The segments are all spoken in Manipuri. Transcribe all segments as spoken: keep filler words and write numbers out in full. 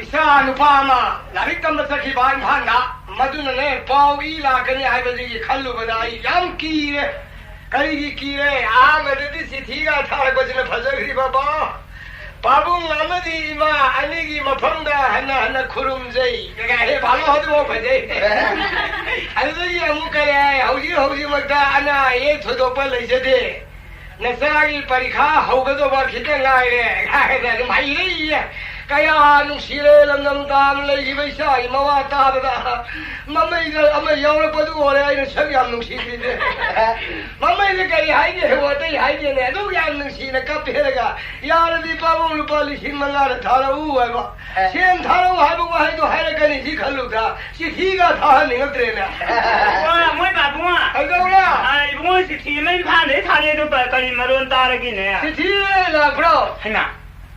ꯏꯆꯥ ꯅꯨꯄꯥ ꯑꯃ ꯂꯥꯏꯔꯤꯛ ꯇꯝꯕ ꯆꯠꯈꯤꯕ ꯏꯝꯐꯥꯜꯗ꯫ ꯃꯗꯨꯅꯅꯦ, ꯄꯥꯎ ꯏ ꯂꯥꯛꯀꯅꯤ ꯍꯥꯏꯕꯗꯒꯤ ꯈꯜꯂꯨꯕꯗ ꯑꯩ ꯌꯥꯝ ꯀꯤꯔꯦ꯫ ꯀꯔꯤꯒꯤ ꯀꯤꯔꯦ? ꯑꯍꯥꯟꯕꯗꯗꯤ ꯆꯤꯊꯤꯒ ꯊꯥꯔꯛꯄꯁꯤꯅ ꯐꯖꯈ꯭ꯔꯤꯕ ꯄꯥꯎ꯫ "ꯄꯥꯕꯨꯡ ꯑꯃꯗꯤ ꯏꯃꯥ ꯑꯅꯤꯒꯤ ꯃꯐꯝꯗ ꯍꯟꯅ ꯍꯟꯅ ꯈꯨꯔꯨꯝꯖꯩ" ꯀꯩꯀꯥ ꯍꯦꯛ ꯄꯥꯜꯂꯣ, ꯑꯗꯨꯐꯥꯎ ꯐꯖꯩ꯫ ꯑꯗꯨꯗꯒꯤ ꯑꯃꯨꯛ ꯀꯔꯤ ꯍꯥꯏ? "ꯍꯧꯖꯤꯛ ꯍꯧꯖꯤꯛꯃꯛꯇ ꯑꯅꯥ ꯑꯌꯦꯛ ꯊꯣꯏꯗꯣꯛꯄ ꯂꯩꯖꯗꯦ꯫ ꯅꯆꯥꯒꯤ ꯄꯔꯤꯈꯥ ꯍꯧꯒꯗꯧꯕ ꯈꯤꯇꯪ ꯉꯥꯏꯔꯦ" ꯍꯥꯏꯗꯅ ꯑꯗꯨꯝ ꯍꯩꯔꯛꯏꯌꯦ꯫ ꯀꯌꯥ ꯅꯨꯡꯁꯤꯔꯦ, ꯂꯝꯗꯝ ꯇꯥꯕ ꯂꯩꯈꯤꯕ ꯏꯆꯥꯒꯤ ꯃꯋꯥ ꯇꯥꯕꯗ꯫ ꯃꯃꯩꯗ ꯑꯃ ꯌꯥꯎꯔꯛꯄꯗꯨ ꯑꯣꯏꯔꯦ ꯑꯩꯅ ꯁꯛ ꯌꯥꯝ ꯅꯨꯡꯁꯤꯗ꯭ꯔꯤꯁꯦ꯫ ꯃꯃꯩꯗ ꯀꯔꯤ ꯍꯥꯏꯒꯦ? ꯍꯦ, ꯑꯇꯩ ꯍꯥꯏꯒꯦꯅꯦ, ꯑꯗꯨꯛ ꯌꯥꯝ ꯅꯨꯡꯁꯤꯅ ꯀꯞꯄꯦꯔꯒ, "ꯌꯥꯔꯗꯤ ꯄꯥꯕꯨꯡ ꯂꯨꯄꯥ ꯂꯤꯁꯤꯡ ꯃꯉꯥꯗ ꯊꯥꯔꯛꯎ" ꯍꯥꯏꯕ꯫ ꯑꯦ꯫ "ꯁꯦꯟ ꯊꯥꯔꯛꯎ" ꯍꯥꯏꯕ ꯋꯥꯍꯩꯗꯣ ꯍꯥꯏꯔꯛꯀꯅꯤ ꯁꯤ ꯈꯜꯂꯨꯕꯗ ꯆꯤꯊꯤꯒ ꯊꯥꯍꯟꯅꯤꯡꯉꯛꯇ꯭ꯔꯦꯅꯦ꯫ ꯋꯥ, ꯃꯣꯏ ꯄꯥꯕꯨꯡ꯫ ꯀꯩꯗꯧꯔꯦ? ꯑ, ꯏꯕꯨꯡꯉꯣ, ꯆꯤꯊꯤ ꯑꯃ ꯏꯝꯐꯥꯜꯗꯩ ꯊꯥꯔꯛꯑꯦ, ꯑꯗꯨ ꯀ-, ꯀꯔꯤ ꯃꯔꯣꯟ ꯇꯥꯔꯒꯦꯅꯦ? ꯆꯤꯊꯤ ꯂꯥꯛꯄ꯭ꯔꯣ? ꯍꯩꯃꯥ,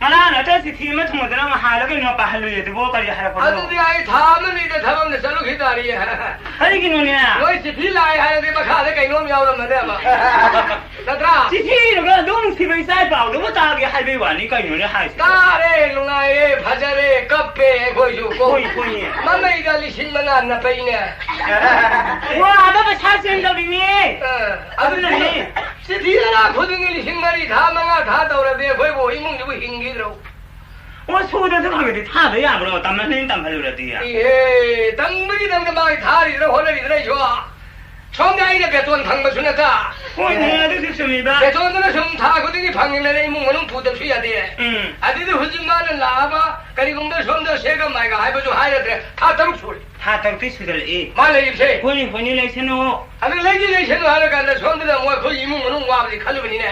ꯉꯔꯥꯡ ꯅꯠꯇ꯭ꯔ ꯆꯤꯊꯤ ꯑꯃ ꯊꯨꯡꯉꯗꯅ ꯉꯍꯥꯟꯂ ꯀꯩꯅꯣ ꯄꯥꯍꯜꯂꯨꯏ, ꯑꯗꯨꯕꯨ ꯀꯔꯤ ꯍꯥꯏꯔꯛꯄꯅꯣ? ꯑꯗꯨꯗꯤ ꯑꯩ ꯊꯥ ꯑꯃ ꯑꯅꯤꯗ ꯊꯕꯛ ꯑꯃꯗ ꯆꯠꯂꯨꯈꯤ ꯇꯥꯔꯤꯌꯦ꯫ ꯀꯔꯤꯒꯤꯅꯣꯅꯦ? ꯃꯣꯏ ꯆꯤꯊꯤ ꯂꯥꯛꯑꯦ ꯍꯥꯏꯔꯗꯤ ꯃꯈꯥꯗ ꯀꯩꯅꯣꯝ ꯌꯥꯎꯔꯝꯃꯅꯦꯕ꯫ ꯅꯠꯇ꯭ꯔꯥ? ꯆꯤꯊꯤ ꯏꯔꯒ ꯑꯗꯨꯝ ꯅꯨꯡꯁꯤꯕ ꯏꯆꯥ ꯏ ꯄꯥꯎꯗꯨꯕꯨ ꯇꯥꯒꯦ ꯍꯥꯏꯕꯩ ꯋꯥꯅꯤ ꯀꯩꯅꯣꯅꯦ ꯍꯥꯏꯁꯤꯕꯣ? ꯇꯥꯔꯦ, ꯅꯨꯡꯉꯥꯏꯔꯦ, ꯐꯖꯔꯦ, ꯀꯞꯄꯦ ꯑꯩꯈꯣꯏꯁꯨ ꯀꯣ꯫ ꯍꯣꯏ, ꯍꯣꯏꯅꯦ꯫ ꯃꯃꯩꯗ ꯂꯤꯁꯤꯡ ꯃꯉꯥ ꯅꯞꯄꯩꯅꯦ꯫ ꯋꯥꯗ ꯄꯩꯁꯥ ꯆꯦꯟꯗꯧꯔꯤꯅꯦ꯫ ꯑ, ꯑꯗꯨꯅꯅꯦ꯫ ꯑꯗꯨꯅꯅꯦ꯫ ꯆꯤꯊꯤ ꯑꯔꯥ ꯈꯨꯗꯤꯡꯒꯤ ꯂꯤꯁꯤꯡ ꯃꯔꯤ ꯊꯥ, ꯃꯉꯥ ꯊꯥ ꯇꯧꯔꯗꯤ ꯑꯩꯈꯣꯏꯕꯨ ꯏꯃꯨꯡꯁꯤꯕꯨ ꯍꯤꯡꯈꯤꯗ꯭ꯔꯣ? ꯑꯣ, ꯁꯨꯗꯁꯨ ꯈꯔ ꯈꯔꯗꯤ ꯊꯥꯕ ꯌꯥꯕ꯭ꯔꯣ? ꯇꯝꯍꯟꯅꯤꯡ ꯇꯝꯍꯜꯂꯨꯔꯗꯤ꯫ ꯏꯍꯦ, ꯇꯝꯕꯒꯤꯗꯃꯛꯇ ꯃꯥꯒꯤ ꯊꯥꯔꯤꯗꯅ ꯍꯣꯠꯅꯔꯤꯗꯅ ꯑꯩꯁꯨ꯫ ꯁꯣꯝꯗ ꯑꯩꯅ ꯕꯦꯇꯣꯟ ꯐꯪꯕꯁꯨ ꯅꯠꯇ꯫ ꯍꯣꯏꯅꯦ, ꯑꯗꯨꯁꯨ ꯆꯨꯝꯃꯤꯕ꯫ ꯕꯦꯇꯣꯟꯗꯨꯅ ꯁꯨꯝ ꯊꯥ ꯈꯨꯗꯤꯡꯒꯤ ꯐꯪꯉꯤꯗꯅ ꯏꯃꯨꯡ ꯃꯅꯨꯡ ꯄꯨꯗꯕꯁꯨ ꯌꯥꯗꯦ꯫ ꯎꯝ꯫ ꯑꯗꯨꯗꯤ ꯍꯧꯖꯤꯛ ꯃꯥꯅ ꯂꯥꯛꯑꯕ ꯀꯔꯤꯒꯨꯝꯕ ꯁꯣꯝꯗ ꯁꯦꯒ ꯃꯥꯏꯒ ꯍꯥꯏꯕꯁꯨ ꯍꯥꯏꯔꯗ꯭ꯔꯦ꯫ ꯊꯥ ꯇꯔꯨꯛ ꯁꯨꯔꯦ꯫ ꯊꯥ ꯇꯔꯨꯛꯇꯤ ꯁꯨꯖꯜꯂꯛꯏ꯫ ꯃꯥ ꯂꯩꯔꯤꯕꯁꯦ꯫ ꯍꯣꯏꯅꯦ, ꯍꯣꯏꯅꯦ, ꯂꯩꯁꯅꯨ꯫ ꯑꯗꯨ ꯂꯩꯗꯤ ꯂꯩꯁꯅꯨ ꯍꯥꯏꯔꯀꯥꯟꯗ ꯁꯣꯝꯗꯅ ꯑꯃꯨꯛ ꯑꯩꯈꯣꯏ ꯏꯃꯨꯡ ꯃꯅꯨꯡ ꯋꯥꯕꯁꯤ ꯈꯜꯂꯨꯕꯅꯤꯅꯦ꯫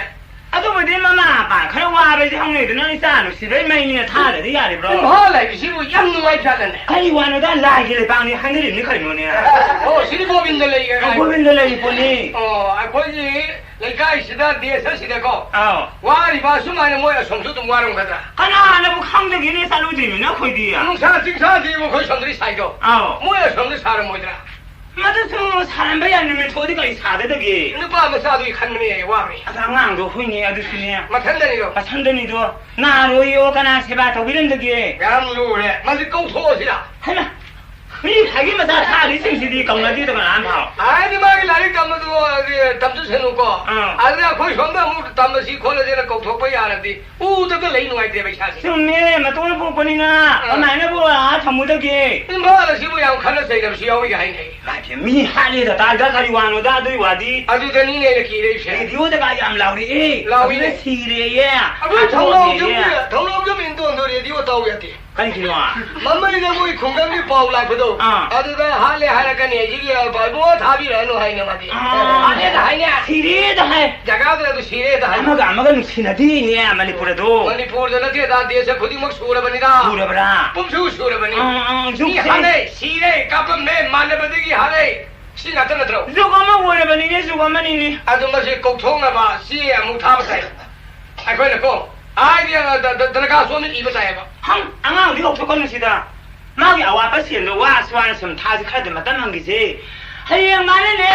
ꯑꯗꯨꯕꯨꯗꯤ ꯃꯃꯥ ꯃꯄꯥ ꯈꯔ ꯋꯥꯕꯁꯤ ꯍꯧꯅꯩꯗꯅ, ꯏꯆꯥ ꯅꯨꯡꯁꯤꯕꯩ ꯃꯩꯅꯤꯅ ꯊꯥꯗꯗꯤ ꯌꯥꯔꯤꯕ꯭ꯔꯣ? ꯏꯝꯐꯥꯜ ꯍꯥꯏꯕꯁꯤꯕꯨ ꯌꯥꯝ ꯅꯨꯡꯉꯥꯏꯖꯥꯠꯂꯅꯦ꯫ ꯀꯔꯤ ꯋꯥꯅꯣꯗ, ꯂꯥꯏꯒꯤ ꯂꯩꯕꯥꯛꯅꯤ ꯍꯥꯏꯅꯔꯤꯕꯅꯤ ꯀꯩꯅꯣꯅꯦ꯫ ꯑꯣ, ꯁꯤꯗꯤ ꯒꯣꯕꯤꯟꯗ ꯂꯩꯒ ꯑꯣ, ꯍꯥꯏ꯫ ꯒꯣꯕꯤꯟꯗ ꯂꯩꯔꯤ ꯄꯣꯠꯅꯤ꯫ ꯑꯣ, ꯑꯩꯈꯣꯏꯒꯤ ꯂꯩꯀꯥꯏꯁꯤꯗ, ꯗꯦꯁ ꯑꯁꯤꯗꯀꯣ, ꯑꯥꯎ꯫ ꯋꯥꯔꯤꯕ ꯑꯁꯨꯃꯥꯏꯅ ꯃꯣꯏ ꯑꯁꯣꯝꯁꯨ ꯑꯗꯨꯝ ꯋꯥꯔꯝꯒꯗ꯭ꯔꯥ? ꯀꯅꯥꯅꯕꯨ ꯈꯪꯗꯒꯦꯅꯦ, ꯆꯠꯂꯨꯗ꯭ꯔꯤꯕꯅꯤꯅ ꯑꯩꯈꯣꯏꯗꯤ꯫ ꯅꯨꯡꯁꯥ ꯆꯤꯡꯁꯥꯁꯤꯕꯨ ꯑꯩꯈꯣꯏ ꯁꯣꯝꯗꯗꯤ ꯁꯥꯏꯗꯣ꯫ ꯑꯥꯎ꯫ ꯃꯣꯏ ꯑꯁꯣꯝꯗ ꯁꯥꯔꯝꯃꯣꯏꯗ꯭ꯔꯥ? ꯃꯗꯨꯁꯨ ꯁꯥꯔꯝꯕ ꯌꯥꯏ, ꯅꯨꯃꯤꯠ ꯊꯣꯛꯑꯗꯤ ꯀꯔꯤ ꯁꯥꯗꯗꯒꯦ? ꯅꯨꯄꯥ ꯃꯆꯥꯗꯨꯒꯤ ꯈꯟꯕꯅꯦ, ꯋꯥꯕꯅꯤ꯫ ꯑꯗ ꯑꯉꯥꯡꯗꯣ ꯍꯨꯏꯅꯦ, ꯑꯗꯨꯁꯨꯅꯦ꯫ ꯃꯊꯟꯗꯅꯤꯗꯣ꯫ ꯃꯊꯟꯗꯅꯤꯗꯣ꯫ ꯅꯥꯔꯣꯏꯌꯣ, ꯀꯅꯥ ꯁꯦꯕꯥ ꯇꯧꯕꯤꯔꯝꯗꯒꯦ? ꯌꯥꯝ ꯂꯨꯔꯦ꯫ ꯃꯁꯤ ꯀꯧꯊꯣꯛꯑꯁꯤꯔ? ꯍꯩꯃꯥ! ꯃꯤ ꯈꯥꯏꯒꯤ ꯃꯆꯥ ꯊꯥꯔꯤꯁꯤꯡꯁꯤꯗꯤ ꯀꯧꯅꯗꯦꯗ ꯀꯅꯥꯝ ꯐꯥꯎ꯫ ꯍꯥꯏꯗꯤ ꯃꯥꯒꯤ ꯂꯥꯏꯔꯤꯛ ꯇꯝꯕꯗꯨ, ꯑꯗꯨ ꯇꯝꯖꯁꯅꯨꯀꯣ꯫ ꯑꯥ꯫ ꯑꯗꯨꯗ ꯑꯩꯈꯣꯏ ꯁꯣꯝꯗ ꯑꯃꯨꯛ ꯇꯝꯃꯁꯤ ꯈꯣꯠꯂꯁꯦꯅ ꯀꯧꯊꯣꯛꯄ ꯌꯥꯔꯗꯤ꯫ ꯎꯗꯕꯗ ꯂꯩ ꯅꯨꯡꯉꯥꯏꯇꯦꯕ ꯏꯁꯥꯁꯦ꯫ ꯆꯨꯝꯃꯦ, ꯃꯇꯣꯟ ꯄꯣꯛꯄꯅꯤꯅ ꯑꯥ꯫ ꯀꯃꯥꯏꯅꯕꯨ ꯑꯥ ꯊꯝꯃꯨꯗꯒꯦ? ꯏꯝꯐꯥꯜ ꯑꯁꯤꯕꯨ ꯌꯥꯝ ꯈꯠꯅ ꯆꯩꯅꯕꯁꯨ ꯌꯥꯎꯏꯒ ꯍꯥꯏꯅꯩ꯫ ꯏꯃꯥꯏ ꯄꯦꯝ, ꯃꯤ ꯍꯥꯠꯂꯦꯗ ꯇꯥꯗ ꯀꯔꯤ ꯋꯥꯅꯣꯗ ꯑꯗꯨꯏ ꯋꯥꯗꯤ? ꯑꯗꯨꯗꯅꯤꯅꯦ ꯑꯩꯅ ꯀꯤꯔꯛꯏꯁꯦ꯫ ꯔꯦꯗꯤꯑꯣꯗꯒ ꯌꯥꯝ ꯂꯥꯎꯔꯛꯑꯦ꯫ ꯂꯥꯎꯏꯅꯦ꯫ ꯑꯗꯨꯗ ꯁꯤꯔꯦꯌꯦ꯫ ꯑꯩꯈꯣꯏ ꯊꯧꯅꯥꯎꯖꯝ-, ꯍꯥꯠꯇꯣꯛꯑꯦꯌꯦ꯫ ꯊꯧꯅꯥꯎꯖꯝ ꯏꯟꯗꯣꯟꯗꯣ ꯔꯦꯗꯤꯑꯣ ꯇꯧ ꯌꯥꯗꯦ꯫ ꯀꯔꯤꯒꯤꯅꯣ? ꯃꯃꯩꯗ ꯃꯣꯏ ꯈꯨꯡꯒꯪꯒꯤ ꯄꯥꯎ ꯂꯥꯛꯄꯗꯣ, ꯑꯥ꯫ ꯑꯗꯨꯗ ꯍꯥꯠꯂꯦ ꯍꯥꯏꯔꯛꯀꯅꯤ, ꯑꯩꯁꯤꯒꯤ ꯏꯕꯨꯡꯉꯣ ꯊꯥꯕꯤꯔꯛꯑꯅꯨ ꯍꯥꯏꯅ ꯃꯥꯗꯤ꯫ ꯑꯥ꯫ ꯍꯥꯠꯂꯦꯗ ꯍꯥꯏꯅꯦ꯫ ꯁꯤꯔꯦꯗ ꯍꯥꯏ꯫ ꯖꯒꯥꯗꯨꯗ ꯑꯗꯨ ꯁꯤꯔꯦꯗ ꯍꯥꯏ꯫ ꯑꯃꯒ ꯑꯃꯒ ꯅꯨꯡꯁꯤꯅꯗꯦꯅꯦ ꯃꯅꯤꯄꯨꯔ ꯑꯗꯣ꯫ ꯃꯅꯤꯄꯨꯔꯗ ꯅꯠꯇꯦꯗ, ꯗꯦꯁ ꯈꯨꯗꯤꯡꯃꯛ ꯁꯨꯔꯕꯅꯤꯗ꯫ ꯁꯨꯔꯕ꯭ꯔꯥ? ꯄꯨꯝꯁꯨ ꯁꯨꯔꯕꯅꯤ꯫ ꯑꯥ, ꯑꯥ, ꯃꯤ ꯌꯨꯝꯁꯦ꯫ ꯍꯥꯠꯂꯦ, ꯁꯤꯔꯦ, ꯀꯥꯞꯄꯝꯃꯦ, ꯃꯥꯟꯅꯕꯗꯒꯤ ꯍꯥꯠꯂꯦ꯫ ꯁꯤ ꯉꯥꯛꯇ ꯅꯠꯇ꯭ꯔꯣ? ꯖꯨꯛ ꯑꯃ ꯑꯣꯏꯔꯕꯅꯤꯅꯦ, ꯖꯨꯛ ꯑꯃꯅꯤꯅꯦ꯫ ꯑꯗꯨ ꯃꯁꯤ ꯀꯧꯊꯣꯛꯅꯕ ꯆꯦ ꯑꯃꯨꯛ ꯊꯥꯕ ꯇꯥꯏ꯫ ꯑꯩꯈꯣꯏꯅꯀꯣ, ꯍꯥꯏꯗꯤ, ꯑ, ꯗ-, ꯗ-, ꯗꯔꯈꯥꯁ ꯑꯃ ꯏꯕ ꯇꯥꯏꯌꯦꯕ꯫ ꯍꯪ, ꯑꯉꯥꯡꯗꯤ ꯀꯧꯊꯣꯛꯀꯅꯨ ꯁꯤꯗ꯫ ꯃꯥꯒꯤ ꯑꯋꯥꯠꯄ ꯁꯦꯜꯗꯣ ꯋꯥꯁꯨ ꯋꯥꯅ ꯁꯨꯝ ꯊꯥꯁꯤ ꯈꯔꯗꯤ ꯃꯇꯝ ꯍꯪꯈꯤꯁꯦ꯫ ꯍꯌꯦꯡ ꯃꯥꯅꯅꯦ,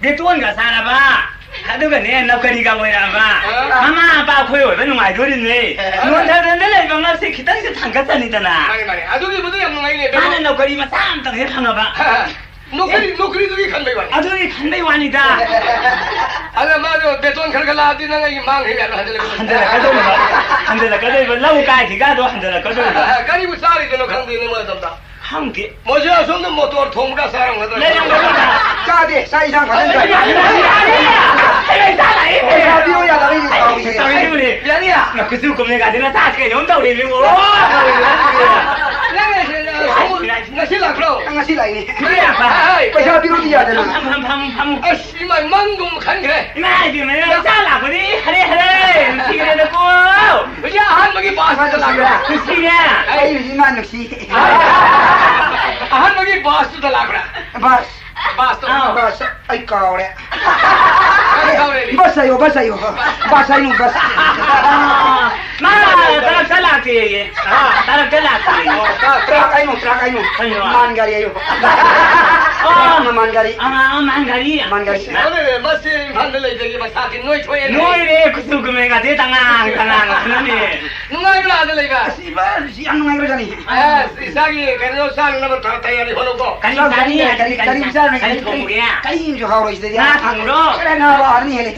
ꯕꯦꯇꯣꯟꯒ ꯆꯥꯔꯕ, ꯑꯗꯨꯒꯅꯦ, ꯅꯧꯀꯔꯤꯒ ꯑꯣꯏꯔꯛꯑꯕ, ꯑ? ꯃꯃꯥ ꯃꯄꯥ ꯑꯩꯈꯣꯏ ꯑꯣꯏꯕ ꯅꯨꯡꯉꯥꯏꯗꯣꯔꯤꯅꯦ꯫ ꯑ? ꯅꯣꯟꯊꯗꯅ ꯂꯩꯕ ꯉꯛꯁꯦ ꯈꯤꯇꯪꯁꯦ ꯊꯥꯡꯒꯠꯆꯅꯤꯗꯅ꯫ ꯃꯥꯅꯦ, ꯃꯥꯅꯦ꯫ ꯑꯗꯨꯒꯤꯕꯨꯗꯤ ꯌꯥꯝ ꯅꯨꯡꯉꯥꯏꯅꯦ, ꯃꯥꯅ ꯕꯦꯇꯣꯟ꯫ ꯅꯧꯀꯔꯤ ꯃꯆꯥ ꯑꯝꯇꯪ ꯍꯦꯛ ꯐꯪꯉꯕ꯫ ꯅꯣꯀꯔꯤ, ꯅꯣꯀꯔꯤꯗꯨꯒꯤ ꯈꯟꯕꯩ ꯋꯥꯅꯤ꯫ ꯑꯗꯨꯒꯤ ꯈꯟꯕꯩ ꯋꯥꯅꯤꯗ꯫ ꯑꯗ ꯃꯥꯗꯣ ꯕꯦꯇꯣꯟ ꯈꯔ ꯈꯔ ꯂꯥꯛꯑꯗꯤ ꯅꯪ ꯑꯩꯒꯤ ꯃꯥꯡꯈꯤꯕ ꯌꯥꯕ ꯍꯟꯖꯤꯜꯂꯛꯀꯗꯣꯏꯅꯤ꯫ ꯍꯟꯖꯤꯜꯂꯛꯀꯗꯣꯏꯅꯤꯕ꯫ ꯍꯟꯖꯤꯜꯂꯛꯀꯗꯣꯏꯕ꯫ ꯂꯧ ꯀꯥꯏꯈꯤꯒꯗꯣ ꯍꯟꯖꯤꯜꯂꯛꯀꯗꯣꯏꯕ꯫ ꯑ, ꯀꯔꯤꯕꯨ ꯆꯥꯔꯤꯕꯅꯣ ꯈꯪꯗꯦꯅꯦ ꯃꯣꯏ ꯑꯗꯣꯝꯗ꯫ ꯈꯪꯗꯦ꯫ ꯃꯣꯏꯁꯦ ꯑꯁꯣꯝꯗ ꯃꯣꯇꯣꯔ ꯊꯣꯡꯕꯒ ꯆꯥꯔꯝꯒꯗ꯭ꯔꯥ? ꯂꯩꯔꯝꯒꯗ꯭ꯔꯥ? ꯆꯥꯗꯦ, ꯆꯥꯛ ꯏꯟꯁꯥꯡ ꯐꯖꯅ ꯆꯥꯏ꯫ ꯑꯩ ꯆꯥ ꯂꯥꯛꯑꯦ꯫ ꯄꯩꯁꯥ ꯄꯤꯔꯣ ꯌꯥꯗꯕꯩꯅꯦ ꯁꯥꯎꯔꯤꯁꯦ꯫ ꯁꯥꯎꯔꯤꯁꯦ꯫ ꯌꯥꯅꯤ? ꯀꯨꯆꯨ ꯀꯨꯃꯦꯟꯒꯥꯁꯦ ꯅꯆꯥꯁꯦ ꯀꯩꯅꯣꯝ ꯇꯧꯔꯦ, ꯏꯕꯨꯡꯉꯣ꯫ ꯅꯪ ꯉꯁꯤ ꯂꯥꯛꯄ꯭ꯔꯣ? ꯉꯁꯤ ꯂꯥꯛꯏꯅꯦ꯫ ꯀꯔꯤ ꯂꯥꯛꯄ? ꯍꯥꯏ꯫ ꯄꯩꯁꯥ ꯄꯤꯔꯣꯗꯤ ꯌꯥꯗꯅ꯫ ꯐꯝ, ꯐꯝ, ꯐꯝ, ꯐꯝ, ꯐꯝ꯫ ꯑꯁ, ꯏꯃꯥ, ꯃꯪꯒꯨꯝ ꯈꯟꯈ꯭ꯔꯦ꯫ ꯏꯃꯥ ꯏꯕꯦꯝꯃ, ꯅꯆꯥ ꯂꯥꯛꯄꯗꯤ ꯍꯔꯦ ꯍꯔꯦ, ꯅꯨꯡꯁꯤꯈ꯭ꯔꯦꯗꯀꯣ꯫ ꯍꯧꯖꯤꯛ ꯑꯍꯥꯟꯕꯒꯤ ꯕꯥꯁꯇꯨꯗ ꯂꯥꯛꯄ꯭ꯔꯥ? ꯅꯨꯡꯁꯤꯅꯦ꯫ ꯑꯩ ꯍꯧꯖꯤꯛ ꯏꯃꯥ ꯅꯨꯡꯁꯤ꯫ ꯑꯍꯥꯟꯕꯒꯤ ꯕꯥꯁꯇꯨꯗ ꯂꯥꯛꯄ꯭ꯔꯥ? ꯕꯥꯁ꯫ ꯕꯥꯁꯇꯣ꯫ ꯑꯥ꯫ ꯕꯥꯁ, ꯑꯩ ꯀꯥꯎꯔꯦ꯫ ꯀꯥꯎꯔꯦ꯫ ꯕꯁ ꯍꯥꯏꯌꯣ, ꯕꯁ ꯍꯥꯏꯌꯣ꯫ ꯕꯁ ꯍꯥꯏꯅꯨ, ꯕꯁ꯫ ꯃꯥ ꯇꯔꯛꯇ ꯂꯥꯛꯇꯦꯌꯦ꯫ ꯑꯥ꯫ ꯇꯔꯛꯇ ꯂꯥꯛꯇꯦꯌꯦ꯫ ꯇ꯭ꯔꯥꯛ, ꯇ꯭ꯔꯥꯛ ꯍꯥꯏꯅꯣ, ꯇ꯭ꯔꯥꯛ ꯍꯥꯏꯅꯣ꯫ ꯀꯩꯅꯣ? ꯃꯥꯟ ꯒꯥꯔꯤ ꯍꯥꯏꯌꯣ꯫ ꯑꯥ꯫ ꯃꯥꯟ ꯒꯥꯔꯤ꯫ ꯑꯥ, ꯃꯥꯟ ꯒꯥꯔꯤ꯫ ꯃꯥꯟ ꯒꯥꯔꯤ꯫ ꯑꯗꯨꯅꯦ, ꯃꯁꯤ ꯏꯝꯐꯥꯜꯗ ꯂꯩꯕꯒꯤ ꯃꯁꯥꯁꯤ ꯅꯣꯏꯊꯣꯛꯑꯦꯅꯦ꯫ ꯅꯣꯏꯔꯦ, ꯀꯨꯆꯨ ꯀꯨꯃꯦꯟꯒꯁꯦ ꯇꯉꯥꯡ ꯇꯉꯥꯡ ꯉꯥꯛꯇꯅꯅꯦ꯫ ꯅꯨꯡꯉꯥꯏꯕ꯭ꯔꯥ ꯑꯥꯗ ꯂꯩꯕ? ꯑꯁ, ꯏꯃꯥ, ꯁꯤ ꯌꯥꯝ ꯅꯨꯡꯉꯥꯏꯈ꯭ꯔꯖꯥꯠꯅꯤ꯫ ꯑꯁ, ꯏꯁꯥꯒꯤ ꯀꯩꯅꯣ ꯆꯥꯅꯅꯕ ꯊ-, ꯇꯌꯥꯔꯤ ꯍꯣꯠꯅꯧꯀꯣ꯫ ꯀꯔꯤ ꯆꯥꯛ ꯆꯥꯅꯤ? ꯆꯥꯅꯤꯡꯉꯦ, ꯀꯔꯤ, ꯀꯔꯤ ꯀꯔꯤ ꯆꯥ-, ꯆꯥꯔꯅꯤ? ꯀꯔꯤ ꯊꯣꯡꯕꯒꯦ? ꯀꯔꯤꯝꯁꯨ ꯍꯥꯎꯔꯣꯏ ꯁꯤꯗꯗꯤ꯫ ꯉꯥ ꯊꯣꯡꯕ꯭ꯔꯣ? ꯀꯗꯥꯏ ꯉꯥ ꯍꯥꯎꯔꯅꯤ ꯍꯦꯜꯂꯦ꯫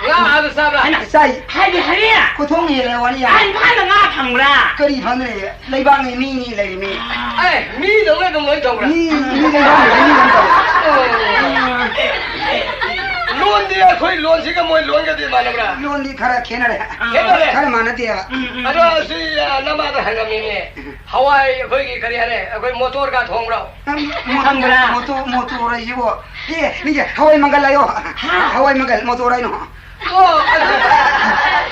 ꯉꯥ ꯑꯥꯗ ꯆꯥꯕ꯭ꯔꯥ? ꯍꯥꯏꯃ, ꯆꯥꯏ꯫ ꯍꯥꯏꯗꯤ ꯍꯥꯏꯔꯦ꯫ ꯈꯨꯊꯣꯡ ꯍꯦꯜꯂꯦ ꯋꯥꯔꯤ ꯌꯥꯝ꯫ ꯑꯥ, ꯏꯝꯐꯥꯜꯗ ꯉꯥ ꯐꯪꯕ꯭ꯔꯥ? ꯀꯔꯤ ꯐꯪꯗ꯭ꯔꯦ? ꯂꯩꯕꯥꯛꯅꯤ ꯃꯤꯅꯤ ꯂꯩꯔꯤꯃꯤ꯫ ꯑꯦ, ꯃꯤꯗꯧꯅ ꯑꯗꯨꯝ ꯂꯣꯏ ꯇꯧꯕ꯭ꯔꯥ? ꯃꯤ, ꯃꯤ ꯂꯩꯕꯥꯛꯅꯤ ꯃꯤ ꯑꯗꯨꯝ ꯇꯧꯏ꯫ ꯑꯣ꯫ ꯂꯣꯟꯗꯤ ꯑꯩꯈꯣꯏ ꯂꯣꯟꯁꯤꯒ ꯃꯣꯏ ꯂꯣꯟꯒꯗꯤ ꯃꯥꯟꯅꯕ꯭ꯔꯥ? ꯂꯣꯟꯗꯤ ꯈꯔ ꯈꯦꯠꯅꯔꯦ꯫ ꯈꯦꯠꯅꯔꯦ? ꯈꯔ ꯃꯥꯟꯅꯗꯦꯕ꯫ ꯎꯝ, ꯎꯝ, ꯑꯗꯣ ꯎꯝ꯫ ꯁꯤ, ꯑ, ꯅꯃꯥꯗ ꯍꯪꯉꯝꯃꯤꯅꯦ꯫ ꯍꯋꯥꯏ ꯑꯩꯈꯣꯏꯒꯤ ꯀꯔꯤ ꯍꯥꯏꯔꯦ? ꯑꯩꯈꯣꯏ ꯃꯣꯇꯣꯔꯒ ꯊꯣꯡꯕ꯭ꯔꯣ? ꯃꯣꯇꯣꯔ, ꯈꯪꯕ꯭ꯔꯥ? ꯃꯣꯇꯣꯔ, ꯃꯣꯇꯣꯔ ꯍꯥꯏꯁꯤꯕꯣ? ꯑꯦ, ꯃꯤꯁꯦ ꯍꯋꯥꯏ ꯃꯪꯒꯜ ꯍꯥꯏꯌꯣ꯫ ꯍꯥ? ꯍꯋꯥꯏ ꯃꯪꯒꯜ, ꯃꯣꯇꯣꯔ ꯍꯥꯏꯅꯣ꯫ ꯑꯣ, ꯑꯗꯨ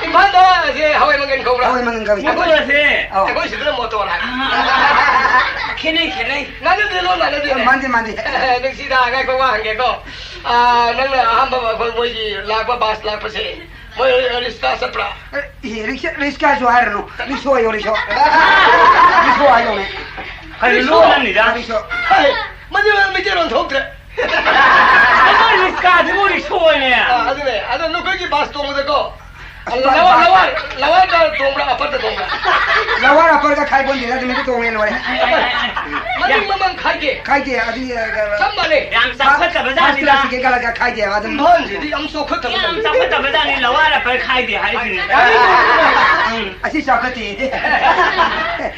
ꯏꯝꯐꯥꯜꯗ ꯁꯦ ꯍꯋꯥꯏ ꯃꯪꯒꯜ ꯀꯧꯕ꯭ꯔꯥ? ꯍꯋꯥꯏ ꯃꯪꯒꯜ ꯀꯧꯏ꯫ ꯃꯣꯇꯣꯔꯁꯦ꯫ ꯑꯧ꯫ ꯑꯩꯈꯣꯏ ꯁꯤꯗꯅ ꯃꯣꯇꯣꯔ ꯍꯥꯏ꯫ ꯑꯥ, ꯈꯦꯠꯅꯩ, ꯈꯦꯠꯅꯩ꯫ ꯃꯥꯟꯅꯗꯦ, ꯂꯣꯟ ꯃꯥꯟꯅꯗꯦ꯫ ꯃꯥꯟꯗꯦ, ꯃꯥꯟꯗꯦ꯫ ꯅꯨꯡꯁꯤꯗ, ꯉꯥꯏꯈꯣ, ꯋꯥ ꯍꯪꯒꯦꯀꯣ꯫ ꯑꯥ, ꯅꯪꯅ ꯑꯍꯥꯟꯕ ꯑꯩꯈꯣꯏ ꯃꯣꯏꯒꯤ ꯂꯥꯛꯄ ꯕꯁ ꯂꯥꯛꯄꯁꯦ, ꯃꯣꯏ ꯔꯤꯛꯁꯥ ꯆꯠꯄ꯭ꯔꯥ? ꯑꯦ, ꯔꯤꯛꯁꯥ, ꯔꯤꯛꯁꯥꯁꯨ ꯍꯥꯏꯔꯅꯨ꯫ ꯔꯤꯛꯁꯣ ꯍꯥꯏꯌꯣ, ꯔꯤꯛꯁꯣ꯫ ꯔꯤꯛꯁꯣ ꯍꯥꯏꯌꯣꯅꯦ꯫ ꯀꯔꯤ ꯔꯤꯛꯁꯣ? ꯂꯣꯟ ꯑꯃꯅꯤꯗ? ꯔꯤꯛꯁꯣ꯫ ꯍꯩ, ꯃꯗꯨ ꯃꯩꯇꯩꯂꯣꯟ ꯊꯣꯛꯇ꯭ꯔꯦ꯫ ꯑꯗꯨ ꯔꯤꯛꯁꯥꯗꯨꯕꯨ ꯔꯤꯛꯁꯣꯅꯦ꯫ ꯑꯥ, ꯑꯗꯨꯅꯦ꯫ ꯑꯗꯣ ꯅꯈꯣꯏꯒꯤ ꯕꯁ ꯇꯣꯡꯕꯗꯀꯣ, ꯑꯁ, ꯂꯋꯥ-, ꯕꯁ, ꯂꯋꯥ-, ꯂꯋꯥꯔꯗ ꯇꯣꯡꯕ꯭ꯔꯥ, ꯑꯞꯄꯔꯗ ꯇꯣꯡꯕ꯭ꯔꯥ? ꯂꯋꯥꯔ ꯑꯞꯄꯔꯒ ꯈꯥꯏꯕꯣꯟꯗꯦꯗ, ꯑꯗꯨꯝ ꯍꯦꯛꯇ ꯇꯣꯡꯉꯦ ꯂꯣꯏꯔꯦ꯫ ꯃꯅꯤꯡ ꯃꯃꯥꯡ ꯈꯥꯏꯗꯦ꯫ ꯈꯥꯏꯗꯦ, ꯑꯗꯨꯗꯤ, ꯑ, ꯆꯞ ꯃꯥꯟꯅꯩ꯫ ꯌꯥꯝ ꯐꯥꯔꯁ ꯆꯥꯎꯈꯠꯇꯕ ꯀ꯭ꯂꯥꯁ ꯖꯥꯠꯅꯤꯗ꯫ ꯁꯤꯛꯁꯀꯤ ꯀꯥꯂꯛꯀ ꯈꯥꯏꯗꯦꯕ, ꯑꯗꯨꯝ꯫ ꯏꯝꯐꯥꯜꯁꯤꯗꯤ ꯌꯥꯝ ꯆꯥꯎꯈꯠꯇꯕ ꯌꯥꯝ ꯖꯥꯠꯅꯤ꯫ ꯆꯥꯎꯈꯠꯇꯕ ꯖꯥꯠꯅꯤ, ꯂꯋꯥꯔ ꯑꯞꯄꯔ ꯈꯥꯏꯗꯦ ꯍꯥꯏꯁꯤꯅꯤ꯫ ꯒꯥꯔꯤ ꯇꯣꯡꯕꯗ꯫ ꯎꯝ, ꯑꯁꯤ ꯆꯥꯎꯈꯠꯇꯦ꯫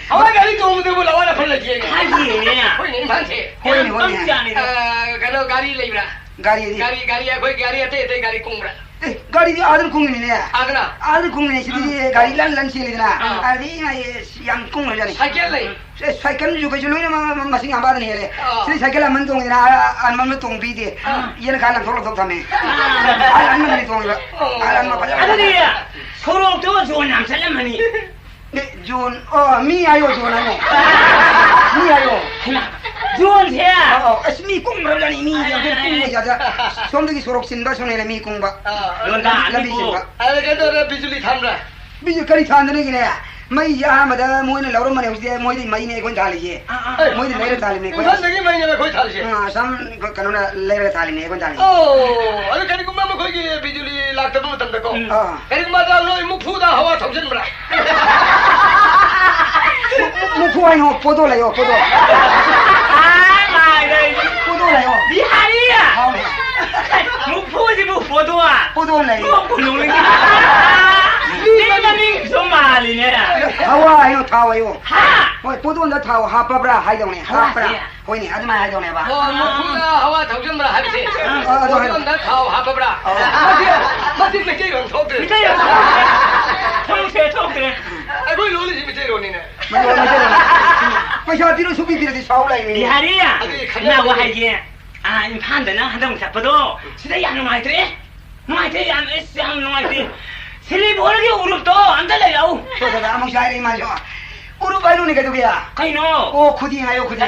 ꯍꯋꯥꯏ ꯒꯥꯔꯤ ꯇꯣꯡꯕꯗꯕꯨ ꯂꯋꯥꯔ ꯑꯞꯄꯔ ꯂꯩꯇꯦꯅꯦ꯫ ꯈꯥꯏꯗꯦꯅꯦ꯫ ꯑꯩꯈꯣꯏꯅ ꯏꯝꯐꯥꯜꯁꯦ꯫ ꯍꯣꯏꯅꯦ, ꯍꯣꯏꯅꯦ꯫ ꯌꯥꯝ ꯄꯪꯖꯥꯠꯅꯤꯗ꯫ ꯑ, ꯀꯩꯅꯣ, ꯒꯥꯔꯤ ꯂꯩꯕ꯭ꯔꯥ? ꯒꯥꯔꯤꯗꯤ? ꯒꯥꯔꯤ, ꯒꯥꯔꯤ, ꯑꯩꯈꯣꯏ ꯒꯥꯔꯤ ꯑꯇꯩ ꯑꯇꯩ ꯒꯥꯔꯤ ꯀꯨꯡꯕ꯭ꯔꯥ? ꯑꯦ, ꯒꯥꯔꯤꯗꯤ ꯑꯥꯗꯅ ꯀꯨꯡꯉꯤꯅꯤꯅꯦ꯫ ꯑꯥꯗꯅ? ꯑꯥꯗꯅ ꯀꯨꯡꯉꯤꯅꯦ, ꯁꯤꯗꯤ ꯑꯥ꯫ ꯒꯥꯔꯤ ꯂꯟ ꯂꯟ ꯆꯦꯜꯂꯤꯗꯅ꯫ ꯑꯥ꯫ ꯑꯗꯨꯗꯤ ꯏꯃꯥ, ꯑꯦ, ꯌꯥꯝ ꯀꯨꯡꯈ꯭ꯔꯖꯥꯠꯅꯤ꯫ ꯁꯥꯏꯀꯦꯜ ꯂꯩ? ꯑꯦ, ꯁꯥꯏꯀꯜꯁꯨ ꯀꯩꯁꯨ ꯂꯣꯏꯅꯃꯛ ꯃꯁꯤꯡ ꯌꯥꯝꯕ ꯑꯗꯨꯅ ꯍꯦꯜꯂꯦ꯫ ꯑꯥ꯫ ꯁꯤꯗꯤ ꯁꯥꯏꯀꯜ ꯑꯃꯅ ꯇꯣꯡꯉꯤꯗꯅ, ꯑꯥ, ꯑꯃꯅ ꯇꯣꯡꯕꯤꯗꯦ꯫ ꯑꯥ꯫ ꯌꯦꯟ ꯈꯔ ꯂꯪꯊꯣꯛ ꯂꯪꯊꯣꯛ ꯊꯝꯃꯦ꯫ ꯑꯥ꯫ ꯑꯥ, ꯑꯃꯅꯤ ꯇꯣꯡꯉꯤꯕ꯫ ꯑꯣ꯫ ꯑꯥ, ꯑꯃ ꯐꯖꯕ ꯑꯗꯨꯗꯤ ꯂꯩ꯫ ꯁꯣꯔꯣꯛꯇꯣ ꯖꯣꯟ ꯌꯥꯝ ꯆꯠꯂꯝꯃꯅꯤ꯫ ꯑꯦ, ꯖꯣꯟ, ꯑꯣ, ꯃꯤ ꯍꯥꯏꯌꯣ, ꯖꯣꯟ ꯍꯥꯏꯌꯣ꯫ ꯃꯤ ꯍꯥꯏꯌꯣ꯫ ꯍꯩꯃꯥ, ꯖꯣꯟꯁꯦ? ꯑꯧ, ꯑꯧ, ꯑꯁ, ꯃꯤ ꯀꯨꯡꯈ꯭ꯔꯕꯖꯥꯠꯅꯤ, ꯃꯤ ꯌꯥꯝ ꯊꯤꯅ ꯀꯨꯡꯕ ꯖꯥꯠ ꯖꯥꯠ꯫ ꯁꯣꯝꯗꯒꯤ ꯁꯣꯔꯣꯛ ꯆꯤꯟꯕ, ꯁꯣꯝꯗꯒꯤꯅ ꯃꯤ ꯀꯨꯡꯕ꯫ ꯑꯥ, ꯖꯣꯟꯗ ꯂꯝꯕꯤ ꯑꯅꯤꯕꯨ꯫ ꯆꯤꯟꯕ꯫ ꯑꯗ ꯀꯩꯅꯣ ꯇꯧꯔꯦ, ꯕꯤꯖꯨꯂꯤ ꯊꯥꯟꯕ꯭ꯔꯥ? ꯕꯤꯖꯨ ꯀꯔꯤ ꯊꯥꯟꯗꯅꯤꯒꯤꯅꯦ? ꯃꯩꯁꯦ ꯑꯍꯥꯟꯕꯗ ꯃꯣꯏꯅ ꯂꯧꯔꯝꯕꯅꯦ, ꯍꯧꯖꯤꯛꯇꯤ ꯃꯣꯏꯗꯤ ꯃꯩꯅꯦ ꯑꯩꯈꯣꯏꯅ ꯊꯥꯜꯂꯤꯁꯦ꯫ ꯑꯥ, ꯑꯥ꯫ ꯃꯣꯏꯗꯤ ꯂꯩꯔ ꯊꯥꯜꯂꯤꯅꯦ ꯑꯩꯈꯣꯏ꯫ ꯏꯝꯐꯥꯜꯗꯒꯤ ꯃꯩꯅꯦꯕ ꯑꯩꯈꯣꯏ ꯊꯥꯜꯂꯤꯁꯦ꯫ ꯑꯥ, ꯑꯁꯥꯝ ꯀꯩꯅꯣꯅ ꯂꯩꯔꯒ ꯊꯥꯜꯂꯤꯅꯦ ꯑꯩꯈꯣꯏꯅ ꯊꯥꯜꯂꯤꯁꯦ꯫ ꯑꯣ, ꯑꯗꯨ ꯀꯔꯤꯒꯨꯝꯕ ꯃꯈꯣꯏꯒꯤ ꯕꯤꯖꯨꯂꯤ ꯂꯥꯛꯇꯕ ꯃꯇꯝꯗꯀꯣ, ꯎꯝ꯫ ꯑꯥ꯫ ꯀꯔꯤꯒꯨꯝꯕ ꯑꯗ ꯅꯣꯏ ꯃꯨꯛꯐꯨꯗ ꯍꯋꯥ ꯊꯧꯖꯤꯟꯕ꯭ꯔꯥ? ꯃꯨꯛ-, ꯃꯨꯛꯐꯨ ꯍꯥꯏꯅꯣ, ꯄꯣꯗꯣ ꯂꯩꯌꯣ, ꯄꯣꯗꯣ꯫ ꯄꯣꯗꯣ ꯂꯩꯌꯣ꯫ ꯕꯤꯍꯥꯔꯤ! ꯍꯥꯎꯅꯦ꯫ ꯃꯨꯛꯐꯨꯁꯤꯕꯨ ꯄꯣꯗꯣ? ꯄꯣꯗꯣ ꯂꯩ꯫ ꯅꯣꯛꯄꯨ ꯅꯣꯛꯅꯤꯡꯉꯤ꯫ ꯃꯤ ꯃꯃꯤꯡꯁꯨ ꯃꯥꯜꯂꯤꯅꯦ꯫ ꯍꯋꯥ ꯍꯥꯏꯌꯣ, ꯊꯥꯎ ꯍꯥꯏꯌꯣ꯫ ꯍꯥ? ꯍꯣꯏ, ꯄꯣꯗꯣꯟꯗ ꯊꯥꯎ ꯍꯥꯞꯄꯕ꯭ꯔꯥ ꯍꯥꯏꯗꯧꯅꯦ, ꯍꯋꯥ ꯍꯥꯞꯄ꯭ꯔꯥ? ꯍꯥꯏꯌꯦ꯫ ꯍꯣꯏꯅꯦ, ꯑꯗꯨꯃꯥꯏꯅ ꯍꯥꯏꯗꯧꯅꯦꯕ꯫ ꯑꯣ, ꯃꯨꯛꯐꯨꯗ ꯍꯋꯥ ꯊꯧꯖꯤꯟꯕ꯭ꯔꯥ ꯍꯥꯏꯕꯁꯦ? ꯑꯥ, ꯑꯗꯨ ꯍꯥꯏꯌꯣ꯫ ꯄꯣꯗꯣꯟꯗ ꯊꯥꯎ ꯍꯥꯞꯄꯕ꯭ꯔꯥ? ꯑꯣ꯫ ꯃꯁꯤ, ꯃꯁꯤ ꯃꯩꯇꯩꯂꯣꯟ ꯊꯣꯛꯇ꯭ꯔꯦ꯫ ꯃꯩꯇꯩꯂꯣꯟ ꯊꯣꯛꯇ꯭ꯔꯦ, ꯊꯣꯛꯇ꯭ꯔꯦ꯫ ꯑꯩꯈꯣꯏ ꯂꯣꯜꯂꯤꯁꯤ ꯃꯩꯇꯩꯂꯣꯟꯅꯤꯅꯦ꯫ ꯃꯩꯇꯩꯂꯣꯟ, ꯃꯩꯇꯩꯂꯣꯟ꯫ ꯄꯩꯁꯥ ꯄꯤꯔꯣ, ꯁꯨꯄꯤ ꯄꯤꯔꯗꯤ ꯁꯥꯎ ꯂꯩꯅꯤ꯫ ꯕꯤꯍꯥꯔꯤ, ꯑꯗꯨꯗꯤ ꯈꯟꯅꯕ ꯏꯃꯥ ꯋꯥ ꯂꯩ꯫ ꯍꯥꯏꯒꯦ꯫ ꯑꯥ, ꯏꯝꯐꯥꯜꯗ ꯅꯪ ꯍꯟꯗꯛ ꯆꯠꯄꯗꯣ, ꯁꯤꯗ ꯌꯥꯝ ꯅꯨꯡꯉꯥꯏꯇ꯭ꯔꯦ꯫ ꯅꯨꯡꯉꯥꯏꯇꯦ, ꯌꯥꯝ, ꯑꯁ, ꯌꯥꯝ ꯅꯨꯡꯉꯥꯏꯇꯦ꯫ ꯁꯤꯂꯤꯕꯣꯔꯒꯤ ꯎꯔꯨꯞꯇꯣ ꯑꯝꯇ ꯂꯩꯔꯛꯎ꯫ ꯇꯣ, ꯇꯣ, ꯇꯣ, ꯑꯃꯨꯛ ꯁꯥꯏꯔꯦ ꯏꯃꯥꯁꯨ꯫ ꯎꯔꯨꯞ ꯍꯥꯏꯔꯨꯅꯦ ꯀꯩꯗꯧꯒꯦ? ꯀꯩꯅꯣ? ꯑꯣ, ꯈꯨꯗꯤ ꯍꯥꯏꯌꯣ, ꯈꯨꯗꯤ꯫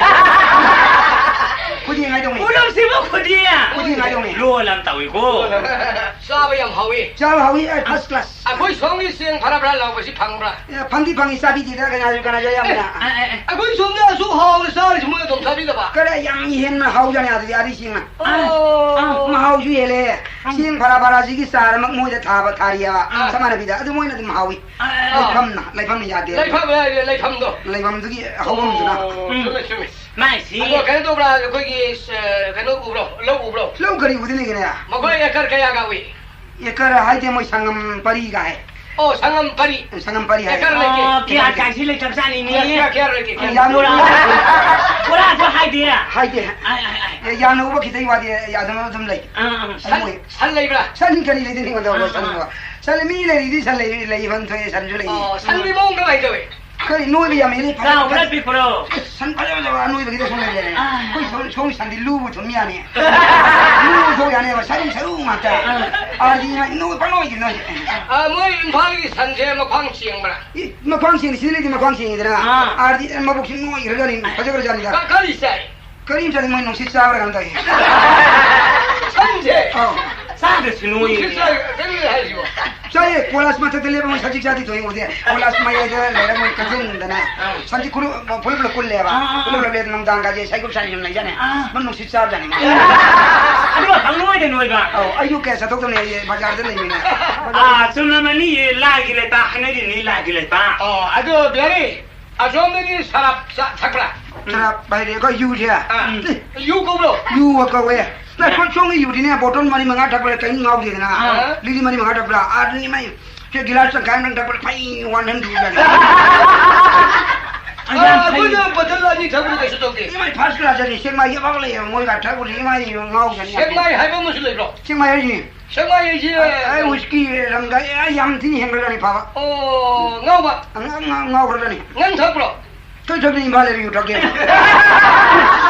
ꯈꯨꯗꯤ ꯍꯥꯏꯗꯧꯅꯦ꯫ ꯎꯔꯨꯞꯁꯤꯕꯨ ꯈꯨꯗꯤ? ꯈꯨꯗꯤ ꯍꯥꯏꯗꯧꯅꯦ꯫ ꯂꯣꯜ ꯑꯃ ꯇꯧꯏꯀꯣ꯫ ꯆꯥꯕ ꯌꯥꯝ ꯍꯥꯎꯏ꯫ ꯆꯥꯕ ꯍꯥꯎꯏ, ꯑꯦ, first class꯫ ꯑꯩꯈꯣꯏ ꯁꯣꯝꯒꯤ ꯆꯦꯡ ꯐꯔꯥ ꯐꯔꯥ ꯂꯥꯎꯕꯁꯤ ꯐꯪꯕ꯭ꯔꯥ? ꯑꯦ, ꯐꯪꯗꯤ ꯐꯪꯉꯤ, ꯆꯥꯕꯤꯗꯦꯗ, ꯀꯅꯥꯁꯨ, ꯀꯅꯥꯁꯨ ꯑꯌꯥꯝꯕꯅ꯫ ꯑꯦ, ꯑꯦ, ꯑꯦ꯫ ꯑꯩꯈꯣꯏ ꯁꯣꯝꯗ ꯑꯁꯨꯛ ꯍꯥꯎꯅ ꯆꯥꯔꯤꯁꯤ ꯃꯣꯏꯅ ꯑꯗꯨꯝ ꯆꯥꯕꯤꯗꯕ? ꯀꯔꯥꯏ ꯌꯥꯝ ꯍꯦꯟꯅ ꯍꯥꯎꯖꯥꯠꯅꯤ ꯑꯥꯗꯗꯤ, ꯑꯥꯗꯤ ꯆꯦꯡꯅ꯫ ꯑꯣ꯫ ꯑꯥ, ꯃꯍꯥꯎꯁꯨ ꯍꯦꯜꯂꯦ꯫ ꯎꯝ꯫ ꯆꯦꯡ ꯐꯔꯥ ꯐꯔꯥꯁꯤꯒꯤ ꯆꯥꯔꯃꯛ ꯃꯣꯏꯗ ꯊꯥꯕ, ꯊꯥꯔꯤꯑꯕ꯫ ꯑꯥ꯫ ꯆꯞ ꯃꯥꯟꯅꯕꯤꯗ꯫ ꯑꯗꯨ ꯃꯣꯏꯅ ꯑꯗꯨꯝ ꯍꯥꯎꯏ꯫ ꯑꯥ, ꯑꯥ, ꯑꯥ꯫ ꯂꯩꯐꯝꯅ, ꯂꯩꯐꯝꯅ ꯌꯥꯗꯦ꯫ ꯂꯩꯐꯝ, ꯂꯩꯐꯝꯗꯣ꯫ ꯂꯩꯐꯝꯗꯨꯒꯤ ꯍꯧꯐꯝꯗꯨꯅ꯫ ꯑꯣ, ꯎꯝ꯫ ꯆꯨꯝꯃꯦ, ꯆꯨꯝꯃꯦ꯫ ꯃꯥꯏꯁꯤ꯫ ꯑꯗꯣ ꯀꯩꯅꯣ ꯇꯧꯕ꯭ꯔꯥ, ꯑꯩꯈꯣꯏꯒꯤ, ꯑ, ꯀꯩꯅꯣ ꯎꯕ꯭ꯔꯣ? ꯂꯧ ꯎꯕ꯭ꯔꯣ? ꯂꯧ ꯀꯔꯤ ꯎꯗꯅꯤꯒꯦꯅꯦ? ꯃꯈꯣꯏ ꯑꯦꯀꯔ ꯀꯌꯥꯒ ꯎꯏ? ꯑꯦꯀꯔ ꯍꯥꯏꯗꯤ ꯃꯣꯏ ꯁꯪꯒꯝ ꯄꯔꯤꯒ ꯍꯥꯏ꯫ ꯑꯣ, ꯁꯪꯒꯝ ꯄꯔꯤ꯫ ꯁꯪꯒꯝ ꯄꯔꯤ ꯍꯥꯏ꯫ ꯑꯦꯀꯔ ꯂꯩꯇꯦ꯫ ꯑꯣ, ꯀꯌꯥ ꯀꯌꯥꯁꯤ ꯂꯩꯇꯕꯖꯥꯠꯅꯤꯅꯦ꯫ ꯀꯌꯥ, ꯀꯌꯥ, ꯀꯌꯥ ꯂꯩꯇꯦ, ꯀꯌꯥ ꯌꯥꯝ ꯂꯩꯇꯦ꯫ ꯕꯣꯔꯥ, ꯕꯣꯔꯥꯁꯨ ꯍꯥꯏꯗꯦ꯫ ꯍꯥꯏꯗꯦ꯫ ꯑꯥꯏ, ꯑꯥꯏ, ꯑꯥꯏ꯫ ꯑꯦ, ꯌꯥꯝꯅ ꯎꯕ ꯈꯤꯇꯪ ꯋꯥꯗꯤ ꯑꯗꯨꯝ, ꯑꯗꯨꯝ ꯂꯩ꯫ ꯑꯥ, ꯑꯥ꯫ ꯁꯟ, ꯃꯣꯏ ꯁꯟ ꯂꯩꯕ꯭ꯔꯥ? ꯁꯟ ꯀꯔꯤ ꯂꯩꯗꯣꯏꯅꯤ ꯑꯩꯉꯣꯟꯗ? ꯑꯥ, ꯁꯟ ꯑꯥ꯫ ꯁꯟ ꯃꯤ ꯂꯩꯔꯤꯗꯤ ꯁꯟ ꯂꯩ, ꯂꯩꯐꯝ ꯊꯣꯛꯑꯦ, ꯁꯟꯁꯨ ꯂꯩ꯫ ꯑꯣ, ꯁꯟꯒꯤ ꯃꯑꯣꯡ ꯀꯃꯥꯏꯅ ꯇꯧꯋꯤ? ꯀꯔꯤ ꯅꯣꯏꯕ ꯌꯥꯝ ꯍꯦꯜꯂꯤ, ꯐꯖ-, ꯆꯥꯎꯕ꯭ꯔꯥ ꯐꯖ-, ꯄꯤꯛꯄ꯭ꯔꯣ? ꯑꯁ, ꯁꯟ ꯐꯖ ꯐꯖꯕ ꯑꯅꯣꯏꯕꯒꯤꯗ ꯁꯨꯝ ꯂꯩꯔꯦꯅꯦ꯫ ꯑꯥ꯫ ꯑꯩꯈꯣꯏ ꯁꯣꯝ, ꯁꯣꯝꯒꯤ ꯁꯟꯗꯤ ꯂꯨꯕ ꯊꯨꯝ ꯌꯥꯅꯤ꯫ ꯂꯨꯕ ꯊꯣꯛ ꯌꯥꯅꯦꯕ, ꯁꯔꯨ ꯁꯔꯨ ꯉꯥꯛꯇ꯫ ꯑꯥ꯫ ꯑꯥꯔꯗꯤ ꯅꯣꯏ ꯄꯪꯅꯣꯏꯗꯤ ꯅꯣꯏ꯫ ꯑꯥ, ꯃꯣꯏ ꯏꯝꯐꯥꯜꯒꯤ ꯁꯟꯁꯦ ꯃꯈ꯭ꯋꯥꯡ ꯆꯦꯡꯕ꯭ꯔꯥ? ꯏ, ꯃꯈ꯭ꯋꯥꯡ ꯆꯦꯡꯗꯤ ꯁꯤꯗ ꯂꯩꯗꯤ ꯃꯈ꯭ꯋꯥꯡ ꯆꯦꯡꯉꯤꯗꯅ꯫ ꯑꯥ꯫ ꯑꯥꯔꯗꯤ ꯃꯕꯨꯛꯁꯤ ꯅꯣꯏꯈ꯭ꯔꯖꯥꯠꯅꯤ, ꯐꯖꯈ꯭ꯔꯖꯥꯠꯅꯤꯗ꯫ ꯀ-, ꯀꯔꯤ ꯆꯥꯏ? ꯀꯔꯤꯝ ꯆꯥꯗꯦ, ꯃꯣꯏ ꯅꯨꯡꯁꯤꯠ ꯆꯥꯕ꯭ꯔꯥ ꯀꯩꯅꯣꯝ ꯇꯧꯏ꯫ ꯁꯟꯁꯦ? ꯑꯧ꯫ ꯆꯥꯗ꯭ꯔꯁꯨ ꯅꯣꯏꯌꯦ꯫ ꯅꯨꯡꯁꯤꯠ ꯆꯥꯏ, ꯀꯔꯤ ꯍꯥꯏꯁꯤꯕꯣ? ꯆꯥꯏꯌꯦ, ꯀꯣꯂꯥꯁ ꯃꯊꯛꯇ ꯂꯦꯞꯄ ꯃꯣꯏ ꯁꯖꯤꯛ ꯆꯥꯗꯤ ꯊꯣꯛꯏ ꯎꯗꯦ꯫ ꯀꯣꯂꯥꯁ ꯃꯌꯥꯏꯗ ꯂꯩꯔ ꯃꯣꯏ ꯀꯛꯆꯤꯡꯗꯅ ꯑꯥ꯫ ꯁꯟꯊꯤ ꯈꯨꯔꯨ-, ꯐꯨꯔꯤꯠ ꯄꯨꯂꯞ ꯀꯨꯜꯂꯦꯕ꯫ ꯑꯥ, ꯑꯥ, ꯑꯥ꯫ ꯄꯨꯂꯞ ꯄꯨꯂꯞ ꯂꯦꯞꯄ ꯅꯨꯡꯗꯥꯡꯒꯁꯦ ꯁꯥꯏꯀꯨꯞ ꯁꯥꯏ ꯁꯨꯝ ꯂꯩꯖꯥꯠꯅꯦ꯫ ꯑꯥ꯫ ꯃꯣꯏ ꯅꯨꯡꯁꯤꯠ ꯆꯥꯕꯖꯥꯠꯅꯦ ꯃꯣꯏ꯫ ꯑꯗꯨꯒ ꯍꯪꯅꯣꯏꯗ ꯅꯣꯏꯕ꯫ ꯑꯧ, ꯑꯩꯁꯨ ꯀꯌꯥ ꯆꯠꯊꯣꯛꯇꯕꯅꯦ, ꯑꯩ ꯕꯖꯥꯔꯗ ꯂꯩꯕꯅꯤꯅ꯫ ꯑꯥ, ꯆꯨꯝꯂꯝꯃꯅꯤ, ꯂꯥꯏꯒꯤ ꯂꯩꯄꯥꯛ ꯍꯥꯏꯅꯔꯤꯅꯤ, ꯂꯥꯏꯒꯤ ꯂꯩꯄꯥꯛ꯫ ꯑꯣ, ꯑꯗꯨ ꯕꯤꯍꯥꯔꯤ, ꯑꯁꯣꯝꯗꯒꯤ ꯁꯔꯞ ꯆꯥ-, ꯊꯛꯄ꯭ꯔꯥ? ꯁꯔꯞ ꯍꯥꯏꯗꯤ ꯑꯩꯈꯣꯏ ꯌꯨꯁꯦ꯫ ꯑꯥ꯫ ꯎꯝ꯫ ꯌꯨ ꯀꯧꯕ꯭ꯔꯣ? ꯌꯨ ꯀꯧꯋꯦ꯫ ꯅꯈꯣꯏ ꯁꯣꯝꯒꯤ ꯌꯨꯗꯤꯅꯦ, ꯕꯣꯇꯜ ꯃꯔꯤ ꯃꯉꯥ ꯊꯛꯄꯗ ꯀꯔꯤꯝ ꯉꯥꯎꯗꯦꯗꯅ꯫ ꯑꯥ꯫ ꯂꯤꯛꯂꯤ ꯃꯔꯤ ꯃꯉꯥ ꯊꯛꯄꯗ, ꯑꯥ, ꯑꯗꯨꯅꯤ ꯃꯥꯏ, ꯁꯦ ꯒꯤꯂꯥꯁ ꯇꯪꯈꯥꯏ ꯑꯃꯇꯪ ꯊꯛꯄꯗ ꯐꯩ ꯋꯥꯟ ꯍꯟ ꯇꯨ ꯌꯥꯅꯤ꯫ ꯑꯥ, ꯑꯩꯈꯣꯏꯅ ꯕꯣꯇꯜ ꯑꯅꯤ ꯊꯛꯄꯗ ꯀꯩꯁꯨ ꯇꯧꯗꯦ꯫ ꯏꯃꯥꯏ, ꯐꯥꯔꯁ ꯀ꯭ꯂꯥꯁ ꯍꯥꯏꯗꯤ ꯁꯦꯛꯃꯥꯏꯒꯤ ꯑꯐꯥꯎꯕ ꯂꯩꯌꯦꯕ, ꯃꯣꯏꯒ ꯊꯛꯄꯗꯤ ꯏꯃꯥꯏ ꯉꯥꯎꯗꯅꯤ꯫ ꯁꯦꯛꯃꯥꯏ ꯍꯥꯏꯕ ꯑꯃꯁꯨ ꯂꯩꯕ꯭ꯔꯣ? ꯁꯦꯛꯃꯥꯏ ꯍꯥꯏꯁꯤ ꯁꯦꯛꯃꯥꯏ ꯍꯥꯏꯁꯤ, ꯑꯦ, ꯋꯤꯁꯀꯤ ꯔꯝꯒ, ꯑꯦ, ꯌꯥꯝ ꯊꯤꯅ ꯍꯦꯟꯒꯠꯂꯅꯤ ꯐꯕ꯫ ꯑꯣ, ꯉꯥꯎꯕ? ꯉ-, ꯉ-, ꯉꯥꯎꯈ꯭ꯔꯖꯅꯤ꯫ ꯅꯪ ꯊꯛꯄ꯭ꯔꯣ? ꯀꯩ ꯊꯛꯅꯤ, ꯏꯝꯐꯥꯜ ꯂꯩꯔ ꯌꯨ ꯊꯛꯀꯦ꯫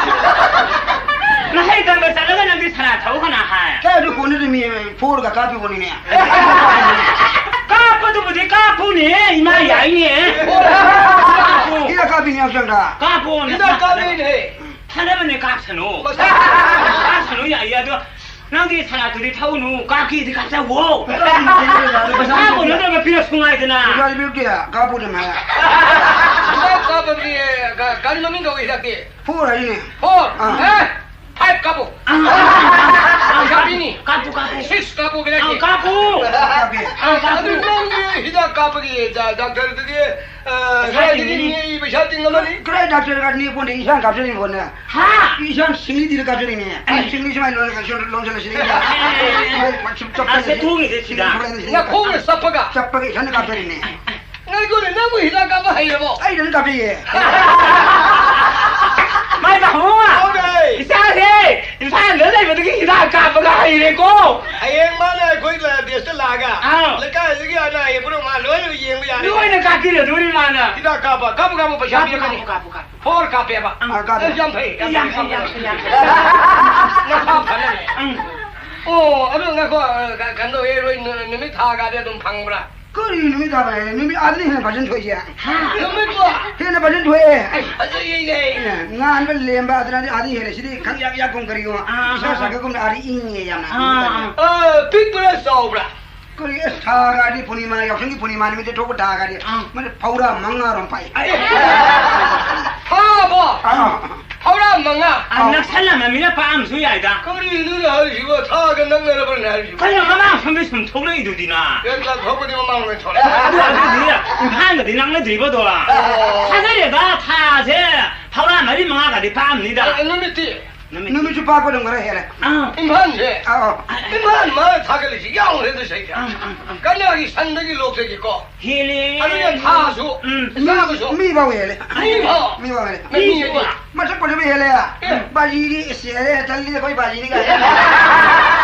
ꯅꯍꯩ ꯇꯝꯕ ꯆꯠꯂꯒ ꯅꯪꯗꯤ ꯁꯅꯥ ꯊꯛꯎ ꯀꯅꯥ ꯍꯥꯏ? ꯀꯥꯏꯗ ꯀꯣꯟꯅꯗꯣꯏꯃꯤ, ꯐꯣꯔꯒ ꯀꯥꯞꯄꯤ ꯀꯣꯟꯅꯤꯅꯦ꯫ ꯀꯥꯞꯄꯗꯨꯕꯨꯗꯤ ꯀꯥꯞꯄꯨꯅꯦ, ꯏꯃꯥ ꯌꯥꯏꯅꯦ꯫ ꯀꯥꯞꯄꯨ꯫ ꯍꯤꯗꯥꯛ ꯀꯥꯞꯄꯤꯅꯦ ꯍꯛꯆꯥꯡꯗ꯫ ꯀꯥꯞꯄꯣ, ꯍꯤꯗꯥꯛ ꯅꯁꯥ ꯀꯥꯞꯄꯤꯅꯦ꯫ ꯊꯥꯅꯕꯅꯦ, ꯀꯥꯞꯁꯅꯨ꯫ ꯃꯁꯥ ꯀꯥꯞꯁꯅꯨ ꯌꯥꯏꯌꯦ, ꯑꯗꯣ ꯅꯪꯗꯤ ꯁꯅꯥꯇꯨꯗꯤ ꯊꯛꯎꯅꯨ, ꯀꯥꯞꯀꯦꯗꯤ ꯀꯥꯞꯆꯧꯋꯣ꯫ ꯄꯩꯁꯥ ꯄꯩꯁꯥ ꯄꯩꯁꯥ ꯄꯩꯁꯥ ꯅꯠꯇ꯭ꯔꯒ ꯄꯤꯔꯛꯁꯨ ꯉꯥꯏꯗꯅ꯫ ꯄꯩꯁꯥ ꯄꯤꯔꯛꯇꯦ, ꯀꯥꯞꯄꯨꯅꯦ ꯃꯥ꯫ ꯍꯤꯗꯥꯛ ꯀꯥꯞꯄꯗꯤ, ꯒꯥ-, ꯒꯥꯔꯤ ꯃꯃꯤꯡ ꯀꯧꯏ ꯍꯤꯗꯥꯛꯇꯤ? ꯐꯣꯔ ꯍꯥꯏꯔꯤꯅꯦ꯫ ꯐꯣꯔ? ꯑꯥ꯫ ꯑꯦ, ꯐꯥꯏꯚ ꯀꯥꯞꯄꯨ꯫ ꯑꯥ, ꯑꯥ, ꯑꯥ, ꯑꯥ, ꯄꯩꯁꯥ ꯄꯤꯅꯤ꯫ ꯀꯥꯞꯄꯨ, ꯀꯥꯞꯄꯨ꯫ ꯁꯤꯛꯁ ꯀꯥꯞꯄꯨ ꯀꯩꯅꯣ? ꯑꯥ, ꯀꯥꯞꯄꯨ꯫ ꯀꯥꯞꯄꯦ꯫ ꯑꯥ, ꯀꯥꯞꯄꯨ꯫ ꯑꯗꯨ ꯅꯪꯒꯤ ꯍꯤꯗꯥꯛ ꯀꯥꯞꯄꯒꯤ ꯗꯥ-, ꯗꯥꯛꯇꯔꯗꯨꯗꯤ, ꯑ, ꯄꯩꯁꯥ ꯀꯗꯥꯏꯗꯒꯤ ꯇꯤꯡꯒꯅꯤ꯫ ꯅꯦꯛꯏ ꯄꯩꯁꯥ ꯇꯤꯡꯉꯝꯃꯅꯤ? ꯀꯗꯥꯏ ꯗꯥꯛꯇꯔ ꯀꯥ ꯅꯦꯛꯄꯣꯟꯗꯦ, ꯏꯁꯥꯅ ꯀꯥꯞꯆꯔꯤꯕꯣꯅꯦ꯫ ꯍꯥ? ꯏꯁꯥꯅ ꯁꯤꯡꯂꯤꯗꯤꯗ ꯀꯥꯞꯆꯔꯤꯅꯦ꯫ ꯑꯦ꯫ ꯁꯤꯡꯂꯤ ꯁꯨꯃꯥꯏꯅ ꯂꯣꯟ-, ꯂꯣꯟ-, ꯂꯣꯟꯁꯤꯜꯂ ꯁꯤꯡꯂꯤ꯫ ꯑꯦ, ꯑꯦ, ꯑꯦ, ꯑꯦ꯫ ꯁꯨꯝ ꯆꯞꯄ ꯑꯁ, ꯂꯩ꯫ ꯊꯣꯡꯉꯤꯁꯦ ꯁꯤꯗ꯫ ꯁꯤꯡꯂꯤ ꯐꯨꯔꯛꯏꯅꯦ, ꯁꯤꯡꯂꯤ ꯅꯈꯣꯡꯅ ꯆꯞꯄꯒ꯫ ꯆꯞꯄꯒ ꯏꯁꯥꯅ ꯀꯥꯞꯆꯔꯤꯅꯦ꯫ ꯉꯥꯏꯈꯣꯅꯦ, ꯅꯪꯕꯨ ꯍꯤꯗꯥꯛ ꯀꯥꯞꯄ ꯍꯩꯔꯕꯣ? ꯑꯩ ꯂꯣꯏꯅ ꯀꯥꯞꯆꯩꯌꯦ꯫ ꯃꯥꯏ ꯄꯥꯛꯍꯣ! ꯍꯥꯎꯅꯦ! ꯏꯆꯥꯁꯦ ꯏꯝꯐꯥꯜꯗ ꯂꯩꯕꯗꯒꯤ ꯍꯤꯗꯥꯛ ꯀꯥꯞꯄꯒ ꯍꯩꯔꯦꯀꯣ꯫ ꯍꯌꯦꯡ ꯃꯥꯅ ꯑꯩꯈꯣꯏ ꯗꯦꯁꯇ ꯂꯥꯛꯑꯒ ꯑꯥꯎ꯫ ꯂꯩꯀꯥꯏꯗꯨꯒꯤ ꯑꯅꯥ ꯑꯌꯦꯛ ꯄꯨꯝꯅꯃꯛ ꯃꯥ ꯂꯣꯏꯅ ꯌꯦꯡꯕ ꯌꯥꯔꯦ꯫ ꯂꯣꯏꯅ ꯀꯥꯞꯄꯤꯔꯗꯣꯏꯅꯤ ꯃꯥꯅ꯫ ꯍꯤꯗꯥꯛ ꯀꯥꯞꯄ, ꯀꯥꯞꯄꯨ, ꯀꯥꯞꯄꯨ, ꯄꯩꯁꯥ ꯀꯥꯞꯄꯨ, ꯄꯤꯔꯛꯀꯅꯤ꯫ ꯀꯥꯞꯄꯨ, ꯀꯥꯞꯄꯨ, ꯀꯥꯞꯄꯨ꯫ ꯐꯣꯔ ꯀꯥꯞꯄꯦꯕ꯫ ꯑꯥ, ꯀꯥꯞꯄꯦ꯫ ꯑꯁ, ꯌꯥꯝ ꯐꯩ, ꯌꯥꯝ ꯌꯥꯝ ꯐꯩ, ꯐꯩ, ꯌꯥꯝ ꯐꯩ, ꯌꯥꯝ ꯐꯩ꯫ ꯅꯁꯥ ꯐꯅꯕ꯫ ꯎꯝ꯫ ꯑꯣ, ꯑꯗꯨ ꯉꯥꯏꯈꯣ, ꯑ, ꯀ-, ꯀꯩꯅꯣ ꯇꯧꯋꯦ, ꯅꯣꯏ ꯅꯨ-, ꯅꯨꯃꯤꯠ ꯊꯥꯒꯗꯤ ꯑꯗꯨꯝ ꯐꯪꯕ꯭ꯔꯥ? ꯀꯔꯤ ꯅꯨꯃꯤꯠ ꯇꯥꯕ ꯍꯥꯏꯔꯦ? ꯅꯨꯃꯤꯠ ꯑꯥꯗꯅ ꯍꯦꯟꯅ ꯐꯖꯅ ꯊꯣꯛꯏꯁꯦ꯫ ꯍꯥ? ꯅꯨꯃꯤꯠꯄꯨ? ꯍꯦꯟꯅ ꯐꯖꯅ ꯊꯣꯛꯑꯦ꯫ ꯑꯩ ꯐꯖꯩꯅꯦ꯫ ꯑꯦ, ꯉꯥꯟꯕ ꯂꯦꯝꯕ ꯑꯗꯨꯅꯗꯤ ꯑꯥꯗ ꯍꯦꯜꯂꯦ꯫ ꯁꯤꯗꯤ ꯈꯪꯌꯥꯛ ꯌꯥꯛꯀꯨꯝ ꯀꯔꯤꯒꯨꯝ꯫ ꯑꯥ, ꯑꯥ, ꯏꯁꯥ ꯑꯥ꯫ ꯁꯥꯒꯠꯀꯨꯝꯅ ꯑꯥꯗ ꯏꯪꯉꯦ ꯌꯥꯝꯅ꯫ ꯑꯥ, ꯑꯥ꯫ ꯑ, ꯄꯤꯛꯄ꯭ꯔꯥ ꯆꯥꯎꯕ꯭ꯔꯥ? ꯀꯔꯤ, ꯑꯁ, ꯊꯥꯒꯗꯤ ꯄꯨꯔꯅꯤꯃꯥ, ꯌꯥꯎꯁꯪꯒꯤ ꯄꯨꯔꯅꯤꯃꯥ ꯅꯨꯃꯤꯠꯇ ꯊꯣꯛꯄ ꯊꯥꯒꯗꯤ ꯑꯥ꯫ ꯃꯗꯨ ꯐꯧꯔꯥ ꯃꯉꯥꯔꯣꯝ ꯄꯥꯛꯏ꯫ ꯑꯦ, ꯊꯥꯕꯣ? ꯑꯥ꯫ ꯐꯧꯔꯥ ꯃꯉꯥ꯫ ꯑꯥ, ꯑꯥ꯫ ꯅꯛꯁꯜꯂꯝꯃꯃꯤꯅ ꯄꯥꯛꯑꯝꯁꯨ ꯌꯥꯏꯗ꯫ ꯀꯔꯤꯅꯣꯅꯦ ꯍꯥꯏꯔꯤꯁꯤꯕꯣ? ꯊꯥꯒ ꯅꯛꯅꯔꯕꯅꯦ ꯍꯥꯏꯔꯤꯁꯤꯕꯣ? ꯀꯩꯅꯣ, ꯃꯃꯥꯡ ꯁꯣꯝꯗ ꯁꯨꯝ ꯊꯣꯛꯂꯛꯏꯗꯨꯗꯤꯅ꯫ ꯑꯦ, ꯀ-, ꯊꯣꯛꯄꯗꯤ ꯃꯃꯥꯡ ꯑꯣꯏꯅ ꯊꯣꯛꯂꯛꯑꯦ꯫ ꯑꯗꯨ, ꯑꯗꯨꯗꯤ ꯏꯝꯐꯥꯜꯒꯗꯤ ꯅꯛꯅꯗ꯭ꯔꯤꯕꯗꯣ꯫ ꯑꯣ꯫ ꯊꯥꯖꯔꯦꯗ, ꯊꯥꯁꯦ ꯐꯧꯔꯥ ꯃꯔꯤ ꯃꯉꯥꯒꯗꯤ ꯄꯥꯛꯑꯝꯅꯤꯗ꯫ ꯑꯦ, ꯅꯨꯃꯤꯠꯇꯤ? ꯅꯨꯃꯤꯠ ꯅꯨꯃꯤꯠꯁꯨ ꯄꯥꯛꯄ ꯑꯗꯨꯝ ꯈꯔ ꯍꯦꯜꯂꯦ꯫ ꯑꯥ꯫ ꯏꯝꯐꯥꯜꯁꯦ, ꯑꯥ, ꯑꯥ꯫ ꯏꯝꯐꯥꯜ ꯃꯥꯅ ꯊꯥꯒꯠꯂꯤꯁꯤ ꯌꯥꯎꯔꯦꯗ ꯁꯩꯗ꯫ ꯑꯥ, ꯑꯥ, ꯑꯥ꯫ ꯀꯅꯥꯒꯤ ꯁꯟꯗꯒꯤ ꯂꯣꯛꯇꯒꯤꯀꯣ? ꯍꯦꯜꯂꯦ꯫ ꯑꯗꯨꯅ ꯊꯥꯁꯨ, ꯎꯝ꯫ ꯆꯥꯕꯁꯨ꯫ ꯃꯤ, ꯃꯤ ꯐꯥꯎ ꯍꯦꯜꯂꯦ꯫ ꯃꯤ ꯐꯥꯎ꯫ ꯃꯤ ꯐꯥꯎ ꯍꯦꯜꯂꯦ꯫ ꯃꯤ ꯃꯤ ꯐꯥꯎ꯫ ꯃꯁꯛ ꯐꯖꯕ ꯍꯦꯜꯂꯦ꯫ ꯑꯦ꯫ ꯕꯥꯖꯤꯗꯤ ꯏꯁ ꯍꯦꯜꯂꯦ, ꯇꯜꯂꯤ ꯑꯩꯈꯣꯏ ꯕꯥꯖꯤꯅꯤ ꯀꯥꯏ꯫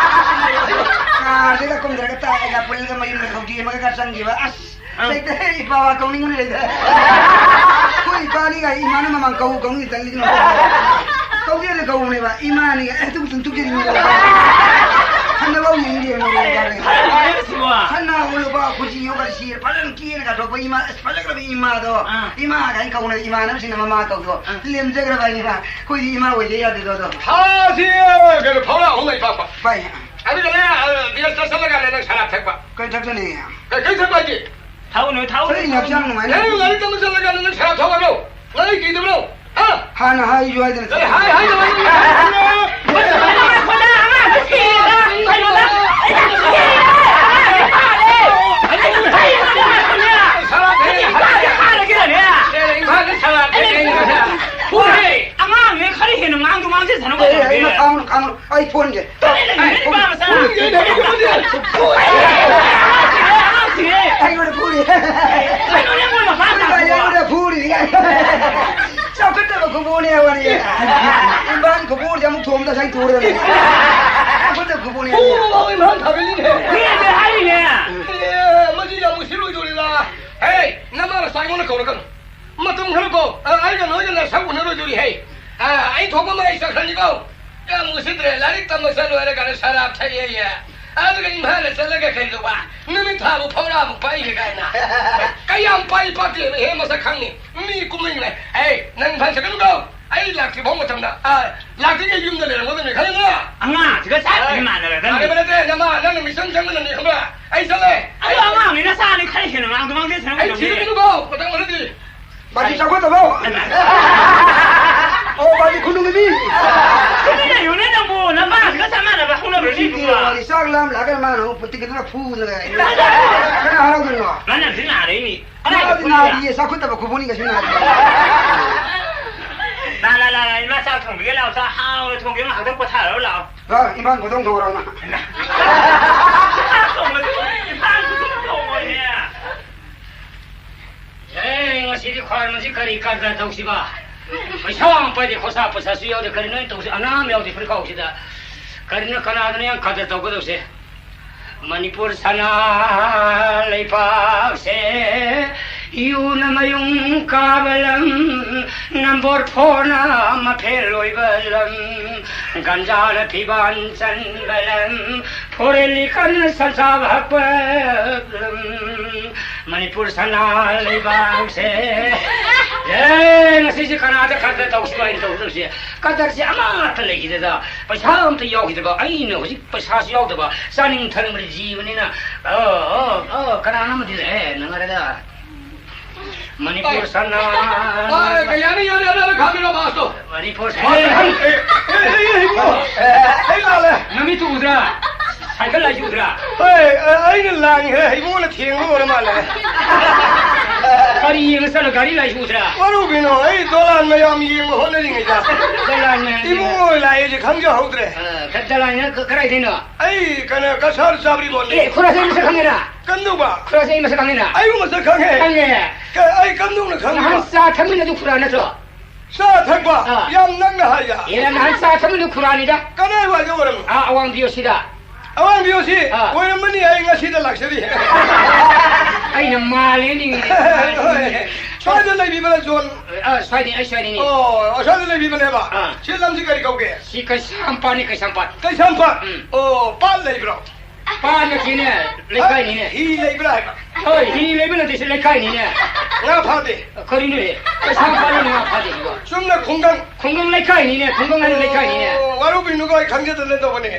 ꯀꯥꯔꯁꯤꯒ ꯀꯨꯝꯊꯔꯒ ꯇꯥꯏꯒ ꯄꯨꯜꯂꯒ ꯃꯌꯨꯝꯗ ꯍꯧꯗꯤ ꯑꯃꯒ ꯈꯔ ꯆꯪꯈꯤꯕ꯫ ꯑꯁ꯫ ꯑꯥ꯫ ꯂꯩꯇꯦ, ꯏꯄꯥ ꯋꯥ ꯀꯧꯅꯤꯡꯕ ꯂꯩꯇꯦ꯫ ꯑꯩꯈꯣꯏ ꯏꯄꯥꯅꯤꯒ ꯏꯃꯥꯅ ꯃꯃꯥꯡ ꯀꯧ, ꯀꯧꯅꯤ ꯇꯜꯂꯤꯗꯅ꯫ ꯀꯧꯒꯦꯗ ꯀꯧꯕꯅꯦꯕ, ꯏꯃꯥꯅꯤꯒ, "ꯑꯦ, ꯇꯨ, ꯇꯨ, ꯇꯨ, ꯇꯨ, ꯇꯨ"꯫ ꯍꯟꯅꯐꯥꯎ ꯌꯦꯡꯗꯦ, ꯃꯣꯏ ꯏꯄꯥꯅꯤ꯫ ꯐꯔꯦ, ꯐꯔꯦ, ꯁꯤꯕꯣ꯫ ꯁꯅꯥ ꯂꯨꯄꯥ ꯈꯨꯖꯤ ꯌꯣꯒ ꯁꯤ ꯐꯖꯅ ꯀꯦꯅ ꯀꯥꯊꯣꯛꯄ ꯏꯃꯥ, ꯑꯁ, ꯐꯖꯈ꯭ꯔꯕ ꯏꯃꯥꯗꯣ꯫ ꯑꯥ꯫ ꯏꯃꯥ ꯀꯥꯏꯅ ꯀꯧꯅ, ꯏꯃꯥꯟꯅꯕꯁꯤꯡꯅ ꯃꯃꯥ ꯀꯧꯗꯣ꯫ ꯑꯥ꯫ ꯂꯦꯝꯖꯈ꯭ꯔꯕ ꯏꯃꯥ꯫ ꯑꯩꯈꯣꯏꯗꯤ ꯏꯃꯥ ꯑꯣꯏꯗ ꯌꯥꯗꯦꯗꯣ, ꯑꯗꯣ꯫ ꯊꯥꯁꯤ ꯀꯩꯅꯣ ꯐꯧꯔꯥ ꯑꯍꯨꯝ ꯂꯩ ꯄꯥꯛꯄ꯫ ꯄꯥꯏ꯫ ꯑꯗꯨꯒꯅꯦ, ꯑ, ꯕꯤꯔꯁꯇ ꯆꯠꯂꯀꯥꯟꯗ ꯅꯪ ꯁꯔꯥꯞ ꯊꯛꯄ꯫ ꯀꯩ ꯊꯛꯀꯅꯤ? ꯀꯩ, ꯀꯩ ꯊꯛꯄ ꯍꯥꯏꯗꯤ? ꯊꯛꯎꯅꯨ, ꯊꯛꯎꯅꯨ, ꯀꯔꯤ ꯊꯛꯎꯅꯨ꯫ ꯍꯛꯆꯥꯡ ꯅꯨꯡꯉꯥꯏꯅ? ꯅꯪ ꯂꯥꯏꯔꯤꯛ ꯇꯝꯕ ꯆꯠꯂꯀꯥꯟꯗ ꯅꯪ ꯁꯔꯥꯞ ꯊꯛꯑꯕ꯭ꯔꯣ? ꯅꯪ ꯀꯤꯗꯕ꯭ꯔꯣ? ꯍꯥ? ꯍꯥꯟꯅ ꯍꯥꯏꯁꯨ ꯍꯥꯏꯗꯅ ꯀꯔꯤ ꯍꯥꯏ, ꯍꯥꯏꯗꯕ? ꯁꯔꯥꯞ ꯊꯛꯑꯦ꯫ ꯏꯝꯐꯥꯜꯗ ꯁꯔꯥꯞ ꯊꯛꯑꯦ꯫ ꯐꯨꯔꯦ꯫ ꯑꯉꯥꯡꯅꯦ, ꯈꯔ ꯍꯦꯟꯅ ꯉꯥꯡꯗꯣ ꯉꯥꯡꯖꯁꯅꯨ ꯑꯦ, ꯑꯦ, ꯀꯩꯗꯧꯔꯒꯦ? ꯏꯃꯥ, ꯈꯥꯝꯃꯨ, ꯈꯥꯝꯃꯨ꯫ ꯑꯩ ꯐꯣꯟꯒꯦ꯫ ꯇꯨꯃꯤꯟ ꯂꯩꯌꯨ, ꯅꯨꯄꯥ ꯃꯆꯥ꯫ ꯐꯨꯔꯤꯅꯦ, ꯐꯨꯔꯤꯅꯦ꯫ ꯑꯉꯥꯡꯁꯤꯡꯁꯦ꯫ ꯑꯩꯉꯣꯟꯗ ꯐꯨꯔꯤ꯫ ꯀꯩꯅꯣꯅꯦ, ꯃꯣꯏ ꯃꯄꯥ ꯐꯨꯔꯤ, ꯇꯥꯕ꯫ ꯑꯩꯉꯣꯟꯗ ꯐꯨꯔꯤ꯫ ꯆꯥꯎꯈꯠꯇꯕ ꯈꯨꯕꯨꯅꯦ ꯋꯥꯔꯤ꯫ ꯏꯝꯐꯥꯜ ꯈꯨꯕꯨꯁꯦ ꯑꯃꯨꯛ ꯊꯣꯝꯗ ꯁꯥꯏ ꯇꯨꯔꯦ꯫ ꯆꯥꯎꯈꯠꯇꯕ ꯈꯨꯕꯨꯅꯦ꯫ ꯐꯨꯕ ꯐꯥꯎ ꯏꯝꯐꯥꯜ ꯊꯥꯒꯠꯂꯤꯅꯦ꯫ ꯐꯨꯔꯦꯗꯤ ꯍꯥꯏꯔꯤꯅꯦ꯫ ꯑꯦ, ꯃꯁꯤ ꯌꯥꯝ ꯎꯁꯤꯠꯂꯣꯏꯗꯧꯔꯤꯗ꯫ ꯍꯦ, ꯅꯃꯥ ꯅꯆꯥ ꯑꯩꯉꯣꯟꯗ ꯀꯧꯔꯛꯀꯅꯨ꯫ ꯃꯇꯝ ꯈꯔ ꯀꯣ, ꯑ, ꯑꯩꯒ ꯅꯣꯏꯒ ꯅꯁꯛ ꯎꯅꯔꯣꯏꯗꯧꯔꯤ ꯍꯦ꯫ ꯑ, ꯑꯩ ꯊꯣꯛꯄ ꯑꯃ ꯑꯩ ꯆꯠꯈ꯭ꯔꯅꯤꯀꯣ꯫ ꯌꯥꯝ ꯎꯁꯤꯠꯇ꯭ꯔꯦ, ꯂꯥꯏꯔꯤꯛ ꯇꯝꯕ ꯆꯠꯂꯣꯏꯔꯒ ꯁꯔꯥꯞ ꯊꯛꯑꯦꯌꯦ꯫ ꯑꯗꯨꯒ ꯏꯝꯐꯥꯜꯗ ꯆꯠꯂꯒ ꯀꯩꯗꯧꯕ? ꯅꯨꯃꯤꯠ ꯊꯥꯕꯨ ꯐꯧꯔꯥꯃꯨꯛ ꯄꯥꯏꯒꯦ ꯀꯥꯏꯅ꯫ ꯀꯌꯥꯝ ꯄꯥꯏ ꯄꯥꯛꯇꯦꯅ ꯍꯦ ꯃꯁꯛ ꯈꯪꯅꯤ꯫ ꯃꯤ ꯀꯨꯝꯍꯩꯅꯦ꯫ ꯑꯩ ꯅꯪ ꯏꯝꯐꯥꯜ ꯆꯠꯀꯅꯨꯀꯣ꯫ ꯑꯩ ꯂꯥꯛꯇ꯭ꯔꯤ ꯐꯥꯎ ꯃꯇꯝꯗ, ꯑ, ꯂꯥꯛꯇ꯭ꯔꯤꯉꯩ ꯌꯨꯝꯗ ꯂꯩꯔꯝꯒꯗꯕꯅꯤ ꯈꯪꯉꯤꯅ? ꯑꯉꯥꯡꯁꯤꯒ ꯆꯞ ꯑꯩ ꯃꯥꯟꯅꯔꯗꯝꯅꯤ꯫ ꯃꯥꯟꯅꯕ ꯅꯠꯇꯦ, ꯅꯃꯥ, ꯅꯪꯅ ꯃꯤꯆꯪ ꯆꯪꯒꯗꯕꯅꯤ ꯈꯪꯕ꯭ꯔꯥ? ꯑꯩ ꯆꯠꯂꯦ꯫ ꯑꯗꯣ ꯑꯩ ꯑꯉꯥꯡꯅꯤ, ꯅꯆꯥꯅꯤ, ꯈꯔ ꯍꯦꯟꯅ ꯉꯥꯡꯗ ꯉꯥꯡꯗꯦ ꯁꯨꯃꯥꯏꯅ ꯑꯩ ꯇꯧꯗꯦ꯫ ꯊꯤꯔꯛꯀꯅꯨꯀꯣ, ꯃꯇꯝ ꯈꯔꯗꯤ꯫ ꯕꯥꯖꯤ ꯆꯥꯎꯈꯠꯇꯕ꯭ꯔꯣ? ꯑꯣ, ꯕꯥꯖꯤ ꯈꯨꯅꯨꯡꯒꯤ ꯃꯤ꯫ ꯇꯨꯃꯤꯟ ꯂꯩꯌꯨꯅꯦ ꯅꯪꯕꯨ, ꯅꯃꯥꯁꯤꯒ ꯆꯞ ꯃꯥꯟꯅꯕ ꯍꯧꯅꯕ꯭ꯔꯥ ꯁꯤꯕꯨ? ꯁꯤꯗꯤ ꯋꯥꯔꯤ ꯆꯥꯛ ꯂꯥꯝ ꯂꯥꯛꯑꯒ ꯃꯥꯅ ꯑꯃꯨꯛ ꯄꯨꯠꯇꯤ ꯈꯤꯇꯪ ꯐꯨꯗꯅ ꯂꯩ꯫ ꯀꯅꯥ ꯍꯔꯥꯎꯗꯣꯏꯅꯣ? ꯃꯥꯅ ꯍꯧꯖꯤꯛ ꯅꯥꯔꯛꯏꯅꯤ꯫ ꯃꯥꯗꯤ ꯅꯥꯗꯤꯌꯦ, ꯆꯥꯎꯈꯠꯇꯕ ꯈꯨꯕꯨꯅꯤ ꯀꯩꯁꯨ ꯅꯥꯗꯤꯌꯦ꯫ ꯂꯥ, ꯂꯥ, ꯂꯥ, ꯂꯥ, ꯏꯃꯥ ꯆꯥꯛ ꯊꯣꯡꯕꯤꯒꯦ ꯂꯥꯛꯑꯣ, ꯆꯥꯛ ꯍꯥꯎꯅ ꯊꯣꯡꯒꯦ, ꯉꯥꯏꯍꯥꯛꯇꯪ ꯄꯣꯊꯥꯔꯣ ꯂꯥꯛꯑꯣ꯫ ꯂꯥ, ꯏꯝꯐꯥꯜ ꯈꯨꯗꯣꯡ ꯊꯣꯡꯉꯨꯔꯣ ꯅꯪ꯫ ꯏꯝꯐꯥꯜ ꯈꯨꯗꯣꯡ ꯊꯣꯡꯉꯣꯌꯦ꯫ ꯑꯦ, ꯉꯁꯤꯗꯤ ꯈ꯭ꯋꯥꯏꯔꯣꯟꯁꯤ ꯀꯔꯤ ꯀꯔꯕꯥꯔ ꯇꯧꯁꯤꯕ? ꯄꯩꯁꯥ ꯑꯃ ꯄꯥꯏꯗꯦ, ꯈꯣꯔꯁꯥ ꯄꯩꯁꯥꯁꯨ ꯌꯥꯎꯗꯦ, ꯀꯔꯤꯅꯣ ꯑꯩꯅ ꯇꯧꯁꯤ? ꯑꯅꯥ ꯑꯃ ꯌꯥꯎꯗꯦ ꯐꯨꯔꯤꯠꯈꯥꯎꯁꯤꯗ꯫ ꯀꯔꯤꯅꯣ, ꯀꯅꯥꯗꯅꯣ ꯌꯥꯝ ꯀꯗꯔ ꯇꯧꯒꯗꯧꯁꯦ? ꯃꯅꯤꯄꯨꯔ ꯁꯅꯥ ꯂꯩꯕꯥꯛꯁꯦ ꯌꯨꯅ ꯃꯌꯨꯡ ꯀꯥꯕ ꯂꯝ, ꯅꯝꯕꯣꯔ ꯐꯣꯔꯅ ꯃꯐꯦꯜ ꯑꯣꯏꯕ ꯂꯝ, ꯒꯟꯖꯥꯅ ꯐꯤꯕꯥꯟ ꯆꯟꯕ ꯂꯝ, ꯐꯣꯔꯦꯟ ꯂꯤꯀꯔꯅ ꯁꯟꯁꯥꯕ ꯍꯛꯄ ꯂꯝ꯫ ꯃꯅꯤꯄꯨꯔ ꯁꯅꯥ ꯂꯩꯕꯥꯛꯁꯦ꯫ ꯑꯦ, ꯉꯁꯤꯁꯦ ꯀꯅꯥꯗ ꯀꯗꯔ ꯇꯧꯁꯤꯕ ꯑꯩꯅ ꯇꯧꯗꯧꯁꯦ? ꯀꯗꯔꯁꯦ ꯑꯃꯠꯇ ꯂꯩꯈꯤꯗꯦꯗ꯫ ꯄꯩꯁꯥ ꯑꯝꯇ ꯌꯥꯎꯈꯤꯗꯕ꯫ ꯑꯩꯅ ꯍꯧꯖꯤꯛ ꯄꯩꯁꯥꯁꯨ ꯌꯥꯎꯗꯕ꯫ ꯆꯥꯅꯤꯡ ꯊꯛꯅꯤꯡꯕꯗꯤ ꯖꯤꯕꯅꯤꯅ꯫ ꯑꯣ, ꯑꯣ, ꯑꯣ, ꯀꯅꯥꯅꯣ ꯑꯃꯗꯤ ꯂꯩ꯫ ꯑꯦ, ꯅꯪ ꯑꯗꯨꯗ꯫ ꯃꯅꯤꯄꯨꯔ ꯁꯅꯥ꯫ ꯑ, ꯀꯩ ꯌꯥꯅꯤ, ꯌꯥꯅꯤ, ꯑꯗꯨ, ꯑꯗꯨ ꯈꯥꯝꯕꯤꯔꯣ, ꯕꯥꯁꯇꯣ꯫ ꯃꯅꯤꯄꯨꯔ ꯁꯅꯥ꯫ ꯑꯦ, ꯑꯦ, ꯑꯦ, ꯑꯦ, ꯏꯕꯨꯡꯉꯣ꯫ ꯑꯦ, ꯑꯩ ꯂꯥꯜꯂꯦ꯫ ꯅꯃꯤꯠꯇꯨ ꯎꯗ꯭ꯔꯥ? ꯁꯥꯏꯀꯜ ꯂꯥꯏꯁꯨ ꯎꯗ꯭ꯔꯥ? ꯍꯣꯏ, ꯑ, ꯑꯩꯅ ꯂꯥꯡꯉꯤꯍꯦ, ꯏꯕꯨꯡꯉꯣꯅ ꯊꯦꯡꯕ ꯑꯣꯏꯔ ꯃꯥꯜꯂꯦ꯫ ꯀꯔꯤ ꯌꯦꯡꯉ ꯆꯠꯂꯣ, ꯒꯥꯔꯤ ꯂꯥꯏꯁꯨ ꯎꯗ꯭ꯔꯥ? ꯋꯥꯔꯧꯕꯤꯅꯣ, ꯑꯩ ꯗꯣꯂꯥꯟ ꯃꯌꯥꯝ ꯌꯦꯡꯕ ꯍꯣꯠꯅꯔꯤꯉꯩꯗ꯫ ꯗꯣꯂꯥꯟ ꯃꯌꯥꯝ ꯌꯦꯡꯕ꯫ ꯏꯕꯨꯡꯉꯣ ꯍꯣꯏ ꯂꯥꯛꯑꯦꯁꯦ ꯈꯪꯖꯍꯧꯗ꯭ꯔꯦ꯫ ꯑ, ꯀ-, ꯗꯣꯂꯥꯟ ꯀ-, ꯀꯗꯥꯏꯗꯩꯅꯣ? ꯑꯩ ꯀꯩꯅꯣ, ꯀꯁꯥꯔ ꯆꯥꯕ꯭ꯔꯤ ꯂꯣꯟꯅꯤ꯫ ꯑꯦ, ꯈꯨꯔꯥꯁꯦ ꯃꯁꯛ ꯈꯪꯉꯦꯅ? ꯀꯝꯗꯧꯕ? ꯈꯨꯔꯥꯁꯦ ꯃꯁꯛ ꯈꯪꯉꯦꯅ? ꯑꯩꯕꯨ ꯃꯁꯛ ꯈꯪꯉꯦ? ꯈꯪꯉꯦ꯫ ꯀ-, ꯑꯩ ꯀꯝꯗꯧꯅ ꯈꯪꯕ? ꯅꯍꯥꯟ ꯆꯥ ꯊꯛꯃꯤꯟꯅꯗꯨ ꯈꯨꯔꯥ ꯅꯠꯇ꯭ꯔꯣ? ꯆꯥ ꯊꯛꯄ? ꯑꯥ꯫ ꯌꯥꯝ ꯅꯛꯅ ꯍꯥꯏꯌꯦ꯫ ꯑꯦ, ꯅꯍꯥꯟ ꯆꯥ ꯊꯛꯃꯤꯟꯅꯗꯨ ꯈꯨꯔꯥꯅꯤꯗ꯫ ꯀꯗꯥꯏꯋꯥꯏꯗ ꯑꯣꯏꯔꯝꯃꯣ? ꯑꯥ, ꯑꯋꯥꯡ ꯕꯤ ꯑꯣ ꯁꯤꯗ꯫ ꯑꯋꯥꯡ ꯕꯤ ꯑꯣ ꯁꯤ? ꯑꯥ꯫ ꯑꯣꯏꯔꯝꯃꯅꯤ, ꯑꯩ ꯉꯁꯤꯗ ꯂꯥꯛꯆꯔꯤ꯫ ꯑꯩꯅ ꯃꯥꯜꯂꯦ ꯅꯤꯡꯉꯤꯅꯦ꯫ ꯍꯣꯏ꯫ ꯁ꯭ꯋꯥꯏꯗ ꯂꯩꯕꯤꯕ꯭ꯔꯥ, ꯖꯣꯟ? ꯑꯥ, ꯁ꯭ꯋꯥꯏꯗ, ꯑꯩ ꯁ꯭ꯋꯥꯏꯗꯅꯤ꯫ ꯑꯣ, ꯁ꯭ꯋꯥꯏꯗ ꯂꯩꯕꯤꯕꯅꯦꯕ? ꯑꯥ꯫ ꯁꯤ ꯂꯝꯁꯤ ꯀꯔꯤ ꯀꯧꯒꯦ? ꯁꯤ ꯀꯩꯁꯥꯝꯄꯥꯠꯅꯤ, ꯀꯩꯁꯥꯝꯄꯥꯠ꯫ ꯀꯩꯁꯥꯝꯄꯥꯠ? ꯎꯝ꯫ ꯑꯣ, ꯄꯥꯠ ꯂꯩꯕ꯭ꯔꯣ? ꯄꯥꯟ ꯅꯠꯇꯦꯅꯦ, ꯂꯩꯀꯥꯏꯅꯤꯅꯦ꯫ ꯍꯤ ꯂꯩꯕ꯭ꯔꯥ ꯍꯥꯏꯕ? ꯍꯣꯏ, ꯍꯤ ꯂꯩꯕ ꯅꯠꯇꯦ, ꯁꯤ ꯂꯩꯀꯥꯏꯅꯤꯅꯦ꯫ ꯉꯥ ꯐꯥꯗꯦ꯫ ꯀꯔꯤꯅꯣ ꯍꯦ? ꯄꯩꯁꯥ ꯄꯥꯏꯔꯒ ꯉꯥ ꯐꯥꯗꯦ ꯁꯤꯕꯣ? ꯆꯨꯝꯅ ꯈꯨꯡꯒꯪ꯫ ꯈꯨꯡꯒꯪ ꯂꯩꯀꯥꯏꯅꯤꯅꯦ, ꯈꯨꯡꯒꯪ ꯍꯥꯏꯅ ꯂꯩꯀꯥꯏꯅꯤꯅꯦ꯫ ꯑꯣ, ꯋꯥꯔꯧꯕꯤꯅꯨꯀꯣ, ꯑꯩ ꯈꯪꯖꯗꯅ ꯇꯧꯕꯅꯦ꯫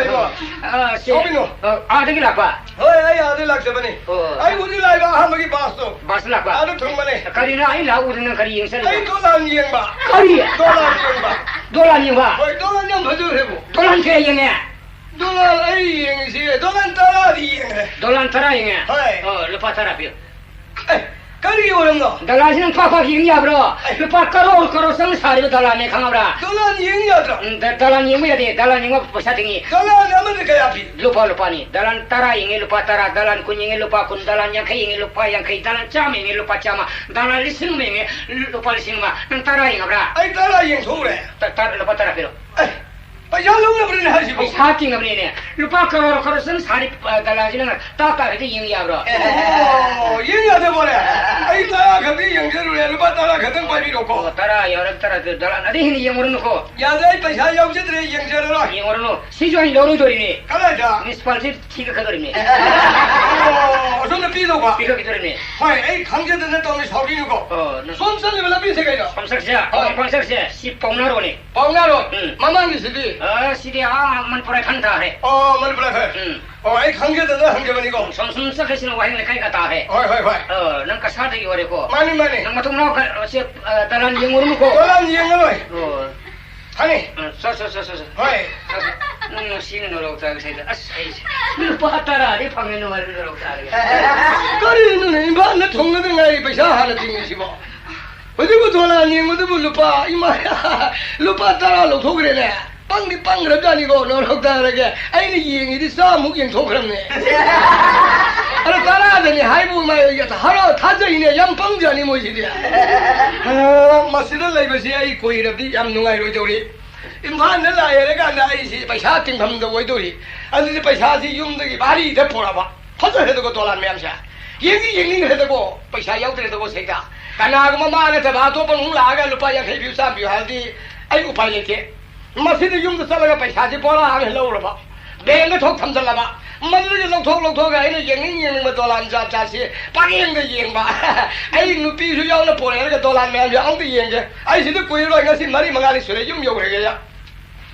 ꯏꯕꯣ꯫ ꯑ, ꯁꯤ, ꯁꯥꯎꯕꯤꯅꯨ꯫ ꯑ, ꯑꯥꯗꯒꯤ ꯂꯥꯛꯄ? ꯍꯣꯏ, ꯑꯩ ꯑꯥꯗꯒꯤ ꯂꯥꯛꯆꯕꯅꯤ꯫ ꯑꯣ꯫ ꯑꯩ ꯍꯧꯖꯤꯛ ꯂꯥꯛꯏꯕ ꯑꯍꯥꯟꯕꯒꯤ ꯕꯥꯁꯇꯣ꯫ ꯕꯥꯁꯇ ꯂꯥꯛꯄ? ꯑꯥꯗ ꯊꯨꯡꯕꯅꯦ꯫ ꯀꯔꯤꯅꯣ ꯑꯩ ꯂꯥꯛꯎꯗꯅ ꯀꯔꯤ ꯌꯦꯡ ꯆꯠꯂꯤꯕ? ꯑꯩ ꯗꯣꯂꯥꯟ ꯌꯦꯡꯕ꯫ ꯀꯔꯤ? ꯗꯣꯂꯥꯟ ꯌꯦꯡꯕ꯫ ꯗꯣꯂꯥꯟ ꯌꯦꯡꯕ? ꯍꯣꯏ, ꯗꯣꯂꯥꯟ ꯌꯥꯝ ꯐꯖꯈ꯭ꯔꯦꯕꯨ꯫ ꯗꯣꯂꯥꯟ ꯀꯌꯥ ꯌꯦꯡꯉꯦ? ꯗꯣꯂꯥꯟ ꯑꯩ ꯌꯦꯡꯉꯤꯁꯤ, ꯗꯣꯂꯥꯟ ꯇꯔꯥꯗꯤ ꯌꯦꯡꯉꯦ꯫ ꯗꯣꯂꯥꯟ ꯇꯔꯥ ꯌꯦꯡꯉꯦ? ꯍꯣꯏ꯫ ꯑꯣ, ꯂꯨꯄꯥ ꯇꯔꯥ ꯄꯤꯌꯨ꯫ ꯑꯦ, ꯀꯔꯤꯒꯤ ꯑꯣꯏꯔꯝꯅꯣ? ꯗꯂꯥꯜꯁꯤ ꯅꯪ ꯄꯥꯛ ꯄꯥꯛ ꯌꯦꯡ ꯌꯥꯕ꯭ꯔꯣ? ꯑꯦ꯫ ꯂꯨꯄꯥ ꯀꯔꯣꯔ ꯀꯔꯣꯔ ꯆꯪ ꯁꯥꯔꯤꯕ ꯗꯂꯥꯜꯅꯦ, ꯈꯪꯉꯕ꯭ꯔꯥ? ꯗꯣꯂꯥꯟ ꯌꯦꯡ ꯌꯥꯗ꯭ꯔꯣ? ꯎꯝ, ꯗ-, ꯗꯂꯥꯜ ꯌꯦꯡꯕ ꯌꯥꯗꯦ꯫ ꯗꯂꯥꯜ ꯌꯦꯡꯕ ꯄꯩꯁꯥ ꯇꯤꯡꯉꯤ꯫ ꯗꯣꯂꯥꯟ ꯑꯃꯗ ꯀꯌꯥ ꯄꯤ? ꯂꯨꯄꯥ, ꯂꯨꯄꯥꯅꯤ꯫ ꯗꯂꯥꯜ ꯇꯔꯥ ꯌꯦꯡꯉꯦ, ꯂꯨꯄꯥ ꯇꯔꯥ꯫ ꯗꯂꯥꯜ ꯀꯨꯟ ꯌꯦꯡꯉꯦ, ꯂꯨꯄꯥ ꯀꯨꯟ꯫ ꯗꯂꯥꯜ ꯌꯥꯡꯈꯩ ꯌꯦꯡꯉꯦ, ꯂꯨꯄꯥ ꯌꯥꯡꯈꯩ꯫ ꯗꯂꯥꯜ ꯆꯥꯝꯃ ꯌꯦꯡꯉꯦ, ꯂꯨꯄꯥ ꯆꯥꯝꯃ꯫ ꯗꯂꯥꯜ ꯂꯤꯁꯤꯡ ꯑꯃ ꯌꯦꯡꯉꯦ, ꯂꯨꯄꯥ ꯂꯤꯁꯤꯡ ꯑꯃ꯫ ꯅꯪ ꯇꯔꯥ ꯌꯦꯡꯉꯕ꯭ꯔꯥ? ꯑꯩ ꯇꯔꯥ ꯌꯦꯡꯊꯣꯛꯎꯔꯦ꯫ ꯇ-, ꯇ-, ꯂꯨꯄꯥ ꯇꯔꯥ ꯄꯤꯔꯣ꯫ ꯑꯦ, ꯄꯩꯁꯥ ꯂꯧꯅꯕꯅꯤꯅꯦ ꯍꯥꯏꯁꯤꯕꯣ꯫ ꯄꯩꯁꯥ ꯇꯤꯡꯅꯕꯅꯤꯅꯦ꯫ ꯂꯨꯄꯥ ꯀꯔꯣꯔ ꯀꯔꯣꯔ ꯆꯪ ꯁꯥꯔꯤ, ꯑ, ꯗꯂꯥꯜꯁꯤ ꯅꯪ ꯇꯥ ꯇꯥ ꯈꯛꯇ ꯌꯦꯡ ꯌꯥꯕ꯭ꯔꯣ? ꯑꯣ, ꯌꯦꯡ ꯌꯥꯗꯕꯣꯔꯦ? ꯑꯩ ꯇꯔꯥ ꯈꯛꯇ ꯌꯦꯡꯖꯔꯨꯔꯦ꯫ ꯂꯨꯄꯥ ꯇꯔꯥ ꯈꯛꯇꯪ ꯄꯥꯏꯕꯤꯔꯣꯀꯣ꯫ ꯑꯣ, ꯇꯔꯥ ꯌꯥꯎꯔ ꯇꯔꯥ, ꯗꯂꯥꯜ ꯑꯗꯩ ꯍꯦꯟꯅ ꯌꯦꯡꯉꯨꯔꯅꯨꯀꯣ꯫ ꯌꯥꯗꯦ, ꯑꯩ ꯄꯩꯁꯥ ꯌꯥꯎꯖꯗ꯭ꯔꯦ, ꯌꯦꯡꯖꯔꯔꯣꯏ꯫ ꯌꯦꯡꯉꯨꯔꯅꯨ꯫ ꯁꯤꯁꯨ ꯑꯩ ꯂꯧꯔꯣꯏꯗꯣꯔꯤꯅꯦ꯫ ꯀꯗꯥꯏꯗ? ꯃ꯭ꯌꯨꯅꯤꯁꯤꯄꯥꯂꯤꯇꯤ ꯊꯤꯒꯠꯀꯗꯣꯔꯤꯅꯦ꯫ ꯑꯣ, ꯑꯁꯣꯝꯗ ꯄꯤꯗꯧꯕ? ꯄꯤꯈꯠꯈꯤꯗꯣꯔꯤꯅꯦ꯫ ꯍꯣꯏ, ꯑꯩ ꯈꯪꯖꯗꯅ ꯇꯧꯅꯤ, ꯁꯥꯎꯕꯤꯅꯨꯀꯣ꯫ ꯑꯣ, ꯅꯪ ꯁꯣꯝ ꯆꯠꯂꯤꯕ ꯂꯝꯕꯤꯁꯦ ꯀꯩꯅꯣ? ꯁꯣꯝ ꯆꯠꯁꯦ, ꯍꯣꯏ꯫ ꯁꯣꯝ ꯆꯠꯁꯦ, ꯁꯤ ꯄꯥꯎꯅꯥꯔꯣꯅꯦ꯫ ꯄꯥꯎꯅꯥꯔꯣ? ꯎꯝ꯫ ꯃꯃꯥꯡꯒꯤꯁꯤꯗꯤ? ꯑ, ꯁꯤꯗꯤ ꯑꯥ ꯃꯅꯤꯄꯨꯔ ꯐꯟ ꯇꯥꯔꯦ꯫ ꯑꯣ, ꯃꯅꯤꯄꯨꯔ ꯐꯟ꯫ ꯎꯝ꯫ ꯑꯣ, ꯑꯩ ꯈꯪꯖꯗꯅ ꯍꯪꯖꯕꯅꯤꯀꯣ꯫ ꯁꯣꯝ, ꯁꯣꯝ ꯆꯠꯈ꯭ꯔꯁꯤꯅ ꯋꯥꯍꯦꯡ ꯂꯩꯀꯥꯏ ꯇꯥꯔꯦ꯫ ꯍꯣꯏ, ꯍꯣꯏ, ꯍꯣꯏ꯫ ꯑ, ꯅꯪ ꯀꯁꯥꯔꯗꯒꯤ ꯑꯣꯏꯔꯦꯀꯣ? ꯃꯥꯅꯤ, ꯃꯥꯅꯤ꯫ ꯅꯪ ꯃꯇꯨꯡ ꯃꯅꯥꯎ ꯀ-, ꯁꯦ, ꯑ, ꯗꯂꯥꯟ ꯌꯦꯡꯉꯨꯔꯅꯨꯀꯣ? ꯗꯂꯥꯟ ꯌꯦꯡꯉꯔꯣꯏ꯫ ꯑꯣ꯫ ꯐꯅꯤ꯫ ꯎꯝ, ꯆꯣ, ꯆꯣ, ꯆꯣ, ꯆꯣ, ꯆꯣ꯫ ꯍꯣꯏ꯫ ꯆꯣ, ꯆꯣ꯫ ꯎꯝ, ꯅꯨꯡꯁꯤꯅ ꯅꯣꯔꯣꯛ ꯇꯥꯔꯒ ꯁꯩꯗ꯫ ꯑꯁ, ꯑꯩꯁꯦ ꯂꯨꯄꯥ ꯇꯔꯥꯗꯤ ꯐꯪꯉꯦ, ꯅꯨꯡꯉꯥꯏꯕ ꯅꯣꯔꯣꯛ ꯇꯥꯔꯒ꯫ ꯀꯔꯤꯅꯣꯅꯦ, ꯏꯝꯐꯥꯜꯗ ꯊꯨꯡꯉꯗ ꯉꯥꯏꯔꯤ, ꯄꯩꯁꯥ ꯍꯥꯟꯅ ꯇꯤꯡꯉꯤꯁꯤꯕꯣ꯫ ꯍꯧꯖꯤꯛꯄꯨ ꯗꯣꯂꯥꯟ ꯌꯦꯡꯕꯗꯨꯕꯨ ꯂꯨꯄꯥ, ꯏꯃꯥ, ꯂꯨꯄꯥ ꯇꯔꯥ ꯂꯧꯊꯣꯛꯈ꯭ꯔꯦꯅꯦ꯫ ꯄꯪꯗꯤ ꯄꯪꯈ꯭ꯔꯕꯖꯥꯠꯅꯤꯀꯣ, ꯅꯣꯔꯣꯛ ꯇꯥꯔꯒꯦ꯫ ꯑꯩꯅ ꯌꯦꯡꯉꯤꯗꯤ ꯆꯥꯝꯃꯨꯛ ꯌꯦꯡꯊꯣꯛꯈ꯭ꯔꯕꯅꯦ꯫ ꯑꯗꯣ ꯇꯔꯥꯗꯅꯤ ꯍꯥꯏꯕꯨ ꯏꯃꯥ, ꯍꯔꯥꯎ ꯊꯥꯖꯩꯅꯦ, ꯌꯥꯝ ꯄꯪꯖꯥꯠꯅꯤ ꯃꯣꯏꯁꯤꯗꯤ꯫ ꯑ, ꯃꯁꯤꯗ ꯂꯩꯕꯁꯤ ꯑꯩ ꯀꯨꯏꯔꯕꯗꯤ ꯌꯥꯝ ꯅꯨꯡꯉꯥꯏꯔꯣꯏꯗꯧꯔꯤ꯫ ꯏꯝꯐꯥꯜꯗ ꯂꯥꯛꯑꯦ ꯍꯥꯏꯔꯀꯥꯟꯗ ꯑꯩꯁꯤ ꯄꯩꯁꯥ ꯇꯤꯡꯐꯝꯗ ꯑꯣꯏꯗꯧꯔꯤ꯫ ꯑꯗꯨꯗꯤ ꯄꯩꯁꯥꯁꯤ ꯌꯨꯝꯗꯒꯤ ꯚꯥꯔꯤꯗ ꯄꯨꯔꯛꯑꯕ꯫ ꯐꯖꯈ꯭ꯔꯦꯗꯀꯣ ꯗꯣꯂꯥꯟ ꯃꯌꯥꯝꯁꯦ꯫ ꯌꯦꯡꯗꯤ ꯌꯦꯡꯅꯤꯡꯈ꯭ꯔꯦꯗꯀꯣ, ꯄꯩꯁꯥ ꯌꯥꯎꯗ꯭ꯔꯦꯗꯀꯣ ꯁꯩꯗ꯫ ꯀꯅꯥꯒꯨꯝꯕ ꯃꯥ ꯅꯠꯇꯕ ꯑꯇꯣꯞꯄ ꯑꯃꯨꯛ ꯂꯥꯛꯑꯒ ꯂꯨꯄꯥ ꯌꯥꯡꯈꯩ ꯄꯤꯌꯨ, ꯆꯥꯝꯃ ꯄꯤꯌꯨ ꯍꯥꯏꯔꯗꯤ ꯑꯩ ꯎꯄꯥꯏ ꯂꯩꯇꯦ꯫ ꯃꯁꯤꯗ ꯌꯨꯝꯗ ꯆꯠꯂꯒ ꯄꯩꯁꯥꯁꯤ ꯕꯣꯔꯥ ꯑꯃ ꯂꯧꯔꯕ꯫ ꯕꯦꯡꯗ ꯊꯣꯛ ꯊꯝꯖꯜꯂꯕ꯫ ꯃꯗꯨꯗꯒꯤ ꯂꯧꯊꯣꯛ ꯂꯧꯊꯣꯛꯑꯒ ꯑꯩꯅ ꯌꯦꯡꯅꯤꯡ ꯌꯦꯡꯅꯤꯡꯕ ꯗꯣꯂꯥꯟ ꯖꯥꯠ ꯖꯥꯠꯁꯤ ꯄꯪꯌꯦꯡꯗ ꯌꯦꯡꯕ꯫ ꯑꯩ ꯅꯨꯄꯤꯁꯨ ꯌꯥꯎꯅ ꯄꯣꯔꯛꯑꯒ ꯗꯣꯂꯥꯟ ꯃꯌꯥꯝꯁꯦ ꯑꯃꯨꯛꯇ ꯌꯦꯡꯒꯦ꯫ ꯑꯩ ꯁꯤꯗ ꯀꯨꯏꯔꯔꯣꯏ, ꯉꯁꯤ ꯃꯔꯤ ꯃꯉꯥꯅꯤ ꯁꯨꯔꯦ ꯌꯨꯝ ꯌꯧꯔꯒꯦ꯫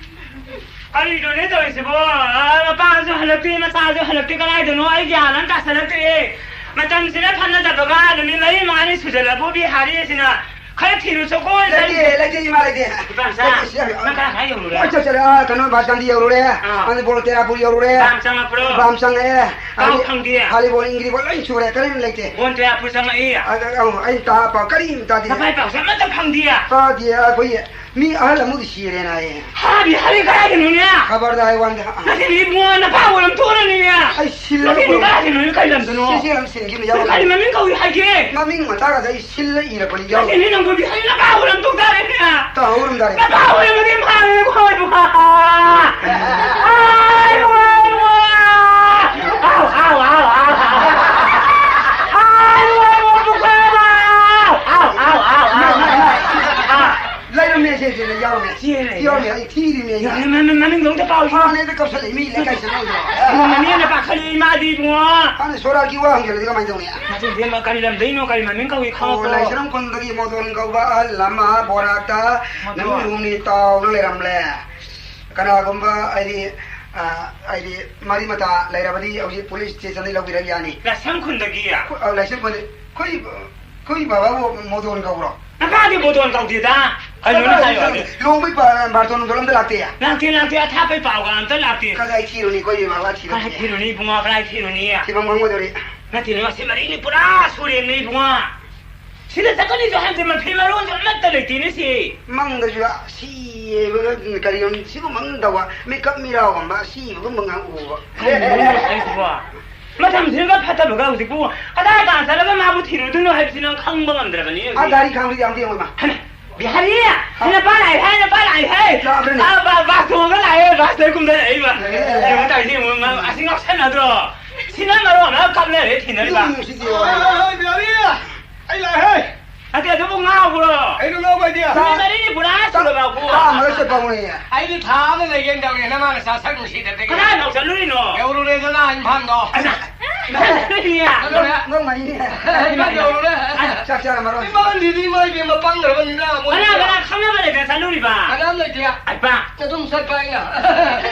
ꯀꯔꯤꯅꯣꯅꯦ ꯇꯧꯔꯤꯁꯤꯕꯣ? ꯑꯥ, ꯃꯄꯥꯁꯨ ꯍꯜꯂꯛꯇꯦ, ꯃꯆꯥꯁꯨ ꯍꯜꯂꯛꯇꯦ, ꯀꯗꯥꯏꯗꯅꯣ? ꯑꯩ ꯒ꯭ꯌꯥꯟ ꯑꯃ ꯇꯥꯁꯜꯂꯛꯇ꯭ꯔꯦ꯫ ꯃꯇꯝꯁꯤꯅ ꯐꯠꯅꯗꯕꯒ ꯅꯨꯃꯤꯠ ꯃꯔꯤ ꯃꯉꯥꯅꯤ ꯁꯨꯖꯜꯂꯕꯨ ꯕꯤꯍꯥꯔꯤ ꯑꯁꯤꯅ ꯈꯔ ꯊꯤꯔꯨ ꯆꯣꯀꯣ꯫ ꯂꯩꯇꯦ, ꯂꯩꯇꯦ, ꯏꯃꯥ, ꯂꯩꯇꯦ꯫ ꯏꯄꯥꯝꯆꯥ, ꯂꯩꯇꯦ, ꯁꯤ ꯌꯥꯝ ꯅꯪ ꯀꯥꯏ ꯀꯥꯏ ꯌꯧꯔꯨꯔꯦ? ꯑꯣ, ꯆꯠ-, ꯆꯠꯂꯦ, ꯑꯥ, ꯀꯩꯅꯣ, ꯕꯥꯁ ꯁ꯭ꯇꯦꯟꯗ ꯌꯧꯔꯨꯔꯦ꯫ ꯑꯥ꯫ ꯑꯗꯨ ꯕꯣꯜ ꯇꯦꯔꯥꯄꯨꯔ ꯌꯧꯔꯨꯔꯦ꯫ ꯕꯥꯝ ꯆꯪꯉꯛꯄ꯭ꯔꯣ? ꯕꯥꯝ ꯆꯪꯉꯛꯑꯦ꯫ ꯀꯥꯎ ꯑꯗꯨ ꯐꯪꯗꯦ꯫ ꯚꯣꯂꯤꯕꯣꯜ, ꯏꯪꯒ꯭ꯔꯤꯕꯣꯜ ꯂꯣꯏ ꯁꯨꯔꯦ, ꯀꯔꯤꯝ ꯂꯩꯇꯦ꯫ ꯕꯣꯜ ꯇꯦꯔꯥꯄꯨꯔ ꯆꯪꯉꯛꯏ꯫ ꯑꯗ, ꯑꯧ, ꯑꯩ ꯇꯥ ꯄꯥꯎ ꯀꯔꯤꯝ ꯇꯥꯗꯦ꯫ ꯅꯄꯥꯏ ꯄꯥꯎꯁꯦ ꯑꯃꯠꯇ ꯐꯪꯗꯦ꯫ ꯇꯥꯗꯦ, ꯑꯩꯈꯣꯏ ꯃꯤ ꯑꯍꯜ ꯑꯃꯗꯤ ꯁꯤꯔꯦꯅ ꯍꯥꯏꯌꯦ꯫ ꯍꯥ, ꯕꯤꯍꯥꯔꯤ ꯀꯗꯥꯏꯗꯅꯣꯅꯦ? ꯈꯕꯔꯗ ꯍꯥꯏ ꯋꯥꯅꯤꯗ꯫ ꯅꯠꯇꯦꯅꯦ ꯏꯕꯨꯡꯉꯣ, ꯅꯄꯥ ꯑꯣꯏꯔꯝ ꯊꯣꯛꯑꯅꯤꯅꯦ꯫ ꯑꯩ ꯁꯤꯜꯂꯒ ꯅꯠꯇꯦꯅꯦ, ꯄꯨꯔꯛꯑꯣ꯫ ꯀꯗꯥꯏꯗꯅꯣꯅꯦ? ꯀꯔꯤ ꯂꯝꯗꯅꯣ? ꯁꯤꯁꯦ ꯌꯥꯝ ꯁꯤꯟꯈꯤꯕ ꯌꯥꯎꯔꯦ꯫ ꯀꯔꯤ ꯃꯃꯤꯡ ꯀꯧꯏ ꯍꯥꯏꯒꯦ? ꯃꯃꯤꯡ ꯃꯇꯥꯒꯗ ꯑꯩ ꯁꯤꯜꯂ ꯏꯔꯛꯄꯅꯤ ꯌꯥꯎꯔꯦ꯫ ꯅꯠꯇꯦꯅꯦ, ꯅꯪꯕꯨ ꯕꯤꯍꯥꯔꯤ ꯅꯄꯥ ꯑꯣꯏꯔꯝ ꯊꯣꯛ ꯇꯥꯔꯦꯅꯦ꯫ ꯇꯥꯍꯧꯔꯝ ꯇꯥꯔꯦ꯫ ꯅꯄꯥ ꯑꯣꯏꯔꯝꯃꯗꯤ ꯐꯥꯔꯦꯅꯦ, ꯈꯣꯏ ꯕꯕꯥ꯫ ꯑꯥꯏ, ꯋꯥ, ꯋꯥ꯫ ꯑꯥꯎ, ꯑꯥꯎ, ꯑꯥꯎ, ꯑꯥꯎ, ꯑꯥꯎ꯫ ꯑꯥꯏ, ꯋꯥ, ꯋꯥ, ꯕꯨꯈꯥ, ꯑꯥꯎ, ꯑꯥꯎ, ꯑꯥꯎ, ꯑꯥꯎ, ꯑꯥꯎ꯫ ꯂꯩꯔꯝꯃꯦ, ꯁꯦ, ꯁꯦ, ꯌꯥꯎꯔꯝꯃꯦ꯫ ꯁꯤ ꯂꯩꯔꯦ꯫ ꯌꯥꯎꯔꯝꯃꯦ, ꯑꯩ ꯊꯤꯔꯤꯅꯦ ꯑꯩ꯫ ꯃ-, ꯃ-, ꯃ-, ꯃꯃꯤꯡꯗꯣ ꯑꯝꯇ ꯄꯥꯎ꯫ ꯃꯥꯅꯦ, ꯑꯗ ꯀꯧꯁꯜꯂꯛꯏ ꯃꯤ ꯂꯩꯀꯥꯏ ꯆꯠꯅꯧꯗ꯭ꯔꯣ? ꯃ-, ꯃꯃꯤꯡ ꯑꯝꯇ ꯄꯥꯈꯠꯂꯤ, ꯏꯃꯥꯗꯤ ꯏꯕꯨꯡꯉꯣ꯫ ꯃꯥꯅꯦ, ꯁꯣꯔꯥꯠꯀꯤ ꯋꯥ ꯍꯪꯖꯜꯂꯗꯤ ꯀꯃꯥꯏꯅ ꯇꯧꯅꯤ? ꯅꯠꯇꯦ, ꯏꯕꯦꯝꯃ, ꯀꯔꯤ ꯂꯝꯗꯩꯅꯣ, ꯀꯔꯤ ꯃꯃꯤꯡ ꯀꯧꯏ ꯑꯣ, ꯈꯪꯉꯛꯄ꯭ꯔꯣ? ꯂꯥꯏꯁ꯭ꯔꯝ ꯈꯨꯟꯗꯒꯤ ꯃꯣꯗꯣꯟ ꯀꯧꯕ ꯑꯍꯜ ꯑꯃ ꯕꯣꯔꯥꯛꯇ ꯃꯣꯗꯣꯟ꯫ ꯅꯨꯃꯤꯠ ꯍꯨꯝꯅꯤ ꯇꯥꯎꯅ ꯂꯩꯔꯝꯂꯦ꯫ ꯀꯅꯥꯒꯨꯝꯕ ꯍꯥꯏꯗꯤ, ꯑ, ꯍꯥꯏꯗꯤ ꯃꯔꯤ ꯃꯇꯥ ꯂꯩꯔꯕꯗꯤ ꯍꯧꯖꯤꯛ ꯄꯨꯂꯤꯁ ꯁ꯭ꯇꯦꯁꯟꯗꯒꯤ ꯂꯧꯕꯤꯔꯛ ꯌꯥꯅꯤ꯫ ꯂꯥꯏꯁ꯭ꯔꯝ ꯈꯨꯟꯗꯒꯤ? ꯑꯩꯈꯣꯏ, ꯑ, ꯂꯥꯏꯁ꯭ꯔꯝ ꯈꯨꯟꯗ-, ꯑꯩꯈꯣꯏ, ꯑꯩꯈꯣꯏ ꯕꯕꯥꯕꯨ ꯃꯣꯗꯣꯟ ꯀꯧꯕ꯭ꯔꯣ? ꯅꯄꯥꯗꯤ ꯕꯣꯗꯣꯟ ꯀꯧꯗꯦꯗ꯫ ꯀꯩꯅꯣ ꯅꯪ ꯍꯥꯏꯌꯣ ꯍꯥꯏꯗꯤ? ꯂꯨꯍꯣꯡꯕꯩ ꯄꯥ-, ꯕꯥꯔꯇꯣꯟ ꯅꯨꯡꯇꯣꯟ ꯑꯝꯇ ꯂꯥꯛꯇꯦ? ꯂꯥꯛꯇꯦ, ꯂꯥꯛꯇꯦ, ꯑꯊꯥꯞꯄꯩ ꯄꯥꯎꯒ ꯑꯝꯇ ꯂꯥꯛꯇꯦ꯫ ꯀꯗꯥꯏ ꯊꯤꯔꯨꯅꯤ? ꯑꯩꯈꯣꯏ ꯕꯕꯥ ꯊꯤꯔꯨꯅꯤ꯫ ꯀꯗꯥꯏ ꯊꯤꯔꯨꯅꯤ ꯏꯕꯨꯡꯉꯣ, ꯀꯗꯥꯏ ꯊꯤꯔꯨꯅꯤ? ꯊꯤꯐꯝ ꯈꯪꯉꯣꯏꯗꯧꯔꯤ꯫ ꯅꯠꯇꯦꯅꯦ, ꯉꯁꯤ ꯃꯔꯤꯅꯤ ꯄꯨꯔꯥ ꯁꯨꯔꯦꯅꯦ ꯏꯕꯨꯡꯉꯣ꯫ ꯁꯤꯗ ꯆꯠꯀꯅꯤꯁꯨ ꯍꯥꯏꯕꯗꯤ ꯃꯐꯤ ꯃꯔꯣꯟꯁꯨ ꯑꯃꯠꯇ ꯂꯩꯇꯦꯅꯦ ꯁꯤ꯫ ꯃꯪꯗꯁꯨ ꯁꯤꯕꯒ ꯀꯔꯤꯒꯨꯝ ꯁꯤꯒꯨꯝꯕ ꯑꯃ ꯇꯧꯕ, ꯃꯤꯀꯞ ꯃꯤꯔꯥꯎꯒꯨꯝꯕ ꯁꯤꯕꯒꯨꯝꯕ ꯉꯥꯛ ꯎꯕ꯫ ꯀꯔꯤꯅꯣ ꯍꯥꯏꯁꯤꯕꯣ? ꯃꯇꯝꯁꯤꯒ ꯐꯠꯇꯕꯒ ꯍꯧꯖꯤꯛꯄꯨ ꯀꯗꯥꯏ ꯇꯥꯟꯅ ꯆꯠꯂꯒ ꯃꯥꯕꯨ ꯊꯤꯔꯨꯗꯣꯏꯅꯣ ꯍꯥꯏꯕꯁꯤ ꯅꯪ ꯈꯪꯕ ꯉꯝꯗ꯭ꯔꯕꯅꯤ ꯍꯧꯖꯤꯛ꯫ ꯑꯥ, ꯒꯥꯔꯤ ꯈꯥꯝꯕꯗꯤ ꯌꯥꯝ ꯌꯦꯡꯉꯣ ꯏꯃꯥ꯫ ꯍꯩꯃꯥ, ꯕꯤꯍꯥꯔꯤ, ꯍꯥ? ꯅꯄꯥ ꯂꯥꯛꯑꯦ ꯍꯥꯏ, ꯅꯄꯥ ꯂꯥꯛꯑꯦ ꯍꯥꯏ꯫ ꯂꯥꯛꯑꯕ꯭ꯔꯅꯦ? ꯑꯥ, ꯕꯥ-, ꯕꯥꯁ ꯇꯣꯡꯉꯒ ꯂꯥꯛꯑꯦ, ꯕꯥꯁꯇ ꯀꯨꯝꯊꯔꯛꯏꯕ꯫ ꯑꯦ, ꯑꯦ, ꯑꯦ꯫ ꯌꯦꯡꯉꯣ ꯇꯧꯔꯤꯁꯤ, ꯌꯦꯡꯉꯣ, ꯃꯥ ꯑꯁꯤ ꯉꯥꯎꯁꯟꯅꯗ꯭ꯔꯣ? ꯁꯤꯅ ꯃꯔꯣꯟ ꯑꯃ ꯀꯞ ꯂꯩꯔꯦ, ꯊꯤꯅꯔꯤꯕ꯫ ꯅꯨꯡꯁꯤꯗꯦ꯫ ꯑꯥ, ꯕꯤꯍꯥꯔꯤ, ꯑꯩ ꯂꯥꯛꯑꯦ ꯍꯦ꯫ ꯑꯗꯨ ꯑꯗꯨꯕꯨ ꯉꯥꯎꯕ꯭ꯔꯣ? ꯑꯩꯅ ꯉꯥꯎꯕ ꯍꯥꯏꯗꯤ ꯅꯨꯃꯤꯠ ꯃꯔꯤꯅꯤ ꯄꯨꯔꯥ ꯁꯨꯔꯕ ꯑꯩꯈꯣꯏ꯫ ꯊꯥ ꯑꯃꯗ ꯆꯠꯄ ꯍꯧꯅꯩꯌꯦ꯫ ꯑꯩꯗꯤ ꯊꯥ ꯑꯃ ꯂꯩꯒꯦꯅ ꯇꯧꯔꯦ, ꯅꯃꯥ ꯅꯆꯥ ꯁꯛ ꯅꯨꯡꯁꯤꯗꯕꯗꯒꯤ꯫ ꯀꯗꯥꯏꯐꯥꯎ ꯆꯠꯂꯨꯔꯤꯅꯣ? ꯌꯧꯔꯨꯔꯦꯗꯅ ꯏꯝꯐꯥꯜꯗꯣ꯫ ꯏꯝꯐꯥꯜ ꯆꯠꯂꯨꯔꯤꯅꯦ꯫ ꯅꯪ, ꯅꯪ ꯃꯅꯤꯅꯦ꯫ ꯏꯝꯐꯥꯜ ꯌꯧꯔꯨꯔꯦ꯫ ꯆꯥꯛ ꯆꯥꯔꯝꯃꯔꯣꯏ꯫ ꯏꯝꯐꯥꯜꯗꯤ ꯏꯃꯥ ꯏꯕꯦꯝꯃ ꯄꯪꯈ꯭ꯔꯕꯅꯤꯅ ꯃꯣꯏ꯫ ꯀꯅꯥ, ꯀꯅꯥ ꯈꯪꯅꯕ ꯂꯩꯗꯅ ꯆꯠꯂꯨꯔꯤꯕ? ꯀꯅꯥꯝ ꯂꯩꯇꯦ꯫ ꯑꯩꯄꯥ꯫ ꯑꯗꯨꯝ ꯆꯠꯄ ꯑꯩꯅ꯫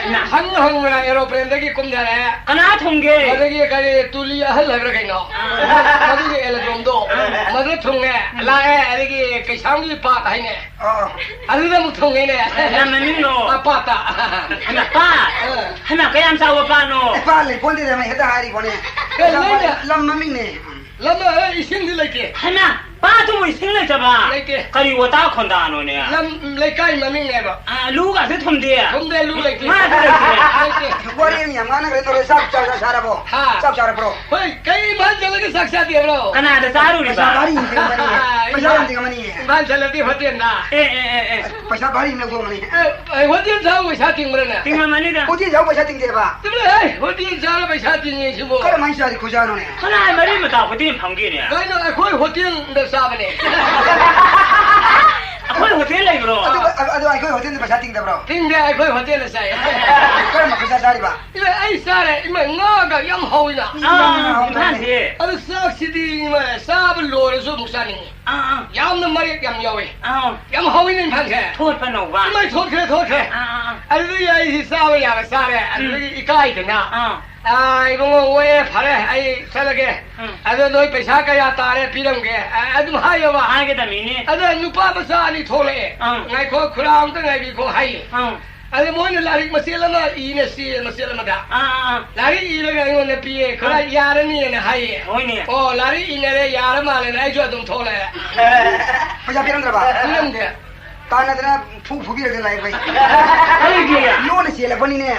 ꯏꯃꯥ꯫ ꯍꯪ ꯍꯪꯕꯗ aeroplane ꯗꯒꯤ ꯀꯨꯝꯊꯔꯛꯑꯦ꯫ ꯀꯅꯥ ꯊꯨꯡꯒꯦ? ꯑꯗꯒꯤ ꯀꯔꯤ ꯇꯨꯂꯤ ꯑꯍꯜ ꯍꯥꯏꯕ꯭ꯔꯥ ꯀꯩꯅꯣ? ꯑꯥ꯫ ꯃꯗꯨꯒꯤ aerodrome ꯗꯣ꯫ ꯑꯥ꯫ ꯃꯗꯨ ꯊꯨꯡꯉꯦ꯫ ꯎꯝ꯫ ꯂꯥꯛꯑꯦ꯫ ꯑꯗꯒꯤ ꯀꯩꯁꯥꯝꯒꯤ ꯄꯥꯠ ꯍꯥꯏꯅꯦ꯫ ꯑꯥ꯫ ꯑꯗꯨꯗ ꯑꯃꯨꯛ ꯊꯨꯡꯉꯦꯅꯦ꯫ ꯂꯝ ꯃꯃꯤꯡꯂꯣ? ꯑ, ꯄꯥꯠꯇ꯫ ꯍꯩꯃꯥ, ꯄꯥꯠ? ꯑꯥ꯫ ꯍꯩꯃꯥ, ꯀꯌꯥꯝ ꯆꯥꯎꯕ ꯄꯥꯠꯅꯣ? ꯑꯦ, ꯄꯥꯠ ꯂꯩ ꯄꯣꯟꯇꯦꯗ, ꯃꯩ ꯍꯦꯛꯇ ꯍꯥꯏꯔꯤꯕꯣꯅꯦ꯫ ꯑꯦ, ꯂꯩꯅꯦ꯫ ꯂꯝ ꯃꯃꯤꯡꯅꯦ꯫ ꯂꯝ, ꯑ, ꯏꯁꯤꯡꯗꯤ ꯂꯩꯇꯦ꯫ ꯍꯩꯃꯥ, ꯄꯥꯠꯇꯨꯕꯨ ꯏꯁꯤꯡ ꯂꯩꯇꯕ? ꯂꯩꯇꯦ꯫ ꯀꯔꯤ ꯋꯥꯇꯥ ꯈꯣꯟꯗꯥꯅꯣꯅꯦ? ꯂꯝ, ꯂꯩꯀꯥꯏ ꯃꯃꯤꯡꯅꯦꯕ꯫ ꯑ, ꯂꯨꯒꯁꯨ ꯊꯨꯝꯗꯦ? ꯊꯨꯝꯗꯦ, ꯂꯨ ꯂꯩꯇꯦ꯫ ꯉꯥꯁꯨ ꯂꯩꯇꯦ? ꯂꯩꯇꯦ꯫ ꯋꯥꯔꯤ ꯑꯃ ꯌꯥꯝ ꯉꯥꯡꯅꯈ꯭ꯔꯦ ꯇꯧꯔꯦ, ꯆꯥꯛ, ꯆꯥꯛ, ꯆꯥꯛ ꯆꯥꯔꯕꯣ? ꯍꯥ? ꯆꯥꯛ ꯆꯥꯔꯕ꯭ꯔꯣ? ꯍꯣꯏ, ꯀꯩ ꯏꯝꯐꯥꯜ ꯆꯠꯂꯒ ꯆꯥꯛ ꯆꯥꯗꯦꯕ꯭ꯔꯣ? ꯀꯅꯥꯗ ꯆꯥꯔꯨꯔꯤꯕ? ꯄꯩꯁꯥ ꯚꯥꯔꯤ ꯌꯦꯡꯁꯤꯟꯕꯅꯤ꯫ ꯄꯩꯁꯥ ꯌꯥꯝ ꯇꯤꯡꯉꯝꯃꯅꯤ꯫ ꯏꯝꯐꯥꯜ ꯆꯠꯂꯗꯤ ꯍꯣꯇꯦꯜꯗ꯫ ꯑꯦ, ꯑꯦ, ꯑꯦ, ꯑꯦ꯫ ꯄꯩꯁꯥ ꯚꯥꯔꯤ ꯑꯃ ꯂꯧꯊꯣꯛꯑꯝꯃꯅꯤ꯫ ꯑꯦ, ꯑꯦ, ꯍꯣꯇꯦꯜ ꯆꯥꯕ ꯄꯩꯁꯥ ꯇꯤꯡꯕ꯭ꯔꯅꯦ? ꯇꯤꯡꯉꯝꯃꯅꯤꯗ꯫ ꯍꯣꯇꯦꯜ ꯆꯥꯕ ꯄꯩꯁꯥ ꯇꯤꯡꯗꯦꯕ꯫ ꯆꯠꯂꯣꯍꯦ, ꯍꯣꯇꯦꯜ ꯆꯥꯔ ꯄꯩꯁꯥ ꯇꯤꯡꯉꯦ ꯁꯤꯕꯨ꯫ ꯀꯔꯝꯍꯥꯏꯅ ꯆꯥꯔꯤ ꯈꯨꯖꯥꯅꯣꯅꯦ? ꯀꯅꯥꯏ ꯃꯔꯤ ꯃꯇꯥ ꯍꯣꯇꯦꯜ ꯐꯝꯒꯦꯅꯦ? ꯀꯩꯅꯣ, ꯑꯩꯈꯣꯏ ꯍꯣꯇꯦꯜꯗ ꯆꯥꯕꯅꯦ꯫ ꯑꯩꯈꯣꯏ ꯍꯣꯇꯦꯜ ꯂꯩꯕ꯭ꯔꯣ? ꯑꯗꯨ, ꯑꯗꯨ ꯑꯩꯈꯣꯏ ꯍꯣꯇꯦꯜꯗ ꯄꯩꯁꯥ ꯇꯤꯡꯗꯕ꯭ꯔꯣ? ꯇꯤꯡꯗꯦ, ꯑꯩꯈꯣꯏ ꯍꯣꯇꯦꯜꯗ ꯆꯥꯏ꯫ ꯀꯔꯝꯕ ꯄꯩꯁꯥ ꯆꯥꯔꯤꯕ? ꯏꯃꯥ, ꯑꯩ ꯆꯥꯔꯦ, ꯏꯃꯥ, ꯉꯥꯒ ꯌꯥꯝ ꯍꯥꯎꯋꯤꯅ꯫ ꯑꯥ, ꯏꯝꯐꯥꯜꯁꯦ꯫ ꯑꯗꯨ ꯆꯥꯛꯁꯤꯗꯤ, ꯏꯃꯥ, ꯆꯥꯕ ꯂꯣꯏꯔꯁꯨ ꯑꯃꯨꯛ ꯆꯥꯅꯤꯡꯉꯤ꯫ ꯑꯥ, ꯑꯥ꯫ ꯌꯥꯝꯅ ꯃꯔꯦꯛ ꯌꯥꯝ ꯌꯥꯎꯋꯦ꯫ ꯑꯥ꯫ ꯌꯥꯝ ꯍꯥꯎꯋꯤꯅꯦ ꯏꯝꯐꯥꯜꯁꯦ꯫ ꯊꯣꯠꯄ ꯅꯧꯕ꯫ ꯏꯃꯥ, ꯊꯣꯠꯈ꯭ꯔꯦ, ꯊꯣꯠꯈ꯭ꯔꯦ꯫ ꯑꯥ, ꯑꯥ, ꯑꯥ꯫ ꯑꯗꯨꯗꯒꯤ ꯑꯩꯁꯤ ꯆꯥꯕ ꯌꯥꯕ ꯆꯥꯔꯦ꯫ ꯎꯝ꯫ ꯑꯗꯨꯗꯒꯤ ꯏꯀꯥꯏꯗꯅ꯫ ꯑꯥ꯫ ꯑꯥ, ꯏꯕꯨꯡꯉꯣ, ꯑꯣꯛꯑꯦ, ꯐꯔꯦ, ꯑꯩ ꯆꯠꯂꯒꯦ꯫ ꯎꯝ꯫ ꯑꯗꯣ ꯅꯣꯏ ꯄꯩꯁꯥ ꯀꯌꯥ ꯇꯥꯔꯦ ꯄꯤꯔꯝꯒꯦ꯫ ꯑꯥ, ꯑꯗꯨꯝ ꯍꯥꯏꯌꯣꯕ꯫ ꯍꯥꯏꯒꯗꯕꯅꯤꯅꯦ꯫ ꯑꯗꯣ ꯅꯨꯄꯥ ꯃꯆꯥ ꯑꯅꯤ ꯊꯣꯛꯂꯛꯑꯦ꯫ ꯑꯥ꯫ ꯉꯥꯏꯈꯣ, ꯈꯨꯔꯥ ꯑꯝꯇ ꯉꯥꯏꯕꯤꯈꯣ ꯍꯥꯏꯌꯦ꯫ ꯑꯥ꯫ ꯑꯗ ꯃꯣꯏꯅ ꯂꯥꯏꯔꯤꯛ ꯃꯆꯦꯠ ꯑꯃ ꯏꯅꯦ, ꯆꯦ ꯃꯆꯦꯠ ꯑꯃꯗ꯫ ꯑꯥ, ꯑꯥ, ꯑꯥ꯫ ꯂꯥꯏꯔꯤꯛ ꯏꯔꯒ ꯑꯩꯉꯣꯟꯗ ꯄꯤꯌꯦ, ꯈꯔ ꯑꯥ꯫ ꯌꯥꯔꯅꯤꯅ ꯍꯥꯏꯌꯦ꯫ ꯍꯣꯏꯅꯦ꯫ ꯑꯣ, ꯂꯥꯏꯔꯤꯛ ꯏꯅꯔꯦ, ꯌꯥꯔ ꯃꯥꯜꯂꯦꯅ ꯑꯩꯁꯨ ꯑꯗꯨꯝ ꯊꯣꯛꯂꯛꯑꯦ꯫ ꯄꯩꯁꯥ ꯄꯤꯔꯝꯗ꯭ꯔꯕ? ꯄꯤꯔꯝꯗꯦ꯫ ꯇꯥꯟꯅꯗꯅ ꯐꯨ ꯐꯨꯕꯤꯔꯒ ꯂꯥꯛꯑꯦ ꯑꯩꯈꯣꯏ꯫ ꯀꯔꯤꯒꯤ? ꯂꯣꯟꯅ ꯆꯦꯜꯂꯛꯄꯅꯤꯅꯦ꯫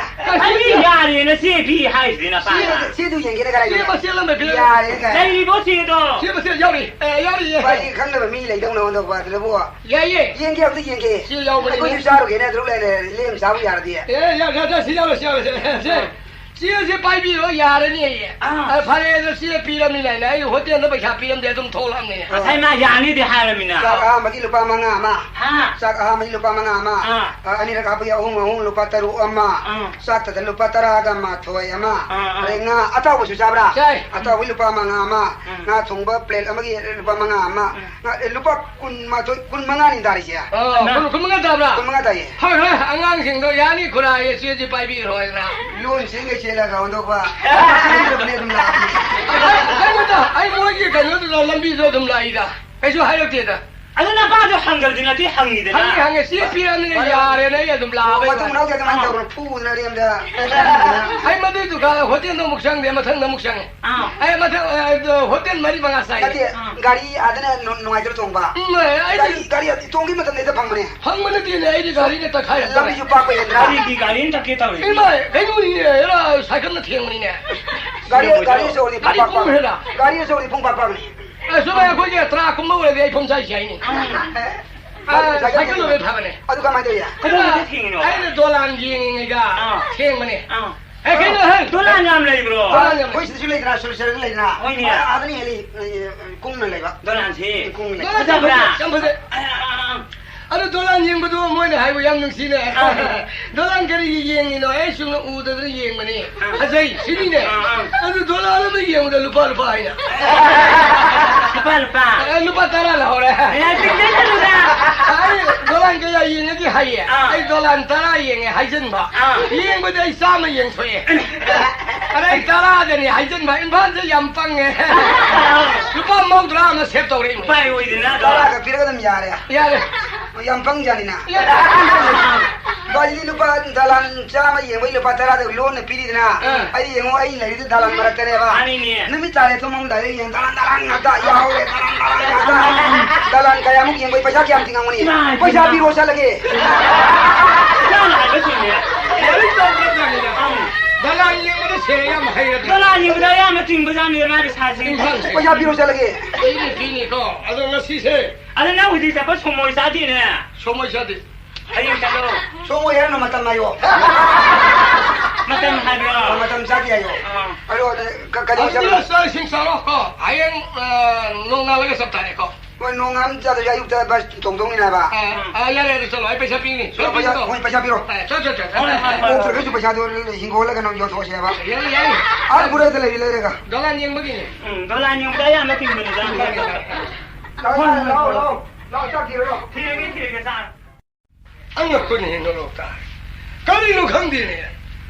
ꯑꯩꯗꯤ ꯌꯥꯔꯦꯅ ꯆꯦ ꯄꯤ ꯍꯥꯏꯁꯤꯗꯤ ꯅꯄꯥꯅ꯫ ꯆꯦ-, ꯆꯦꯗꯨ ꯌꯦꯡꯒꯦꯅ ꯀꯔꯥꯏ ꯆꯦ ꯌꯦꯡꯒꯦ? ꯃꯆꯦꯠ ꯑꯃ ꯄꯤꯔꯝꯃꯦ꯫ ꯌꯥꯔꯦ ꯀꯥꯏ꯫ ꯂꯩꯔꯤꯕꯣ ꯆꯦꯗꯣ? ꯆꯦ ꯃꯆꯦꯠ ꯌꯥꯎꯔꯤ꯫ ꯑꯦ, ꯌꯥꯎꯔꯤꯌꯦ꯫ ꯋꯥꯔꯤ ꯈꯪꯗꯕ ꯃꯤ ꯂꯩꯗꯧꯅ ꯍꯣꯟꯗꯣꯛꯄ ꯑꯗꯨꯗꯕꯨ꯫ ꯌꯥꯏꯌꯦ꯫ ꯌꯦꯡꯒꯦ, ꯑꯝꯇ ꯌꯦꯡꯒꯦ꯫ ꯁꯤ ꯌꯥꯎꯕꯅꯤꯅꯦ꯫ ꯑꯩꯈꯣꯏꯁꯨ ꯆꯥꯔꯨꯒꯦꯅꯦ, ꯑꯗꯨ ꯂꯩꯔꯦ, ꯂꯦꯝ ꯆꯥꯕ ꯌꯥꯔꯗꯤ꯫ ꯑꯦ, ꯌꯥ-, ꯌꯥ-, ꯌꯥ-, ꯁꯤ ꯌꯥꯎꯔꯦ, ꯁꯤ ꯌꯥꯎꯔꯦ, ꯁꯤ ꯌꯥꯎꯔꯦ꯫ ꯁꯤ꯫ ꯆꯦꯁꯦ ꯄꯥꯏꯕꯤꯔꯣ, ꯌꯥꯔꯅꯤ ꯑꯩ꯫ ꯑꯥ꯫ ꯑ, ꯐꯔꯦ, ꯑꯗꯣ ꯆꯦ ꯄꯤꯔꯃꯤꯅ ꯑꯩꯅ, ꯑꯩ ꯍꯣꯇꯦꯜꯗ ꯄꯩꯁꯥ ꯄꯤꯔꯝꯗꯦ, ꯑꯗꯨꯝ ꯊꯣꯛꯂꯛꯑꯕꯅꯤꯅ꯫ ꯉꯁꯥꯏ ꯃꯥ ꯌꯥꯅꯤꯗꯤ ꯍꯥꯏꯔꯃꯤꯅ꯫ ꯆꯥꯛ ꯑꯍꯥꯟꯕꯒꯤ ꯂꯨꯄꯥ ꯃꯉꯥ ꯑꯃ꯫ ꯍꯥ? ꯆꯥꯛ ꯑꯍꯥꯟꯕꯒꯤ ꯂꯨꯄꯥ ꯃꯉꯥ ꯑꯃ꯫ ꯑꯥ꯫ ꯑ, ꯑꯅꯤꯔꯛ ꯍꯥꯞꯄꯒꯤ ꯑꯍꯨꯝ, ꯑꯍꯨꯝ, ꯂꯨꯄꯥ ꯇꯔꯨꯛ ꯑꯃ꯫ ꯑꯥ꯫ ꯆꯥꯛꯇꯗ ꯂꯨꯄꯥ ꯇꯔꯥꯒ ꯃꯥꯊꯣꯏ ꯑꯃ꯫ ꯑꯥ, ꯑꯥ꯫ ꯑꯗꯩ ꯉꯥ ꯑꯇꯥꯎꯕꯁꯨ ꯆꯥꯕ꯭ꯔꯥ? ꯆꯥꯏ꯫ ꯑꯇꯥꯎꯕꯒꯤ ꯂꯨꯄꯥ ꯃꯉꯥ ꯑꯃ꯫ ꯎꯝ꯫ ꯉꯥ ꯊꯣꯡꯕ ꯄ꯭ꯂꯦꯠ ꯑꯃꯒꯤ ꯂꯨꯄꯥ ꯃꯉꯥ ꯑꯃ꯫ ꯎꯝ꯫ ꯉꯥ, ꯑꯦ, ꯂꯨꯄꯥ ꯀꯨꯟꯃꯥꯊꯣꯏ, ꯀꯨꯟꯃꯉꯥꯅꯤ ꯇꯥꯔꯤꯁꯦ꯫ ꯑꯣ, ꯀꯨꯟ, ꯀꯨꯟꯃꯉꯥ ꯇꯥꯕ꯭ꯔꯥ? ꯀꯨꯟꯃꯉꯥ ꯇꯥꯏꯌꯦ꯫ ꯍꯣꯏ, ꯍꯣꯏ, ꯑꯉꯥꯡꯁꯤꯡꯗꯣ ꯌꯥꯅꯤ ꯈꯨꯔꯥ, ꯑꯦ, ꯆꯦꯁꯤ ꯄꯥꯏꯕꯤꯔꯣ ꯍꯥꯏꯗꯅ꯫ ꯂꯣꯟ ꯆꯦꯟꯒꯩ ꯆꯦꯜꯂꯒ ꯑꯣꯟꯊꯣꯛꯄ꯫ ꯆꯦꯟꯗꯕꯅꯦ ꯑꯗꯨꯝ ꯂꯥꯛꯄꯅꯦ꯫ ꯑꯩꯉꯣꯟꯗ, ꯑꯩ ꯃꯣꯏꯒꯤ ꯀꯩꯅꯣꯗꯨꯗ ꯂꯝꯕꯤꯗꯣ ꯑꯗꯨꯝ ꯂꯥꯛꯏꯗ꯫ ꯀꯩꯁꯨ ꯍꯥꯏꯔꯛꯇꯦꯗ꯫ ꯑꯗꯨ ꯅꯄꯥꯗꯣ ꯍꯪꯒꯜꯗꯤ ꯅꯠꯇꯦ ꯍꯪꯉꯤꯗꯅ꯫ ꯍꯪꯉꯦ, ꯍꯪꯉꯦ, ꯆꯦ ꯄꯤꯔꯝꯅꯤꯅ ꯌꯥꯔꯦꯅ ꯑꯩ ꯑꯗꯨꯝ ꯂꯥꯛꯑꯕ ꯃꯇꯨꯡ ꯍꯥꯏꯇꯥꯔꯦ꯫ ꯃꯅꯥꯎꯗꯤ ꯑꯗꯨꯃꯥꯏꯅ ꯑꯥ꯫ ꯇꯧꯔꯣ, ꯐꯨꯗꯅ ꯑꯔꯦꯝꯕꯗ꯫ ꯑꯩ ꯃꯗꯨꯏ ꯗꯨꯀꯥꯟ, ꯍꯣꯇꯦꯜꯗꯣ ꯑꯃꯨꯛ ꯆꯪꯗꯦ, ꯃꯊꯪꯗ ꯑꯃꯨꯛ ꯆꯪꯉꯦ꯫ ꯑꯥ꯫ ꯑꯩ ꯃꯊꯪ, ꯑ, ꯑꯗꯣ ꯍꯣꯇꯦꯜ ꯃꯔꯤ ꯃꯉꯥ ꯆꯥꯏ꯫ ꯅꯠꯇꯦ, ꯑꯥ꯫ ꯒꯥꯔꯤ ꯑꯗꯨꯅ ꯅꯨ-, ꯅꯨꯡꯉꯥꯏꯇ꯭ꯔꯣ ꯇꯣꯡꯕ? ꯎꯝ, ꯑꯩꯗꯤ ꯒꯥꯔꯤ, ꯒꯥꯔꯤ ꯇꯣꯡꯒꯤ ꯃꯇꯝꯗ ꯍꯦꯛꯇ ꯐꯪꯕꯅꯦ꯫ ꯐꯪꯕ ꯅꯠꯇꯦꯅꯦ, ꯑꯩꯗꯤ ꯒꯥꯔꯤꯅ ꯇꯛꯈꯥꯏꯔꯛꯇꯧꯔꯦ꯫ ꯂꯝꯕꯤꯁꯨ ꯄꯥꯛꯄ ꯍꯦꯟꯗ꯭ꯔꯥ? ꯀꯔꯤꯒꯤ ꯒꯥꯔꯤꯅ ꯇꯛꯀꯦ ꯇꯧꯔꯤ? ꯏꯃꯥꯏ, ꯀꯩꯅꯣꯅꯦ, ꯑꯦꯔꯥ, ꯁꯥꯏꯀꯜꯅ ꯊꯦꯡꯕꯅꯤꯅꯦ꯫ ꯒꯥꯔꯤ, ꯒꯥꯔꯤ ꯑꯆꯧꯕꯗꯤ ꯒꯥꯔꯤ ꯄꯨꯡ ꯄꯥꯛ ꯄꯨꯝ ꯄꯥꯛ-, ꯍꯦꯜꯂ꯫ ꯒꯥꯔꯤ ꯑꯆꯧꯕꯗꯤ ꯄꯨꯡ ꯄꯥꯛ ꯄꯥꯛꯅꯤ꯫ ꯑ, ꯁꯨꯝ ꯑꯩꯈꯣꯏꯒꯤ ꯇ꯭ꯔꯥꯛꯀꯨꯝꯕ ꯑꯣꯏꯔꯗꯤ ꯑꯩ ꯐꯝ ꯆꯥꯏꯁꯦ ꯍꯥꯏꯅꯤ꯫ ꯎꯝ꯫ ꯑ, ꯁꯥꯏꯀꯜ ꯁꯥꯏꯀꯜ ꯊꯧꯕ ꯑꯣꯏꯔꯗꯤ ꯐꯕꯅꯦ꯫ ꯑꯗꯨ ꯀꯃꯥꯏꯅ ꯇꯧꯏ? ꯀꯩꯗꯧꯕꯗ ꯊꯦꯡꯉꯤꯅꯣ? ꯑꯩꯅ ꯗꯣꯂꯥꯟ ꯌꯦꯡꯉꯤꯉꯩꯗ ꯑꯥ꯫ ꯊꯦꯡꯕꯅꯦ꯫ ꯑꯥ꯫ ꯑꯦ, ꯀꯩꯅꯣ, ꯍꯦ? ꯗꯣꯂꯥꯟ ꯌꯥꯝ ꯂꯩꯕ꯭ꯔꯣ? ꯗꯣꯂꯥꯟ ꯌꯥꯝ ꯂꯩ꯫ ꯑꯩꯈꯣꯏ ꯁꯤꯗꯁꯨ ꯂꯩꯗꯅ, ꯁꯣꯂꯤꯁꯤꯇꯔꯗ ꯂꯩꯗꯅ꯫ ꯍꯣꯏꯅꯦ꯫ ꯑꯥ, ꯑꯥꯗꯅ ꯍꯦꯜꯂꯤ, ꯑꯦ, ꯀꯨꯡꯅ ꯂꯩꯕ꯫ ꯗꯣꯂꯥꯟꯁꯤ ꯀꯨꯡꯅ ꯂꯩꯕ꯫ ꯗꯣꯂꯥꯟ ꯐꯖꯕ꯭ꯔꯥ? ꯌꯥꯝ ꯐꯖꯩ꯫ ꯑꯥ, ꯑꯥ, ꯑꯥ꯫ ꯑꯗꯨ ꯗꯣꯂꯥꯟ ꯌꯦꯡꯕꯗꯣ ꯃꯣꯏꯅ ꯍꯥꯏꯕ ꯌꯥꯝ ꯅꯨꯡꯁꯤꯅꯦ꯫ ꯑꯥ꯫ ꯗꯣꯂꯥꯟ ꯀꯔꯤꯒꯤ ꯌꯦꯡꯉꯤꯅꯣ? ꯑꯩ ꯆꯨꯝꯅ ꯎꯗꯗꯅ ꯌꯦꯡꯕꯅꯤ꯫ ꯑꯥ꯫ ꯐꯖꯩ, ꯁꯤꯅꯤꯅꯦ꯫ ꯑꯥ, ꯑꯥ꯫ ꯑꯗꯨ ꯗꯣꯂꯥꯟ ꯑꯃ ꯌꯦꯡꯕꯗ ꯂꯨꯄꯥ, ꯂꯨꯄꯥ ꯍꯥꯏꯅ꯫ ꯂꯨꯄꯥ, ꯂꯨꯄꯥ꯫ ꯑꯦ, ꯂꯨꯄꯥ ꯇꯔꯥ ꯂꯧꯍꯧꯔꯦ꯫ ꯑꯦ, ꯆꯤꯡꯖꯁꯅꯨꯗ꯫ ꯑꯩ ꯗꯣꯂꯥꯟ ꯀꯌꯥ ꯌꯦꯡꯉꯒꯦ ꯍꯥꯏꯌꯦ꯫ ꯑꯥ꯫ ꯑꯩ ꯗꯣꯂꯥꯟ ꯇꯔꯥ ꯌꯦꯡꯉꯦ ꯍꯥꯏꯖꯟꯕ꯫ ꯑꯥ꯫ ꯌꯦꯡꯕꯗ ꯑꯩ ꯆꯥꯝꯃ ꯌꯦꯡꯊꯣꯛꯑꯦ꯫ ꯑꯗ ꯑꯩ ꯇꯔꯥꯗꯅꯤ ꯍꯥꯏꯖꯟꯕ꯫ ꯏꯝꯐꯥꯜꯁꯦ ꯌꯥꯝ ꯄꯪꯉꯦ꯫ ꯂꯨꯄꯥ ꯃꯧꯗ꯭ꯔꯥ ꯑꯃ ꯁꯦꯞ ꯇꯧꯔꯛꯏꯅꯦ꯫ ꯎꯄꯥꯏ ꯑꯣꯏꯗꯅ꯫ ꯇꯔꯥꯒ ꯄꯤꯔꯒ ꯑꯗꯨꯝ ꯌꯥꯔꯦ꯫ ꯌꯥꯔꯦ꯫ ꯌꯥꯝ ꯄꯪꯖꯥꯅꯤꯅ꯫ ꯌꯥꯔꯦ꯫ ꯕꯥꯖꯤꯗꯤ ꯂꯨꯄꯥ ꯗꯂꯥꯟ ꯆꯥꯝꯃ ꯌꯦꯡꯕꯩ ꯂꯨꯄꯥ ꯇꯔꯥꯗ ꯂꯣꯟꯅ ꯄꯤꯔꯤꯗꯅ꯫ ꯑꯥ꯫ ꯑꯩ ꯌꯦꯡꯉꯣ, ꯑꯩ ꯂꯩꯔꯤꯗꯤ ꯗꯂꯥꯟ ꯃꯔꯛꯇꯅꯦꯕ꯫ ꯃꯥꯅꯤꯅꯦ꯫ ꯅꯨꯃꯤꯠ ꯇꯥꯔꯦ ꯇꯨꯝꯃꯝꯗꯥꯏꯗ ꯌꯦꯡ, ꯗꯂꯥꯟ, ꯗꯂꯥꯟ ꯉꯥꯛꯇ ꯌꯥꯎꯔꯦ, ꯗꯂꯥꯟ, ꯗꯂꯥꯟ ꯉꯥꯛꯇ꯫ ꯗꯂꯥꯟ ꯀꯌꯥꯃꯨꯛ ꯌꯦꯡꯕꯩ ꯄꯩꯁꯥ ꯀꯌꯥꯝ ꯇꯤꯡꯉꯝꯒꯅꯤ? ꯏꯃꯥꯏ, ꯄꯩꯁꯥ ꯏꯃꯥꯏ꯫ ꯄꯤꯔꯣ ꯆꯠꯂꯒꯦ꯫ ꯅꯪꯅ ꯍꯥꯏꯕ ꯆꯨꯝꯃꯦ꯫ ꯂꯥꯏꯔꯤꯛ ꯇꯝꯕ ꯆꯪꯉꯤꯗ꯫ ꯑꯪ꯫ ꯗꯂꯥꯟ ꯌꯦꯡꯕꯗ ꯁꯦ ꯌꯥꯝ ꯍꯩꯔꯗꯤ꯫ ꯗꯂꯥꯟ ꯌꯦꯡꯕꯗ ꯑꯌꯥꯝꯕ ꯇꯤꯡꯕꯖꯥꯠꯅꯤ ꯃꯥꯒꯤ ꯄꯩꯁꯥꯁꯤ꯫ ꯏꯝꯐꯥꯜꯁꯦ꯫ ꯄꯩꯁꯥ ꯄꯤꯔꯣ ꯆꯠꯂꯒꯦ꯫ ꯄꯤꯅꯤ, ꯄꯤꯅꯤꯀꯣ꯫ ꯑꯗꯣ ꯉꯁꯤꯁꯦ꯫ ꯑꯗꯣ ꯅꯪ ꯍꯧꯖꯤꯛ ꯆꯠꯄ ꯁꯣꯃꯣꯏ ꯆꯥꯗꯦꯅꯦ꯫ ꯁꯣꯃꯣꯏ ꯆꯥꯗꯦ꯫ ꯍꯌꯦꯡ ꯆꯠꯂꯣ꯫ ꯁꯣꯃꯣꯏ ꯍꯥꯏꯔꯅꯨ, ꯃꯇꯝ ꯉꯥꯏꯌꯣ꯫ ꯃꯇꯝ ꯍꯥꯏꯕ꯭ꯔꯣ? ꯃꯇꯝ ꯆꯥꯗꯦ ꯍꯥꯏꯌꯣ꯫ ꯑꯥ꯫ ꯑꯗꯣ, ꯀ-, ꯀꯩꯗꯧ ꯑꯗꯨꯗꯤ ꯆꯠꯂꯣ? ꯆꯥꯛ ꯏꯁꯤꯡ ꯆꯥꯔꯣ ꯀꯣ꯫ ꯍꯌꯦꯡ, ꯑ, ꯅꯣꯡꯉꯥꯜꯂꯒ ꯆꯞ ꯇꯥꯔꯦꯀꯣ꯫ ꯍꯣꯏ, ꯅꯣꯡꯉꯥꯟ ꯆꯥꯗ꯭ꯔꯁꯨ ꯑꯌꯨꯛꯇ ꯕꯁ ꯇꯣꯡꯗꯧꯅꯤꯅ ꯍꯥꯏꯕ꯫ ꯑꯥ, ꯑꯥ, ꯌꯥꯔꯦ, ꯌꯥꯔꯦ, ꯆꯠꯂꯣ, ꯑꯩ ꯄꯩꯁꯥ ꯄꯤꯅꯤ꯫ ꯁꯣꯏ ꯄꯩꯁꯥ, ꯄꯤꯅꯤꯀꯣ꯫ ꯍꯣꯏ, ꯄꯩꯁꯥ ꯄꯤꯔꯣ꯫ ꯑꯥ, ꯆꯠ, ꯆꯠ, ꯆꯠ, ꯆꯠ꯫ ꯍꯣꯏ, ꯍꯣꯏ, ꯍꯣꯏ, ꯍꯣꯏ꯫ ꯅꯠꯇ꯭ꯔꯒꯁꯨ ꯄꯩꯁꯥꯗꯣ ꯍꯤꯡꯒꯣꯜꯂꯒ ꯅꯪ ꯌꯣꯟꯊꯣꯛꯑꯁꯦ ꯍꯥꯏꯕ꯫ ꯌꯥꯏ, ꯌꯥꯏ꯫ ꯑꯥ, ꯕꯣꯔꯥꯗ ꯂꯩꯕꯤ ꯂꯩꯔꯒ꯫ ꯗꯣꯂꯥꯟ ꯌꯦꯡꯕꯒꯤꯅꯤ꯫ ꯎꯝ, ꯗꯣꯂꯥꯟ ꯌꯦꯡꯕꯗ ꯑꯌꯥꯝꯕ ꯊꯤꯡꯕꯅꯤꯗ꯫ ꯂꯥꯛꯑꯣ, ꯂꯥꯛꯑꯣ, ꯂꯥꯛꯑꯣ, ꯂꯥꯛꯑꯣ, ꯆꯥꯛ ꯊꯤꯔꯨꯔꯣ꯫ ꯊꯤꯔꯒꯦ, ꯊꯤꯔꯒꯦ, ꯁꯥꯔ꯫ ꯑꯉꯛꯄꯅꯤ, ꯅꯣꯔꯣꯛꯇ꯫ ꯀꯔꯤꯅꯣ ꯈꯪꯗꯦꯅꯦ꯫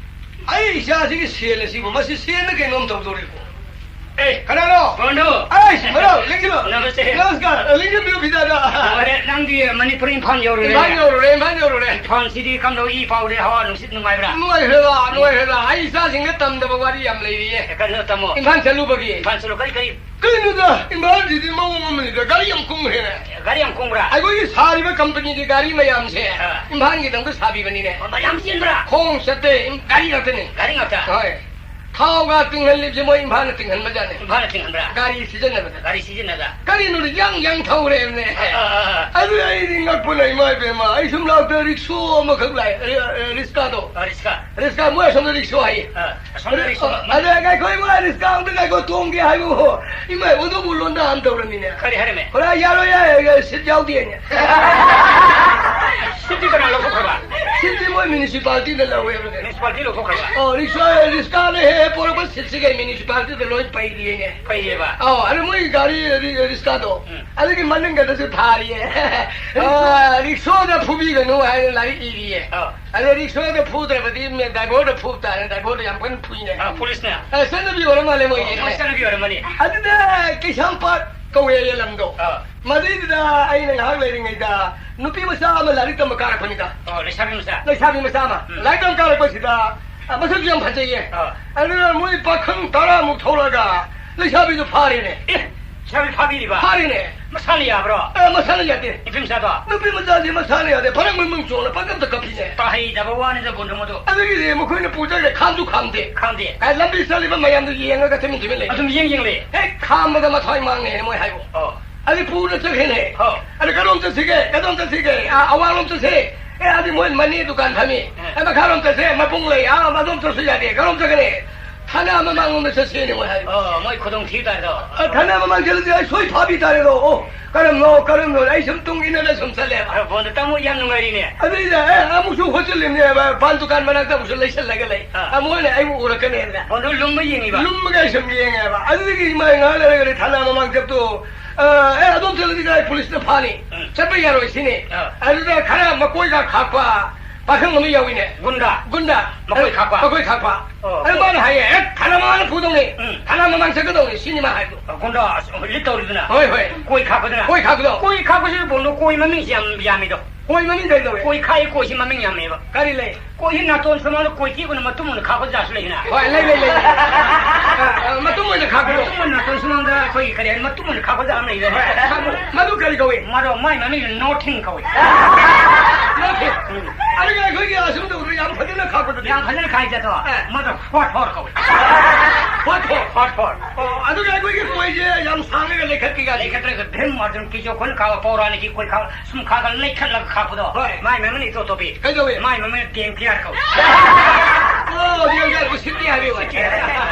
ꯑꯩ ꯏꯆꯥꯁꯤꯒꯤ ꯁꯦꯜ ꯑꯁꯤꯕꯨ, ꯃꯁꯤ ꯁꯦꯜꯅ ꯀꯩꯅꯣꯝ ꯇꯧꯗꯣꯔꯤꯕꯣ꯫ ꯑꯦ, ꯀꯅꯥꯅꯣ? ꯕꯟꯙꯨ꯫ ꯑꯩ, ꯃꯔꯨꯞ, ꯂꯦꯡꯁꯤꯜꯂꯣ꯫ ꯅꯃꯁꯇꯦ꯫ ꯅꯃꯁꯀꯥꯔ, ꯂꯦꯡꯁꯤꯟꯕꯤꯌꯨ ꯐꯤꯗꯥꯗ꯫ ꯂꯣꯏꯔꯦ, ꯅꯪꯗꯤ ꯃꯅꯤꯄꯨꯔ ꯏꯝꯐꯥꯜ ꯌꯧꯔꯨꯔꯦ꯫ ꯏꯝꯐꯥꯜ ꯌꯧꯔꯨꯔꯦ, ꯏꯝꯐꯥꯜ ꯌꯧꯔꯨꯔꯦ꯫ ꯏꯝꯐꯥꯜꯁꯤꯗꯤ ꯀꯝꯗꯧ ꯏ ꯄꯥꯎꯗꯤ ꯍꯋꯥ ꯅꯨꯡꯁꯤꯠ ꯅꯨꯡꯉꯥꯏꯕ꯭ꯔꯥ? ꯅꯨꯡꯉꯥꯏꯈ꯭ꯔꯦꯗ, ꯅꯨꯡꯉꯥꯏꯈ꯭ꯔꯦꯗ꯫ ꯑꯩ ꯏꯆꯥꯁꯤꯡꯗ ꯇꯝꯗꯕ ꯋꯥꯔꯤ ꯌꯥꯝ ꯂꯩꯔꯤꯌꯦ꯫ ꯑꯦ, ꯀꯩꯅꯣ ꯇꯝꯃꯣ꯫ ꯏꯝꯐꯥꯜ ꯆꯠꯂꯨꯕꯒꯤ꯫ ꯏꯝꯐꯥꯜ ꯆꯠꯂꯨ, ꯀꯔꯤ, ꯀꯔꯤ? ꯀꯩꯅꯣꯗ, ꯏꯝꯐꯥꯜꯁꯤꯗꯤ ꯃꯑꯣꯡ ꯑꯃꯅꯤꯗ, ꯒꯥꯔꯤ ꯌꯥꯝ ꯀꯨꯡꯈ꯭ꯔꯦꯅꯦ꯫ ꯒꯥꯔꯤ ꯌꯥꯝ ꯀꯨꯡꯕ꯭ꯔꯥ? ꯑꯩꯈꯣꯏꯒꯤ ꯁꯥꯔꯤꯕ ꯀꯝꯄꯅꯤꯒꯤ ꯒꯥꯔꯤ ꯃꯌꯥꯝꯁꯦ ꯑꯥ꯫ ꯏꯝꯐꯥꯜꯒꯤꯗꯃꯛꯇ ꯁꯥꯕꯤꯕꯅꯤꯅꯦ꯫ ꯑꯣ, ꯃꯌꯥꯝ ꯆꯦꯟꯕ꯭ꯔꯥ? ꯈꯣꯡ ꯆꯠꯇꯦ, ꯏꯝ-, ꯒꯥꯔꯤ ꯉꯥꯛꯇꯅꯦ꯫ ꯒꯥꯔꯤ ꯉꯥꯛꯇ? ꯍꯣꯏ꯫ ꯊꯥꯎꯒ ꯇꯤꯡꯍꯜꯂꯤꯕꯁꯦ ꯃꯣꯏ ꯏꯝꯐꯥꯜꯅ ꯇꯤꯡꯍꯟꯕꯖꯥꯠꯅꯦ꯫ ꯏꯝꯐꯥꯜꯅ ꯇꯤꯡꯍꯟꯕ꯭ꯔꯥ? ꯒꯥꯔꯤ ꯁꯤꯖꯤꯟꯅꯕꯗ꯫ ꯒꯥꯔꯤ ꯁꯤꯖꯤꯟꯅꯕꯗ? ꯀꯔꯤꯅꯣꯅꯦ, ꯌꯥꯡ ꯌꯥꯡ ꯊꯧꯔꯦꯕꯅꯦ꯫ ꯑꯥ, ꯑꯥ, ꯑꯥ, ꯑꯥ꯫ ꯑꯗꯨ ꯑꯩꯗꯤ ꯉꯛꯄꯅ, ꯏꯃꯥ ꯏꯕꯦꯝꯃ, ꯑꯩ ꯁꯨꯝ ꯂꯥꯛꯇ ꯔꯤꯛꯁꯣ ꯑꯃꯈꯛ ꯂꯥꯛꯑꯦ, ꯔꯤ-, ꯔꯤ-, ꯔꯤꯁꯀꯥꯗꯣ꯫ ꯑꯥ, ꯔꯤꯁꯀꯥ꯫ ꯔꯤꯁꯀꯥ, ꯃꯣꯏ ꯑꯁꯣꯝꯗ ꯔꯤꯛꯁꯣ ꯍꯥꯏꯌꯦ꯫ ꯑꯥ꯫ ꯑꯁꯣꯝꯗ ꯔꯤꯛꯁꯣ꯫ ꯑꯗ ꯉꯥꯏꯈꯣ, ꯏꯃꯥ, ꯔꯤꯛꯁꯥ ꯑꯝꯇ ꯉꯥꯏꯈꯣ, ꯇꯣꯡꯒꯦ ꯍꯥꯏꯕꯕꯨ, ꯏꯃꯥ ꯏꯕꯣꯟꯗꯨꯕꯨ ꯂꯣꯟꯗꯥ ꯑꯃ ꯇꯧꯔꯝꯃꯤꯅꯦ꯫ ꯀꯔꯤ ꯍꯥꯏꯔꯝꯃꯦ? ꯍꯣꯔꯥ, ꯌꯥꯔꯣꯏ, ꯌꯥꯔꯣꯏ, ꯁꯤꯠ ꯌꯥꯎꯗꯦꯅꯦ꯫ ꯁꯤꯠꯇꯤ ꯀꯅꯥ ꯂꯧꯊꯣꯛꯈ꯭ꯔꯕ? ꯁꯤꯠꯇꯤ ꯃꯣꯏ ꯃ꯭ꯌꯨꯅꯤꯁꯤꯄꯥꯂꯤꯇꯤꯅ ꯂꯧꯋꯦ ꯍꯥꯏꯕꯅꯦ꯫ ꯃ꯭ꯌꯨꯅꯤꯁꯤꯄꯥꯂꯤꯇꯤ ꯂꯧꯊꯣꯛꯈ꯭ꯔꯕ? ꯑꯣ, ꯔꯤꯛꯁꯥ, ꯔꯤꯛꯁꯥꯅ ꯍꯦꯛ ꯍꯦꯛ ꯄꯣꯔꯛꯄ ꯁꯤꯠꯁꯤꯒꯩ ꯃ꯭ꯌꯨꯅꯤꯁꯤꯄꯥꯂꯤꯇꯤꯗ ꯂꯣꯏ ꯄꯩꯔꯤꯌꯦꯅꯦ꯫ ꯄꯩꯔꯤꯌꯦꯕ? ꯑꯧ, ꯑꯗ ꯃꯣꯏ ꯒꯥꯔꯤ, ꯔꯤ-, ꯔꯤꯛꯁꯥꯗꯣ, ꯎꯝ꯫ ꯑꯗꯨꯒꯤ ꯃꯅꯤꯡꯒꯗꯁꯨ ꯊꯥꯔꯤꯌꯦ꯫ ꯑꯥ, ꯔꯤꯛꯁꯣꯗ ꯐꯨꯕꯤꯒꯅꯨ ꯍꯥꯏꯅ ꯂꯥꯏꯔꯤꯛ ꯏꯔꯤꯌꯦ꯫ ꯑꯧ꯫ ꯑꯗ ꯔꯤꯛꯁꯣꯗ ꯐꯨꯗ꯭ꯔꯕꯗꯤ ꯃꯦ-, ꯗ꯭ꯔꯥꯏꯚꯔꯗ ꯐꯨꯕ ꯇꯥꯔꯦ, ꯗ꯭ꯔꯥꯏꯚꯔꯗ ꯌꯥꯝ ꯀꯟꯅ ꯐꯨꯏꯅꯦ꯫ ꯑꯥ, ꯄꯨꯂꯤꯁꯅ? ꯑ, ꯆꯠꯅꯕꯤ ꯑꯣꯏꯔ ꯃꯥꯜꯂꯦ ꯃꯣꯏꯒꯤ꯫ ꯑꯣ, ꯃꯣꯏ ꯆꯠꯅꯕꯤ ꯑꯣꯏꯔꯝꯃꯅꯤ꯫ ꯑꯗꯨꯗ ꯀꯩꯁꯥꯝꯄꯥꯠ ꯀꯧꯋꯦꯌꯦ ꯂꯝꯗꯣ꯫ ꯑꯥ꯫ ꯃꯗꯩꯗꯨꯗ ꯑꯩꯅ ꯉꯥꯏꯍꯥꯛ ꯂꯩꯔꯤꯉꯩꯗ ꯅꯨꯄꯤ ꯃꯆꯥ ꯑꯃ ꯂꯥꯏꯔꯤꯛ ꯇꯝꯕ ꯀꯥꯔꯛꯄꯅꯤꯗ꯫ ꯑꯣ, ꯂꯩꯁꯥꯕꯤ ꯃꯆꯥ? ꯂꯩꯁꯥꯕꯤ ꯃꯆꯥ ꯑꯃ꯫ ꯎꯝ꯫ ꯂꯥꯏꯔꯤꯛ ꯇꯝꯕ ꯀꯥꯔꯛꯄꯁꯤꯗ, ꯑ, ꯃꯁꯛꯁꯨ ꯌꯥꯝ ꯐꯖꯩꯌꯦ꯫ ꯑꯥ꯫ ꯑꯗꯨꯅ ꯃꯣꯏ ꯄꯥꯈꯪ ꯇꯔꯥꯃꯨꯛ ꯊꯣꯛꯂꯒ ꯂꯩꯁꯥꯕꯤꯗꯨ ꯐꯥꯔꯦꯅꯦ꯫ ꯑꯦ, ꯂꯩꯁꯥꯕꯤ ꯐꯥꯕꯤꯔꯤꯕ? ꯐꯥꯔꯦꯅꯦ꯫ ꯃꯁꯥꯅ ꯌꯥꯕ꯭ꯔꯣ? ꯑ, ꯃꯁꯥꯅ ꯌꯥꯗꯦ꯫ ꯅꯨꯄꯤ ꯃꯆꯥꯗꯣ? ꯅꯨꯄꯤ ꯃꯆꯥꯁꯤ ꯃꯁꯥꯅ ꯌꯥꯗꯦ꯫ ꯐꯔꯪ ꯃꯔꯪ ꯆꯣꯡꯅ ꯄꯪꯀꯞꯇ ꯀꯞꯄꯤꯅꯦ꯫ ꯇꯥꯍꯩꯗꯕ ꯋꯥꯅꯤꯗ, ꯕꯣꯟꯗꯨ ꯃꯗꯨ꯫ ꯑꯗꯨꯒꯤꯗꯤ ꯃꯈꯣꯏꯅ ꯄꯨꯖꯈ꯭ꯔꯦ, ꯈꯥꯝꯁꯨ ꯈꯥꯝꯗꯦ꯫ ꯈꯥꯝꯗꯦ꯫ ꯑ, ꯂꯝꯕꯤ ꯆꯠꯂꯤꯕ ꯃꯌꯥꯝꯗꯨ ꯌꯦꯡꯉꯒ ꯇꯨꯃꯤꯟ ꯇꯨꯃꯤꯟ ꯂꯩ꯫ ꯑꯗꯨꯝ ꯌꯦꯡ ꯌꯦꯡ ꯂꯩ꯫ ꯍꯦꯛ ꯈꯥꯝꯕꯗ ꯃꯊ꯭ꯋꯥꯏ ꯃꯥꯡꯉꯦ ꯃꯣꯏ ꯍꯥꯏꯕꯨ꯫ ꯑꯣ꯫ ꯑꯗꯨ ꯄꯨꯅ ꯆꯠꯈ꯭ꯔꯦꯅꯦ꯫ ꯑꯣ꯫ ꯑꯗꯨ ꯀꯗꯣꯝ ꯆꯠꯁꯤꯒꯦ? ꯀꯗꯣꯝ ꯆꯠꯁꯤꯒꯦ? ꯑ, ꯑꯋꯥꯡꯂꯣꯝ ꯆꯠꯁꯤ꯫ ꯑꯦ, ꯑꯗꯨꯗꯤ ꯃꯣꯏ ꯃꯅꯦ ꯗꯨꯀꯥꯟ ꯐꯝꯃꯤ꯫ ꯑꯦ꯫ ꯑꯦ, ꯃꯈꯥꯔꯣꯝ ꯆꯠꯁꯦ, ꯃꯄꯨꯡ ꯂꯩ, ꯑꯥ, ꯑꯗꯣꯝ ꯆꯠꯁꯨ ꯌꯥꯗꯦ, ꯀꯔꯣꯝ ꯆꯠꯀꯅꯤ? ꯊꯥꯅ ꯃꯃꯥꯡꯂꯣꯝꯗ ꯆꯠꯁꯦꯅꯦ ꯃꯣꯏ ꯍꯥꯏ꯫ ꯑꯣ, ꯃꯣꯏ ꯈꯨꯗꯣꯡ ꯊꯤ ꯇꯥꯔꯦꯗꯣ꯫ ꯑ, ꯊꯥꯅ ꯃꯃꯥꯡ ꯆꯠꯂꯗꯤ ꯑꯩ ꯁꯣꯏ ꯐꯥꯕꯤ ꯇꯥꯔꯦꯗꯣ꯫ ꯑꯣ, ꯀꯔꯝꯅꯣ, ꯀꯔꯝꯅꯣ? ꯑꯩ ꯁꯨꯝ ꯇꯨꯡ ꯏꯟꯅꯗ ꯁꯨꯝ ꯆꯠꯂꯦꯕ꯫ ꯑ, ꯕꯣꯟꯗꯣ ꯇꯥꯃꯣ ꯌꯥꯝ ꯅꯨꯡꯉꯥꯏꯔꯤꯅꯦ꯫ ꯑꯗꯨꯏꯗ, ꯑꯦ, ꯑꯃꯨꯛꯁꯨ ꯍꯣꯠꯆꯤꯜꯂꯤꯕꯅꯦꯕ, ꯄꯥꯟ ꯗꯨꯀꯥꯟ ꯃꯅꯥꯛꯇ ꯑꯃꯨꯛꯁꯨ ꯂꯩꯁꯜꯂꯒ ꯂꯩ꯫ ꯑꯥ꯫ ꯑꯃꯨꯛ ꯍꯟꯅ ꯑꯩꯕꯨ ꯎꯔꯛꯀꯅꯦꯅ꯫ ꯕꯣꯟꯗꯣ ꯂꯨꯝꯕ ꯌꯦꯡꯉꯤꯕ? ꯂꯨꯝꯕꯒ ꯑꯩ ꯁꯨꯝ ꯌꯦꯡꯉꯦꯕ꯫ ꯑꯗꯨꯗꯒꯤ ꯏꯃꯥ ꯉꯥꯏꯍꯥꯛ ꯂꯩꯔꯒꯗꯤ ꯊꯥꯅ ꯃꯃꯥꯡ ꯆꯠꯇꯣ, ꯑ, ꯑꯦ, ꯑꯗꯣꯝ ꯆꯠꯂꯗꯤ ꯀꯥꯏ ꯄꯨꯂꯤꯁꯅ ꯐꯥꯅꯤ꯫ ꯎꯝ꯫ ꯆꯠꯄ ꯌꯥꯔꯣꯏ ꯁꯤꯅꯤ꯫ ꯑꯥ꯫ ꯑꯗꯨꯗ ꯈꯔ ꯃꯀꯣꯏꯒ ꯈꯥꯛꯄ ꯄꯥꯈꯪ ꯑꯃ ꯌꯥꯎꯏꯅꯦ꯫ ꯒꯨꯟꯗꯥ? ꯒꯨꯟꯗꯥ꯫ ꯃꯀꯣꯏ ꯈꯥꯛꯄ? ꯃꯀꯣꯏ ꯈꯥꯛꯄ꯫ ꯑꯣ꯫ ꯑꯗꯨ ꯃꯥꯅ ꯍꯥꯏꯌꯦ, "ꯑꯦ, ꯊꯥꯅ ꯃꯃꯥꯡꯗ ꯐꯨꯗꯧꯅꯤ꯫ ꯎꯝ꯫ ꯊꯥꯅ ꯃꯃꯥꯡ ꯆꯠꯀꯗꯧꯅꯤ," ꯁꯤꯅꯤ ꯃꯥ ꯍꯥꯏꯕꯗꯣ꯫ ꯑ, ꯒꯨꯟꯗꯥ, ꯑꯁ, ꯂꯤꯠ ꯇꯧꯔꯤꯗꯨꯅ꯫ ꯍꯣꯏ, ꯍꯣꯏ꯫ ꯀꯣꯏ ꯈꯥꯛꯄꯗꯨꯅ꯫ ꯀꯣꯏ ꯈꯥꯛꯄꯗꯣ꯫ ꯀꯣꯏ ꯈꯥꯛꯄꯁꯤ ꯕꯣꯟꯗꯣ ꯀꯣꯏ ꯃꯃꯤꯡꯁꯤ ꯌꯥꯝ ꯌꯥꯝꯃꯤꯗꯣ꯫ ꯀꯣꯏ ꯃꯃꯤꯡ ꯀꯔꯤ ꯀꯧꯏ? ꯀꯣꯏ ꯈꯥꯛꯏ ꯀꯣꯏꯁꯤ ꯃꯃꯤꯡ ꯌꯥꯝꯃꯦꯕ꯫ ꯀꯔꯤ ꯂꯩ? ꯀꯣꯏꯁꯤ ꯅꯥꯇꯣꯟ ꯁꯨꯃꯥꯡꯗ ꯀꯣꯏ ꯀꯦꯛ ꯑꯣꯏꯅ ꯃꯇꯨꯝ ꯑꯣꯏꯅ ꯈꯥꯛꯄ ꯖꯥꯠꯁꯨ ꯂꯩꯅ꯫ ꯍꯣꯏ, ꯂꯩ, ꯂꯩ, ꯂꯩ, ꯂꯩ꯫ ꯑ, ꯑ, ꯃꯇꯨꯝ ꯑꯣꯏꯅ ꯈꯥꯛꯄꯗꯣ꯫ ꯃꯇꯨꯝ ꯑꯣꯏꯅ ꯅꯥꯇꯣꯟ ꯁꯨꯃꯥꯡꯗ ꯑꯩꯈꯣꯏꯒꯤ ꯀꯔꯤ ꯍꯥꯏꯅꯤ, ꯃꯇꯨꯝ ꯑꯣꯏꯅ ꯈꯥꯛꯄ ꯖꯥꯠ ꯑꯃ ꯂꯩꯗꯅ꯫ ꯍꯣꯏ, ꯃꯗꯨ, ꯃꯗꯨ ꯀꯔꯤ ꯀꯧꯏ? ꯃꯗꯣ ꯃꯥꯏ ꯃꯃꯤꯡ ꯅꯣꯊꯤꯡ ꯀꯧꯏ꯫ ꯅꯣꯊꯤꯡ꯫ ꯎꯝ꯫ ꯑꯗꯨꯒ ꯑꯩꯈꯣꯏꯒꯤ ꯑꯁꯨꯝ ꯇꯧꯕꯗ ꯌꯥꯝ ꯐꯖꯅ ꯈꯥꯛꯄꯗꯨꯗꯤ? ꯌꯥꯝ ꯐꯖꯅ ꯈꯥꯏ ꯖꯥꯠꯇꯣ꯫ ꯑ꯫ ꯃꯗꯣ ꯍꯣꯠ ꯍꯣꯠ ꯀꯧꯏ꯫ ꯍꯣꯠ ꯍꯣꯠ꯫ ꯍꯣꯠ ꯍꯣꯠ꯫ ꯑꯣ, ꯑꯗꯨꯒ ꯑꯩꯈꯣꯏꯒꯤ ꯀꯣꯏꯁꯦ ꯌꯥꯝ ꯁꯥꯡꯉꯒ ꯂꯩꯈꯠꯄꯤꯒ꯫ ꯂꯩꯈꯠꯂꯒ ꯚꯤꯝ ꯑꯔꯖꯨꯟ ꯀꯤꯖꯣ ꯈꯨꯟ ꯈꯥꯛꯄ ꯄꯧꯔꯥꯅꯤꯀꯤ ꯀꯣꯏ ꯈꯥꯛꯄ ꯁꯨꯝ ꯈꯥꯛꯑꯒ ꯂꯩꯈꯠꯂꯒ ꯈꯥꯛꯄꯗꯣ꯫ ꯍꯣꯏ꯫ ꯃꯥꯏ ꯃꯃꯤꯡ ꯏꯇꯣ ꯇꯣꯄꯤ꯫ ꯀꯩꯗꯧꯋꯤ? ꯃꯥꯏ ꯃꯃꯤꯡ ꯗꯦꯡ ꯊꯤꯌꯥꯔ ꯀꯧꯏ꯫ ꯑꯣ, ꯗꯦꯡ ꯊꯤꯌꯥꯔ, ꯎꯁꯤꯠꯇꯦ ꯍꯥꯏꯕꯒꯤ ꯋꯥꯅꯤ꯫ ꯎꯁꯤꯠꯇꯦ ꯍꯥꯏꯕ꯫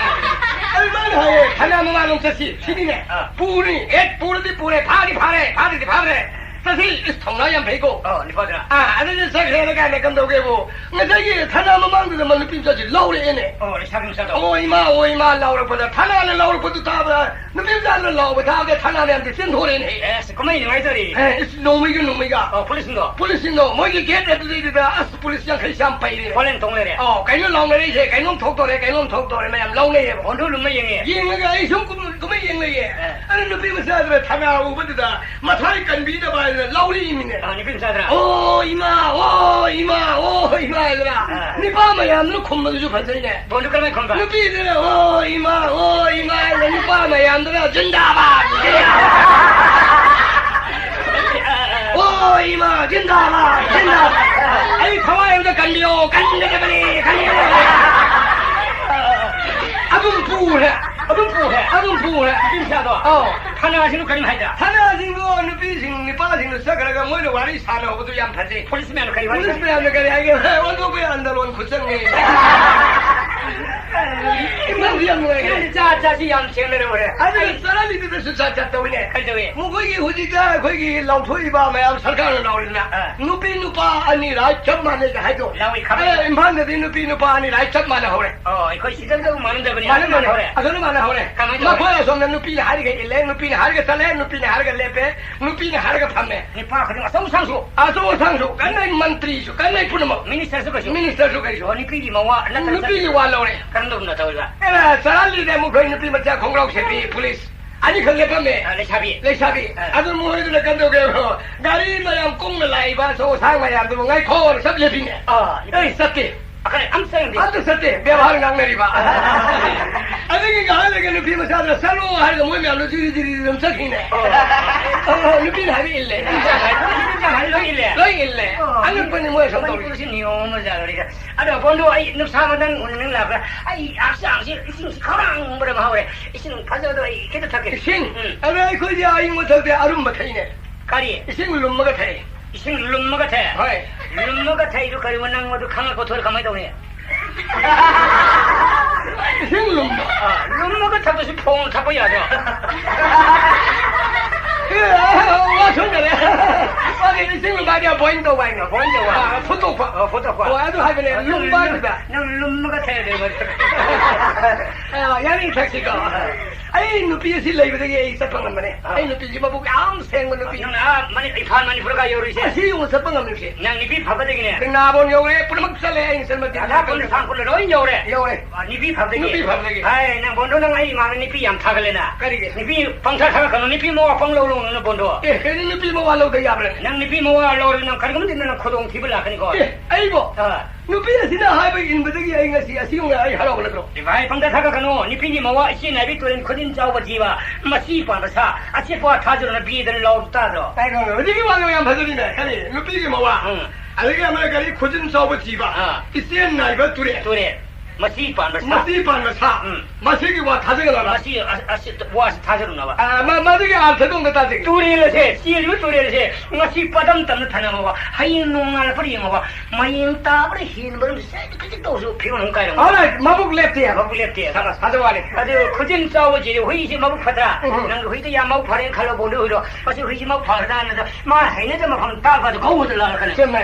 ꯑꯗꯨ ꯃꯥꯅ ꯍꯥꯏꯌꯦ, ꯊꯥꯅ ꯃꯃꯥꯡꯂꯣꯝ ꯆꯠꯁꯤ, ꯁꯤꯅꯤꯅꯦ꯫ ꯑꯥ꯫ ꯄꯨꯅꯤ, ꯍꯦꯛ ꯄꯨꯔꯗꯤ ꯄꯨꯔꯦ, ꯐꯥꯗꯤ ꯐꯥꯔꯦ, ꯐꯥꯗ꯭ꯔꯗꯤ ꯐꯥꯗ꯭ꯔꯦ꯫ ꯆꯠꯁꯤ, ꯏꯁ, ꯊꯧꯅꯥ ꯌꯥꯝ ꯐꯩꯀꯣ꯫ ꯑꯣ, ꯅꯤꯄꯥꯗꯨꯅ꯫ ꯑꯥ, ꯑꯗꯨꯗꯤ ꯆꯠꯈ꯭ꯔꯦꯅ ꯀꯥꯏꯅ ꯀꯝꯗꯧꯒꯦꯕꯨ? ꯉꯁꯥꯏꯒꯤ ꯊꯥꯅ ꯃꯃꯥꯡꯗꯨꯗ ꯃꯥ ꯅꯨꯄꯤ ꯃꯆꯥꯁꯤ ꯂꯧꯔꯛꯑꯦꯅꯦ꯫ ꯑꯣ, ꯂꯩꯁꯥꯕꯤ ꯃꯆꯥꯗꯣ꯫ ꯑꯣ, ꯏꯃꯥ, ꯑꯣ, ꯏꯃꯥ ꯂꯥꯎꯔꯛꯄꯗ, ꯊꯥꯅꯥꯅ ꯂꯥꯎꯔꯛꯄꯗꯨ ꯇꯥꯕꯗ, ꯅꯨꯄꯤ ꯃꯆꯥꯗꯨꯅ ꯂꯥꯎꯕ ꯇꯥꯕꯗ ꯊꯥꯅꯥ ꯃꯌꯥꯝꯁꯦ ꯆꯦꯟꯊꯣꯔꯛꯑꯦꯅꯦ꯫ ꯑꯦꯁ, ꯀꯨꯝꯍꯩ ꯅꯨꯡꯉꯥꯏꯗꯣꯔꯤ꯫ ꯑꯦ, ꯏꯁ, ꯅꯣꯡꯃꯩꯒ ꯅꯣꯡꯃꯩꯒ꯫ ꯑꯣ, ꯄꯨꯂꯤꯁꯁꯤꯡꯗꯣ? ꯄꯨꯂꯤꯁꯁꯤꯡꯗꯣ, ꯃꯣꯏꯒꯤ ꯒꯦꯠ ꯑꯗꯨꯗꯩꯗꯨꯗ, ꯑꯁ, ꯄꯨꯂꯤꯁ ꯌꯥꯡꯈꯩ ꯆꯥꯝ ꯄꯩꯔꯦ꯫ ꯍꯣꯂꯦꯟ ꯊꯣꯡ ꯂꯩꯔꯦ꯫ ꯑꯣ, ꯀꯩꯅꯣ ꯂꯥꯎꯅꯔꯛꯏꯁꯦ, ꯀꯩꯅꯣꯝ ꯊꯣꯛꯇꯣꯔꯦ, ꯀꯩꯅꯣꯝ ꯊꯣꯛꯇꯣꯔꯦ, ꯃꯌꯥꯝ ꯂꯥꯎꯅꯩꯌꯦꯕ꯫ ꯍꯣꯟꯗꯣ ꯂꯨꯝꯃ ꯌꯦꯡꯉꯦ꯫ ꯌꯦꯡꯉꯒ ꯑꯩ ꯁꯨꯝ ꯀꯨꯝ-, ꯀꯨꯝꯍꯩ ꯌꯦꯡ ꯂꯩꯌꯦ꯫ ꯑꯦ꯫ ꯑꯗꯨ ꯅꯨꯄꯤ ꯃꯆꯥꯗꯨꯅ ꯊꯥꯅꯥ ꯎꯕꯗꯨꯗ ꯃꯊ꯭ꯋꯥꯏ ꯀꯟꯕꯤꯅꯕ ꯍꯥꯏꯗꯅ ꯂꯥꯎꯔꯛꯏꯃꯤꯅꯦ꯫ ꯑ, ꯅꯨꯄꯤ ꯃꯆꯥꯗꯨꯅ? "ꯑꯣ, ꯏꯃꯥ, ꯑꯣ, ꯏꯃꯥ, ꯑꯣ, ꯏꯃꯥ" ꯍꯥꯏꯗꯅ ꯑ꯫ ꯅꯤꯄꯥ ꯃꯌꯥꯝꯗꯨꯅ ꯈꯨꯝꯕꯗꯨꯁꯨ ꯐꯖꯩꯅꯦ꯫ ꯕꯣꯟꯗꯨ ꯀꯔꯝꯍꯥꯏꯅ ꯈꯨꯝꯕ? ꯅꯨꯄꯤꯗꯨꯅ "ꯑꯣ, ꯏꯃꯥ, ꯑꯣ, ꯏꯃꯥ" ꯍꯥꯏꯗꯅ ꯅꯨꯄꯥ ꯃꯌꯥꯝꯗꯨꯅ "ꯖꯤꯟꯗꯥꯕꯥꯗ, ꯖꯤꯟꯗꯥꯕꯥꯗ꯫ ꯑꯣ, ꯏꯃꯥ, ꯖꯤꯟꯗꯥꯕꯥꯗ, ꯖꯤꯟꯗꯥꯕꯥꯗ꯫ ꯑꯩ ꯊꯋꯥꯏ ꯑꯝꯇ ꯀꯟꯕꯤꯌꯣ, ꯀꯟꯒꯗꯕꯅꯤ, ꯀꯟꯒꯗꯕꯅꯤ"꯫ ꯑꯗꯨꯝ ꯄꯨꯔꯦ꯫ ꯑꯗꯨꯝ ꯄꯨꯈ꯭ꯔꯦ꯫ ꯑꯗꯨꯝ ꯄꯨꯈ꯭ꯔꯦ꯫ ꯅꯨꯄꯤ ꯃꯆꯥꯗꯣ? ꯑꯧ꯫ ꯊꯥꯅꯥꯁꯤꯡꯗꯨ ꯀꯔꯤꯝ ꯍꯥꯏꯗ? ꯊꯥꯅꯥꯁꯤꯡꯗꯣ ꯅꯨꯄꯤꯁꯤꯡ, ꯅꯨꯄꯥꯁꯤꯡꯗꯣ ꯆꯠꯈ꯭ꯔꯒ ꯃꯣꯏꯅ ꯋꯥꯔꯤ ꯁꯥꯟꯅꯍꯧꯕꯗꯨ ꯌꯥꯝ ꯐꯖꯩ꯫ ꯄꯨꯂꯤꯁ ꯃꯌꯥꯝꯅ ꯀꯔꯤ ꯋꯥꯔꯤ ꯄꯨꯂꯤꯁ ꯁꯥꯟꯅ? ꯃꯌꯥꯝꯅ ꯀꯔꯤ ꯍꯥꯏꯒꯦ? "ꯍꯦ, ꯑꯣꯟꯊꯣꯛꯄ ꯑꯟꯗꯂꯣꯟ ꯈꯨꯆꯪꯅꯤ"꯫ ꯏꯃꯥꯗꯤ ꯌꯥꯝ ꯅꯨꯡꯉꯥꯏꯈ꯭ꯔꯦ꯫ ꯆꯥ, ꯆꯥꯁꯤ ꯌꯥꯝ ꯁꯦꯡꯅꯔꯦ ꯍꯣꯔꯦꯟ꯫ ꯑꯗꯨꯒ ꯆꯥꯔꯥꯂꯤꯗꯨꯗꯁꯨ ꯆꯥ ꯆꯠꯇꯧꯅꯦ꯫ ꯀꯩꯗꯧꯏ? ꯃꯈꯣꯏꯒꯤ ꯍꯧꯖꯤꯛꯇ ꯑꯩꯈꯣꯏꯒꯤ ꯂꯥꯎꯊꯣꯛꯏꯕ ꯃꯌꯥꯝ ꯁꯔꯀꯥꯔꯅ ꯂꯥꯎꯔꯤꯗꯅ, ꯑꯥ꯫ ꯅꯨꯄꯤ ꯅꯨꯄꯥ ꯑꯅꯤ ꯔꯥꯏꯠ ꯆꯞ ꯃꯥꯟꯅꯩꯒ ꯍꯥꯏꯗꯣ꯫ ꯂꯥꯎꯏ, ꯈꯪꯉꯤ꯫ ꯑꯦ, ꯏꯝꯐꯥꯜꯗꯗꯤ ꯅꯨꯄꯤ ꯅꯨꯄꯥ ꯑꯅꯤ ꯔꯥꯏꯠ ꯆꯞ ꯃꯥꯟꯅꯍꯧꯔꯦ꯫ ꯑꯣ, ꯑꯩꯈꯣꯏ ꯁꯤꯗꯁꯨ ꯃꯥꯟꯅꯗꯕꯅꯤ, ꯃꯥꯟꯅꯗꯕꯅꯤ꯫ ꯃꯥꯟꯅꯍꯧꯔꯦ꯫ ꯑꯗꯨꯅ ꯃꯥꯟꯅꯍꯧꯔꯦ꯫ ꯀꯃꯥꯏꯅ ꯇꯧꯔꯦ? ꯃꯈꯣꯏ ꯑꯁꯣꯝꯗ ꯅꯨꯄꯤꯅ ꯍꯥꯏꯔꯒ ꯏꯜꯂꯦ, ꯅꯨꯄꯤꯅ ꯍꯥꯏꯔꯒ ꯆꯠꯂꯦ, ꯅꯨꯄꯤꯅ ꯍꯥꯏꯔꯒ ꯂꯦꯞꯄꯦ, ꯅꯨꯄꯤꯅ ꯍꯥꯏꯔꯒ ꯐꯝꯃꯦ꯫ ꯅꯨꯄꯥ ꯈꯨꯗꯤꯡꯃꯛ, ꯑꯆꯧ ꯑꯁꯥꯡꯁꯨ꯫ ꯑꯆꯧ ꯑꯁꯥꯡꯁꯨ, ꯀꯟꯅꯩ ꯃꯟꯇ꯭ꯔꯤꯁꯨ, ꯀꯟꯅꯩ ꯄꯨꯝꯅꯃꯛ꯫ ꯃꯤꯅꯤꯁꯇꯔꯁꯨ ꯀꯩꯁꯨ꯫ ꯃꯤꯅꯤꯁꯇꯔꯁꯨ ꯀꯩꯁꯨ꯫ ꯑꯣ, ꯅꯨꯄꯤꯒꯤ ꯃꯋꯥ ꯅꯠꯇꯅ ꯅꯨꯄꯤꯒꯤ ꯋꯥ ꯂꯧꯔꯦ꯫ ꯀꯔꯝ ꯇꯧꯗꯅ ꯇꯧꯔꯤꯕ? ꯑꯦ, ꯆꯥꯔꯥꯂꯤꯗ ꯃꯈꯣꯏ ꯅꯨꯄꯤ ꯃꯆꯥ ꯈꯣꯡꯒ꯭ꯔꯥꯎ ꯁꯦꯠꯄꯤ ꯄꯨꯂꯤꯁ ꯑꯅꯤꯈꯛ ꯂꯦꯞꯄꯝꯃꯦ꯫ ꯑ, ꯂꯩꯁꯥꯕꯤ꯫ ꯂꯩꯁꯥꯕꯤ꯫ ꯑ꯫ ꯑꯗꯨ ꯃꯈꯣꯏꯗꯨꯅ ꯀꯝꯗꯧꯒꯦꯕꯨ? ꯒꯥꯔꯤ ꯃꯌꯥꯝ ꯀꯨꯡꯅ ꯂꯥꯛꯏꯕ ꯑꯆꯧ ꯑꯁꯥꯡ ꯃꯌꯥꯝꯗꯨꯕꯨ ꯉꯥꯏꯈꯣ, ꯆꯞ ꯂꯦꯞꯄꯤꯅꯦ꯫ ꯑ, ꯑꯩ ꯆꯠꯇꯦ꯫ ꯑꯈꯔ ꯑꯝꯇ ꯌꯦꯡꯗꯦ꯫ ꯑꯝꯇ ꯆꯠꯇꯦ, ꯕꯦꯕꯥꯔ ꯉꯥꯡꯅꯔꯤꯕ꯫ ꯑꯗꯒꯤ ꯉꯥꯏꯍꯥꯛ ꯂꯩꯔꯒ ꯅꯨꯄꯤ ꯃꯆꯥꯗꯨꯅ "ꯆꯠꯂꯣ" ꯍꯥꯏꯔꯒ ꯃꯣꯏ ꯃꯌꯥꯝꯗꯣ ꯖꯤꯔꯤ ꯖꯤꯔꯤ ꯑꯗꯨꯝ ꯆꯠꯈꯤꯅꯦ꯫ ꯑꯣ꯫ ꯑꯣ, ꯅꯨꯄꯤꯅ ꯍꯥꯏꯕ ꯏꯜꯂꯦ꯫ ꯅꯨꯄꯤꯅ ꯍꯥꯏꯕ ꯏꯜꯂꯦ꯫ ꯂꯣꯏ ꯏꯜꯂꯦ꯫ ꯑꯣ꯫ ꯑꯉꯛꯄꯅꯤ ꯃꯣꯏ ꯑꯁꯨꯝ ꯇꯧꯔꯤꯁꯦ꯫ ꯃꯅꯤꯄꯨꯔꯁꯤ ꯅꯤꯌꯣꯝ ꯑꯃ ꯖꯥꯠ ꯑꯣꯏꯔꯦ꯫ ꯑꯗꯣ ꯕꯣꯟꯗꯣ ꯑꯩ ꯅꯨꯡꯁꯥ ꯃꯇꯪ ꯎꯅꯅꯤꯡ ꯂꯥꯛꯄ꯭ꯔꯥ? ꯑꯩ ꯍꯛꯆꯥꯡꯁꯤ ꯏꯁꯤꯡꯁꯤ ꯈꯧꯔꯥꯡꯕꯅ ꯑꯃ ꯍꯧꯔꯦ꯫ ꯏꯁꯤꯡ ꯐꯖꯕꯗꯣ ꯑꯩ ꯈꯤꯇ ꯊꯛꯀꯦ꯫ ꯏꯁꯤꯡ? ꯎꯝ꯫ ꯑꯗꯣ ꯑꯩꯈꯣꯏꯗꯤ ꯑꯏꯪꯕ ꯊꯛꯇꯦ, ꯑꯔꯨꯝꯕ ꯊꯛꯏꯅꯦ꯫ ꯀꯔꯤ? ꯏꯁꯤꯡ ꯂꯨꯝꯃꯒ ꯊꯛꯏ꯫ ꯏꯁꯤꯡ ꯂꯨꯝꯃꯒ ꯊꯛꯑꯦ? ꯍꯣꯏ꯫ ꯂꯨꯝꯃꯒ ꯊꯛꯏꯗꯨ ꯀꯔꯤꯅꯣ? ꯅꯪ ꯃꯗꯨ ꯈꯪꯉꯛꯄ ꯊꯣꯛꯑꯦ ꯀꯃꯥꯏꯅ ꯇꯧꯅꯤ? ꯏꯁꯤꯡ ꯂꯨꯝꯕ꯫ ꯑꯥ, ꯂꯨꯝꯃꯒ ꯊꯛꯄꯁꯤ ꯐꯣꯡꯅ ꯊꯛꯄ ꯌꯥꯗ꯭ꯔꯣ? ꯑꯦ, ꯋꯥ ꯁꯣꯟꯅꯔꯦ꯫ ꯃꯥꯒꯤ ꯏꯁꯤꯡ ꯂꯨꯝꯕ ꯍꯥꯏꯗꯤ ꯕꯣꯏꯜ ꯇꯧꯕ ꯍꯥꯏꯅ, ꯕꯣꯏꯜ ꯇꯧꯕ꯫ ꯑꯥ, ꯐꯨꯠꯇꯣꯛꯄ꯫ ꯑꯣ, ꯐꯨꯠꯇꯣꯛꯄ꯫ ꯍꯣꯏ, ꯑꯗꯨ ꯍꯥꯏꯕꯅꯦ, ꯅꯪ ꯂꯨꯝꯕ ꯂꯨꯝ-, ꯍꯥꯏꯕꯗ꯫ ꯅꯪ ꯂꯨꯝꯃꯒ ꯊꯛꯑꯦ꯫ ꯑꯥ, ꯌꯥꯅꯤ, ꯊꯛꯁꯤꯀꯣ꯫ ꯑꯩ ꯅꯨꯄꯤ ꯑꯁꯤ ꯂꯩꯕꯗꯒꯤ ꯑꯩ ꯆꯠꯄ ꯉꯝꯕꯅꯦ꯫ ꯑꯥ꯫ ꯑꯩ ꯅꯨꯄꯤꯁꯤ ꯃꯕꯨꯛ ꯌꯥꯝ ꯁꯦꯡꯕ ꯅꯨꯄꯤ꯫ ꯅꯪꯅ ꯑꯥ ꯃꯅꯤ-, ꯏꯝꯐꯥꯜ ꯃꯅꯤꯄꯨꯔꯒ ꯌꯧꯔꯨꯏꯁꯦ? ꯑꯁꯤ ꯌꯧꯅ ꯆꯠꯄ ꯉꯝꯃꯤꯁꯦ꯫ ꯅꯪ ꯅꯨꯄꯤ ꯐꯕꯗꯒꯤꯅꯦ꯫ ꯀꯩꯅꯥꯕꯣꯟ ꯌꯧꯔꯦ, ꯄꯨꯝꯅꯃꯛ ꯆꯠꯂꯦ, ꯑꯩꯅ ꯆꯠꯄ ꯃꯇꯤꯛ ꯔꯥꯙꯥ ꯀꯨꯟ, ꯁꯥꯡ ꯀꯨꯟ ꯂꯣꯏ ꯌꯧꯔꯦ꯫ ꯌꯧꯔꯦ꯫ ꯑꯥ, ꯅꯨꯄꯤ ꯐꯕꯗꯒꯤ꯫ ꯅꯨꯄꯤ ꯐꯕꯗꯒꯤ꯫ ꯍꯥꯏ, ꯅꯪ ꯕꯣꯟꯗꯣ ꯅꯪ ꯑꯩ ꯏꯃꯥꯡꯗ ꯅꯨꯄꯤ ꯌꯥꯝ ꯊꯥꯒꯠꯂꯦꯅ꯫ ꯀꯔꯤꯒꯤ? ꯅꯨꯄꯤ ꯄꯪꯊꯥ ꯊꯥꯒꯠꯀꯅꯨ, ꯅꯨꯄꯤ ꯃꯋꯥ ꯄꯪꯂꯧ ꯂꯧꯅꯨ ꯕꯣꯟꯗꯣ꯫ ꯑꯦ, ꯀꯩꯅꯣ ꯅꯨꯄꯤ ꯃꯋꯥ ꯂꯧꯗ ꯌꯥꯕ꯭ꯔꯥꯅꯦ? ꯅꯪ ꯅꯨꯄꯤ ꯃꯋꯥ ꯂꯧꯔꯗꯤ ꯅꯪ ꯀꯔꯤꯒꯨꯝꯕ ꯃꯇꯝꯗ ꯅꯪ ꯈꯨꯗꯣꯡꯊꯤꯕ ꯂꯥꯛꯀꯅꯤꯀꯣ꯫ ꯑꯦ, ꯑꯩꯕꯣ? ꯑꯥ꯫ ꯅꯨꯄꯤ ꯑꯁꯤꯅ ꯍꯥꯏꯕ ꯏꯟꯕꯗꯒꯤ ꯑꯩ ꯉꯁꯤ ꯑꯁꯤꯒꯨꯝꯅ ꯑꯩ ꯍꯔꯥꯎꯕ ꯅꯠꯇ꯭ꯔꯣ? ꯏꯚꯥꯏ, ꯄꯪꯊꯥ ꯊꯥꯒꯠꯀꯅꯨ꯫ ꯅꯨꯄꯤꯒꯤ ꯃꯋꯥ ꯏꯆꯦ ꯅꯥꯏꯕꯤ ꯇꯨꯔꯦꯟ ꯈꯨꯖꯤꯟ ꯆꯥꯎꯕ ꯖꯤꯕ꯫ ꯃꯁꯤ ꯄꯥꯟꯕ ꯁꯥ꯫ ꯑꯆꯦꯠꯄ ꯊꯥꯖꯔꯨꯅ ꯄꯤꯗꯅ ꯂꯥꯎ ꯇꯥꯗ꯭ꯔꯣ? ꯀꯩꯅꯣ, ꯍꯧꯖꯤꯛꯀꯤ ꯋꯥꯗꯣ ꯌꯥꯝ ꯐꯖꯔꯤꯅꯦ꯫ ꯀꯔꯤ? ꯅꯨꯄꯤꯒꯤ ꯃꯋꯥ꯫ ꯎꯝ꯫ ꯑꯗꯒꯤ ꯑꯃꯅ ꯀꯔꯤ? ꯈꯨꯖꯤꯟ ꯆꯥꯎꯕ ꯖꯤꯕ꯫ ꯑꯥ꯫ ꯏꯆꯦ ꯅꯥꯏꯕ ꯇꯨꯔꯦꯟ꯫ ꯇꯨꯔꯦꯟ꯫ ꯃꯁꯤ ꯄꯥꯟꯕ ꯁꯥ꯫ ꯃꯁꯤ ꯄꯥꯟꯕ ꯁꯥ꯫ ꯎꯝ꯫ ꯃꯁꯤꯒꯤ ꯋꯥ ꯊꯥꯖꯒꯅꯣ꯫ ꯃꯁꯤ ꯑ-, ꯑꯁꯤ ꯋꯥꯁꯤ ꯊꯥꯖꯔꯨꯅꯕ꯫ ꯑ, ꯃ-, ꯃꯗꯨꯒꯤ ꯑꯔꯊꯗꯣ ꯑꯝꯇ ꯇꯥꯖꯒꯦ꯫ ꯇꯨꯔꯦꯜ ꯑꯁꯦ, ꯆꯦꯜꯂꯤꯕ ꯇꯨꯔꯦꯜ ꯑꯁꯦ ꯉꯁꯤ ꯄꯗꯝ ꯇꯝꯅ ꯊꯅꯝꯃꯕ, ꯍꯌꯦꯡ ꯅꯣꯡꯉꯥꯜꯂꯛꯄꯗ ꯌꯦꯡꯉꯕ, ꯃꯌꯦꯡ ꯇꯥꯕꯗ ꯍꯦꯟꯕ ꯑꯗꯨꯝ ꯁꯦ ꯈꯖꯤꯛ ꯇꯧꯔꯁꯨ ꯐꯤꯕꯝ ꯑꯃ ꯀꯥꯏꯔꯝꯃꯣꯏ꯫ All right, ꯃꯕꯨꯛ ꯂꯦꯞꯇꯦ꯫ ꯃꯕꯨꯛ ꯂꯦꯞꯇꯦ꯫ ꯁꯥꯕꯥꯁ, ꯐꯖꯕ ꯋꯥꯅꯤ꯫ ꯑꯗꯨ ꯈꯨꯖꯤꯟ ꯆꯥꯎꯕ ꯆꯦꯜꯂꯤ ꯍꯨꯏꯁꯤ ꯃꯕꯨꯛ ꯐꯠꯇ꯭ꯔꯥ? ꯎꯝ꯫ ꯅꯪꯒꯤ ꯍꯨꯏꯗ ꯌꯥꯝ ꯃꯕꯨꯛ ꯐꯔꯦꯅ ꯈꯜꯂꯣ, ꯕꯣꯟꯗꯨ ꯍꯨꯏꯗꯣ꯫ ꯃꯁꯤ ꯍꯨꯏꯁꯤ ꯃꯕꯨꯛ ꯐꯒꯗ꯭ꯔꯥꯅ ꯃꯥ ꯍꯩꯅꯗꯕ ꯃꯐꯝ ꯇꯥꯛꯄꯗ ꯒꯧ ꯍꯥꯏꯅ ꯂꯥꯛꯀꯅꯤ꯫ ꯆꯨꯝꯃꯦ꯫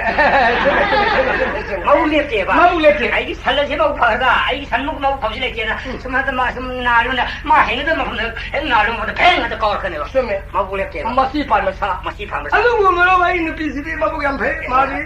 ꯆꯨꯝꯃꯦ, ꯆꯨꯝꯃꯦ, ꯆꯨꯝꯃꯦ, ꯆꯨꯝꯃꯦ꯫ ꯃꯕꯨꯛ ꯂꯦꯞꯇꯦꯕ꯫ ꯃꯕꯨꯛ ꯂꯦꯞꯇꯦ꯫ ꯑꯩꯒꯤ ꯁꯟ ꯑꯁꯤ ꯃꯕꯨꯛ ꯐꯒꯗ꯭ꯔꯥ? ꯑꯩꯒꯤ ꯁꯟꯃꯨꯛ ꯃꯕꯨꯛ ꯐꯕꯁꯤ ꯂꯩꯇꯦꯅ꯫ ꯎꯝ꯫ ꯁꯨꯝ ꯍꯟꯗꯛ ꯃꯥ ꯁꯨꯝ ꯅꯥꯜꯂꯨꯅ ꯃꯥ ꯍꯩꯅꯗꯕ ꯃꯐꯝꯗ ꯍꯦꯛ ꯅꯥꯜꯂꯨ ꯃꯐꯝꯗ ꯐꯦꯡ ꯍꯦꯛꯇ ꯀꯥꯎꯔꯛꯀꯅꯦꯕ꯫ ꯆꯨꯝꯃꯦ꯫ ꯃꯕꯨꯛ ꯂꯦꯞꯇꯦꯕ꯫ ꯃꯁꯤ ꯄꯥꯟꯕ ꯁꯥ꯫ ꯃꯁꯤ ꯄꯥꯟꯕ ꯁꯥ꯫ ꯑꯗꯨꯕꯨ ꯃꯔꯨꯞ ꯑꯩ ꯅꯨꯄꯤꯁꯤꯗꯤ ꯃꯕꯨꯛ ꯌꯥꯝ ꯐꯩ꯫ ꯃꯥꯗꯤ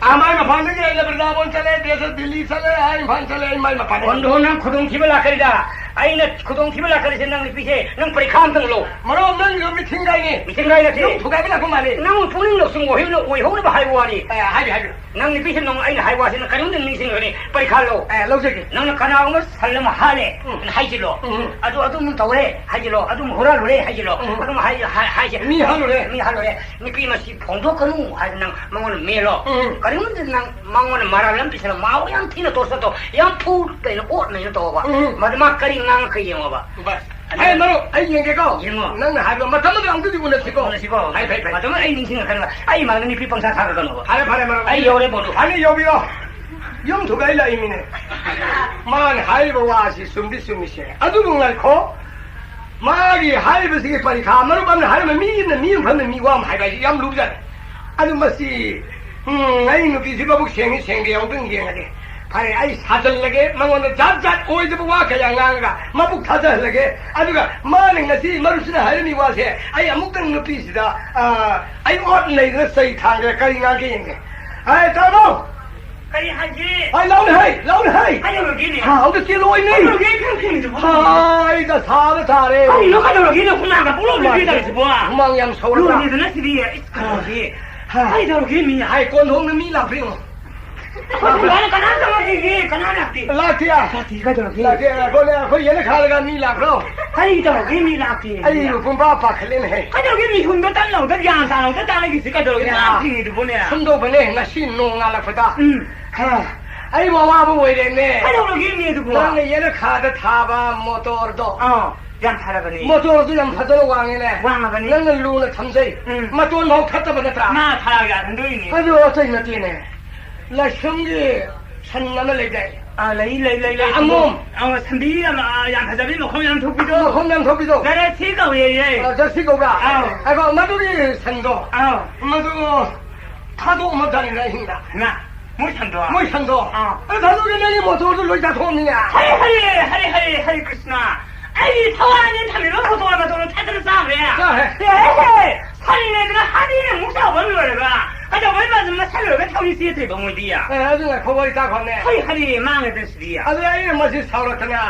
ꯑꯥ, ꯃꯥꯏ ꯃꯄꯥꯟꯗꯒꯤ ꯑꯩꯅ ꯕ꯭ꯔꯤꯟꯗꯥꯕꯣꯟ ꯆꯠꯂꯦ, ꯗꯦꯁ ꯗꯤꯜꯂꯤ ꯆꯠꯂꯦ, ꯑꯥ, ꯏꯝꯐꯥꯜ ꯆꯠꯂꯦ, ꯑꯩ ꯃꯥꯏ ꯃꯄꯥꯟꯗꯒꯤ꯫ ꯍꯣꯟꯗꯣ, ꯅꯪ ꯈꯨꯗꯣꯡꯊꯤꯕ ꯂꯥꯛꯀꯅꯤꯗ꯫ ꯑꯩꯅ ꯈꯨꯗꯣꯡꯊꯤꯕ ꯂꯥꯛꯀꯅꯤꯁꯦ ꯅꯪ ꯅꯨꯄꯤꯁꯦ ꯅꯪ ꯄꯔꯤꯈꯥ ꯑꯝꯇꯪ ꯂꯧ꯫ ꯃꯔꯨꯞ, ꯅꯪꯒꯤꯗꯣ ꯃꯤꯊꯤꯡꯒꯥꯏꯅꯦ꯫ ꯃꯤꯊꯤꯡꯒꯥꯏ ꯅꯠꯇꯦ꯫ ꯌꯨꯝ ꯊꯨꯒꯥꯏꯕ ꯂꯥꯛꯄ ꯃꯥꯜꯂꯤ꯫ ꯅꯪ ꯄꯨꯛꯅꯤꯡ ꯂꯧꯁꯤꯡ ꯑꯣꯏꯍꯧꯅ-, ꯑꯣꯏꯍꯧꯅꯕ ꯍꯥꯏꯕ ꯋꯥꯅꯤ꯫ ꯑꯦ, ꯍꯥꯏꯕꯤꯌꯨ, ꯍꯥꯏꯕꯤꯌꯨ꯫ ꯅꯪ ꯅꯨꯄꯤꯁꯦ ꯅꯣꯡ ꯑꯩꯅ ꯍꯥꯏꯕ ꯋꯥꯁꯦ ꯅꯪ ꯀꯔꯤꯒꯨꯝꯕ ꯅꯤꯡꯁꯤꯡꯒꯅꯤ꯫ ꯄꯔꯤꯈꯥ ꯂꯧ꯫ ꯑꯦ, ꯂꯧꯖꯒꯦ꯫ ꯅꯪꯅ ꯀꯅꯥꯒꯨꯝꯕ ꯁꯟ ꯑꯃ ꯍꯥꯠꯂꯦ ꯎꯝ꯫ ꯍꯥꯏꯖꯤꯜꯂꯣ꯫ ꯎꯝ꯫ ꯑꯗꯨ ꯑꯗꯨꯝ ꯇꯧꯔꯦ ꯍꯥꯏꯖꯤꯜꯂꯣ꯫ ꯑꯗꯨꯝ ꯍꯨꯔꯥꯜꯂꯨꯔꯦ ꯍꯥꯏꯖꯤꯜꯂꯣ꯫ ꯎꯝ꯫ ꯑꯗꯨꯝ ꯍꯥꯏ-, ꯍꯥꯏ-, ꯍꯥꯏꯁꯦ꯫ ꯃꯤ ꯍꯥꯠꯂꯨꯔꯦ꯫ ꯃꯤ ꯍꯥꯠꯂꯨꯔꯦ꯫ ꯅꯨꯄꯤ ꯃꯁꯤ ꯐꯣꯡꯗꯣꯛꯀꯅꯨ ꯍꯥꯏꯗꯅ ꯅꯪ ꯃꯉꯣꯟꯗ ꯃꯦꯜꯂꯣ꯫ ꯎꯝ꯫ ꯀꯔꯤꯒꯨꯝꯕ ꯅꯪ ꯃꯉꯣꯟꯗ ꯃꯔꯥꯜ ꯑꯃ ꯄꯤꯁꯤꯜꯂꯣ꯫ ꯃꯥꯕꯨ ꯌꯥꯝ ꯊꯤꯅ ꯇꯣꯔꯆꯔ ꯇꯧ, ꯌꯥꯝ ꯐꯨꯗꯅ ꯑꯣꯠꯅꯩꯅ ꯇꯧꯕ꯫ ꯎꯝ꯫ ꯃꯗꯨ ꯃꯥ ꯀꯔꯤ ꯉꯥꯡꯉꯛꯀ ꯌꯦꯡꯉꯣꯕ꯫ ꯕꯁ꯫ ꯑꯗꯨ ꯑꯩ ꯃꯔꯨꯞ, ꯑꯩ ꯌꯦꯡꯒꯦꯀꯣ꯫ ꯌꯦꯡꯉꯣ꯫ ꯅꯪꯅ ꯍꯥꯏꯕ ꯃꯇꯝ ꯑꯃꯗ ꯑꯃꯨꯛꯇꯗꯤ ꯎꯅꯁꯤꯀꯣ꯫ ꯎꯅꯁꯤꯀꯣ꯫ ꯐꯩ, ꯐꯩ, ꯐꯩ꯫ ꯃꯇꯝ ꯑꯩ ꯅꯤꯡꯁꯤꯡꯉꯛꯀꯅꯤ꯫ ꯑꯩ ꯏꯃꯥꯡꯗ ꯅꯨꯄꯤ ꯄꯪꯁꯥ ꯁꯥꯒꯠꯀꯅꯣꯕ꯫ ꯐꯔꯦ, ꯐꯔꯦ, ꯃꯔꯨꯞ꯫ ꯑꯩ ꯌꯧꯔꯦ, ꯕꯣꯂꯨ꯫ ꯐꯅꯤ, ꯌꯧꯕꯤꯔꯣ꯫ ꯌꯨꯝ ꯊꯨꯒꯥꯏ ꯂꯥꯛꯏꯃꯤꯅꯦ꯫ ꯃꯥꯅ ꯍꯥꯏꯔꯤꯕ ꯋꯥꯁꯤ ꯆꯨꯝꯗꯤ ꯆꯨꯝꯃꯤꯁꯦ꯫ ꯑꯗꯨꯕꯨ ꯉꯥꯏꯈꯣ꯫ ꯃꯥꯒꯤ ꯍꯥꯏꯔꯤꯕꯁꯤꯒꯤ ꯄꯔꯤꯈꯥ, ꯃꯔꯨꯞ ꯑꯃꯅ ꯍꯥꯏꯔꯝꯕ ꯃꯤ ꯑꯃꯅ ꯃꯤ ꯑꯃ ꯐꯝꯅ ꯃꯤ ꯋꯥ ꯑꯃ ꯍꯥꯏꯕ ꯍꯥꯏꯁꯤ ꯌꯥꯝ ꯂꯨꯕꯖꯥꯠꯅꯤ꯫ ꯑꯗꯨ ꯃꯁꯤ, ꯎꯝ, ꯑꯩ ꯅꯨꯄꯤꯁꯤ ꯃꯕꯨꯛ ꯁꯦꯡꯉꯤ ꯁꯦꯡꯗꯦ ꯑꯃꯨꯛꯇꯪ ꯌꯦꯡꯉꯒꯦ꯫ ꯐꯔꯦ, ꯑꯩ ꯁꯥꯖꯜꯂꯒꯦ, ꯃꯉꯣꯟꯗ ꯖꯥꯠ ꯖꯥꯠ ꯑꯣꯏꯗꯕ ꯋꯥ ꯀꯌꯥ ꯉꯥꯡꯉꯒ ꯃꯕꯨꯛ ꯊꯥꯖꯍꯜꯂꯒꯦ꯫ ꯑꯗꯨꯒ ꯃꯥꯅ ꯉꯁꯤ ꯃꯔꯨꯞꯁꯤꯅ ꯍꯥꯏꯔꯝꯃꯤ ꯋꯥꯁꯦ ꯑꯩ ꯑꯃꯨꯛꯇꯪ ꯅꯨꯄꯤꯁꯤꯗ, ꯑ, ꯑꯩ ꯑꯣꯠ ꯅꯩꯗꯅ ꯆꯩ ꯊꯥꯡꯗꯅ ꯀꯔꯤ ꯉꯥꯡꯒꯦ ꯌꯦꯡꯒꯦ꯫ ꯑꯦ, ꯇꯥꯃꯣ! ꯀꯔꯤ ꯍꯥꯏꯒꯦ? ꯑꯩ ꯂꯧꯔꯦ ꯍꯩ, ꯂꯧꯔꯦ ꯍꯩ! ꯀꯩꯗꯧꯔꯒꯦꯅꯦ? ꯍꯥ, ꯑꯝꯇ ꯆꯦꯜꯂꯣꯏꯅꯦ! ꯀꯩꯗꯧꯔꯒꯦ? ꯀꯩꯗꯧꯔꯒꯦ? ꯍꯥ, ꯑꯩ ꯗꯁꯥꯗ ꯇꯥꯔꯦ! ꯀꯔꯤꯅꯣ ꯀꯩꯗꯧꯔꯒꯦꯅꯦ? ꯍꯨꯃꯥꯡꯒ ꯄꯨꯡꯂꯧ ꯂꯧꯒꯦ ꯇꯧꯔꯤꯁꯤꯕꯣ? ꯍꯨꯃꯥꯡ ꯌꯥꯝ ꯁꯧꯔꯕ꯭ꯔꯥ? ꯂꯣꯏꯔꯦꯗꯅ ꯁꯤꯗꯤ꯫ ꯏꯁ, ꯀꯩꯗꯧꯔꯒꯦ? ꯍꯥ. ꯀꯩꯗꯧꯔꯒꯦ ꯃꯤ? ꯍꯥꯏ, ꯀꯣꯟꯊꯣꯡꯗ ꯃꯤ ꯂꯥꯛꯄ꯭ꯔꯥ ꯌꯦꯡꯉꯣ꯫ ꯑꯩꯈꯣꯏ ꯊꯣꯡꯒꯥꯟꯗ ꯀꯅꯥꯝꯇ ꯂꯥꯛꯇꯦ, ꯀꯅꯥꯝ ꯂꯥꯛꯇꯦ꯫ ꯂꯥꯛꯇꯦ? ꯂꯥꯛꯇꯦ, ꯀꯩꯗꯧꯔꯒꯦ? ꯂꯥꯛꯇꯦ, ꯑꯩꯈꯣꯏꯅ, ꯑꯩꯈꯣꯏ ꯌꯦꯅꯈꯥꯗꯒ ꯃꯤ ꯂꯥꯛꯄ꯭ꯔꯣ? ꯀꯔꯤ ꯇꯧꯔꯒꯦ ꯃꯤ ꯂꯥꯛꯇꯦ? ꯑꯩꯕꯨ ꯄꯨꯡꯄꯥ ꯄꯥꯈꯠꯂꯦꯅꯦꯍꯦ꯫ ꯀꯩꯗꯧꯔꯒꯦ ꯃꯤꯍꯨꯟꯗꯣ ꯇꯟ ꯂꯧꯗ ꯒ꯭ꯌꯥꯟ ꯇꯥ ꯂꯧꯗ ꯇꯥꯅꯒꯤꯁꯤ ꯀꯩꯗꯧꯔꯒꯦ ꯌꯥ. ꯂꯥꯛꯇ꯭ꯔꯤꯉꯩꯗꯨꯕꯨꯅꯦ? ꯁꯨꯝ ꯇꯧꯕꯅꯦ, ꯉꯁꯤ ꯅꯣꯡ ꯉꯥꯜꯂꯛꯄꯗ꯫ ꯎꯝ. ꯍꯥ. ꯑꯩꯕꯨ ꯑꯋꯥꯕ ꯑꯣꯏꯔꯦꯅꯦ꯫ ꯀꯩꯗꯧꯔꯒꯦꯅꯦ ꯑꯗꯨꯕꯨ? ꯅꯪꯅ ꯌꯦꯅꯈꯥꯗ ꯊꯥꯕ ꯃꯣꯇꯣꯔꯗꯣ꯫ ꯑꯥ, ꯌꯥꯝ ꯐꯔꯕꯅꯤ꯫ ꯃꯣꯇꯣꯔꯗꯨ ꯌꯥꯝ ꯐꯖꯅ ꯋꯥꯡꯉꯦꯅꯦ꯫ ꯋꯥꯡꯉꯕꯅꯤ꯫ ꯅꯪꯅ ꯂꯨꯅ ꯊꯝꯖꯩ꯫ ꯎꯝ꯫ ꯃꯇꯣꯟ ꯐꯥꯎ ꯊꯠꯇꯕ ꯅꯠꯇ꯭ꯔꯥ? ꯃꯥ ꯊꯥꯔꯒ ꯊꯟꯗꯣꯛꯏꯅꯦ꯫ ꯑꯗꯨ ꯑꯇꯩ ꯅꯠꯇꯦꯅꯦ꯫ ꯂꯥꯏꯁ꯭ꯔꯝꯒꯤ ꯁꯟ ꯑꯃ ꯂꯩꯗꯥꯏ? ꯑꯥ, ꯂꯩ, ꯂꯩ, ꯂꯩ, ꯂꯩ꯫ ꯑꯃꯣꯝ꯫ ꯑꯥ, ꯁꯟꯕꯤ ꯌꯥꯝ, ꯑꯥ, ꯌꯥꯝ ꯐꯖꯕꯤ, ꯃꯈꯣꯡ ꯌꯥꯝ ꯊꯣꯛꯄꯤꯗꯣ꯫ ꯃꯈꯣꯡ ꯌꯥꯝ ꯊꯣꯛꯄꯤꯗꯣ꯫ ꯖꯔꯁꯤ ꯀꯧꯋꯦꯌꯦ꯫ ꯑꯥ, ꯖꯔꯁꯤ ꯀꯧꯕ꯭ꯔꯥ? ꯑꯥꯎ꯫ ꯍꯥꯏꯕ ꯃꯗꯨꯒꯤ ꯁꯟꯗꯣ꯫ ꯑꯥꯎ꯫ ꯃꯗꯨ ꯊꯥꯗꯣꯛꯑꯝꯃꯕꯖꯥꯠꯅꯤꯅ ꯑꯍꯤꯡꯗ꯫ ꯃꯥ, ꯃꯣꯏ ꯁꯟꯗꯣ? ꯃꯣꯏ ꯁꯟꯗꯣ? ꯑꯥ꯫ ꯑꯗꯨ ꯊꯥꯗꯣꯛꯑꯒ ꯅꯪꯒꯤ ꯃꯣꯇꯣꯔꯗꯨ ꯂꯣꯏ ꯆꯥꯊꯣꯛꯑꯝꯃꯤꯅꯦ꯫ ꯍꯔꯦ, ꯍꯔꯦ, ꯍꯔꯦ, ꯍꯔꯦ, ꯍꯔꯦ ꯀ꯭ꯔꯤꯁꯅ꯫ ꯑꯩꯒꯤ ꯊꯋꯥꯏꯅ ꯊꯝꯃꯤꯕ ꯃꯣꯇꯣꯔ ꯃꯇꯣꯟꯗꯣ ꯊꯠꯇꯅ ꯆꯥꯈ꯭ꯔꯦ꯫ ꯆꯥꯈ꯭ꯔꯦ꯫ ꯑꯦ, ꯍꯦ, ꯍꯦ, ꯁꯟꯅꯦꯗꯅ ꯍꯥꯠꯂꯤꯅ ꯑꯃꯨꯛ ꯆꯥꯎꯕ ꯂꯣꯏꯔꯒ ꯀꯩꯗꯧꯕꯩ ꯃꯥꯁꯨ ꯃꯁꯜ ꯂꯣꯏꯔꯒ ꯊꯧꯔꯤ ꯆꯦꯗ꯭ꯔꯤꯕ ꯃꯣꯏꯗꯤ? ꯑꯦ, ꯑꯗꯨ ꯉꯥꯏꯈꯣ, ꯋꯥꯔꯤ ꯇꯥꯈꯣꯅꯦ꯫ ꯍꯩ ꯍꯔꯦ ꯃꯥꯡꯉꯦꯗꯅ ꯁꯤꯗꯤ꯫ ꯑꯗꯨ ꯑꯩꯅ ꯃꯁꯤ ꯁꯥꯎꯔꯛꯇꯅ,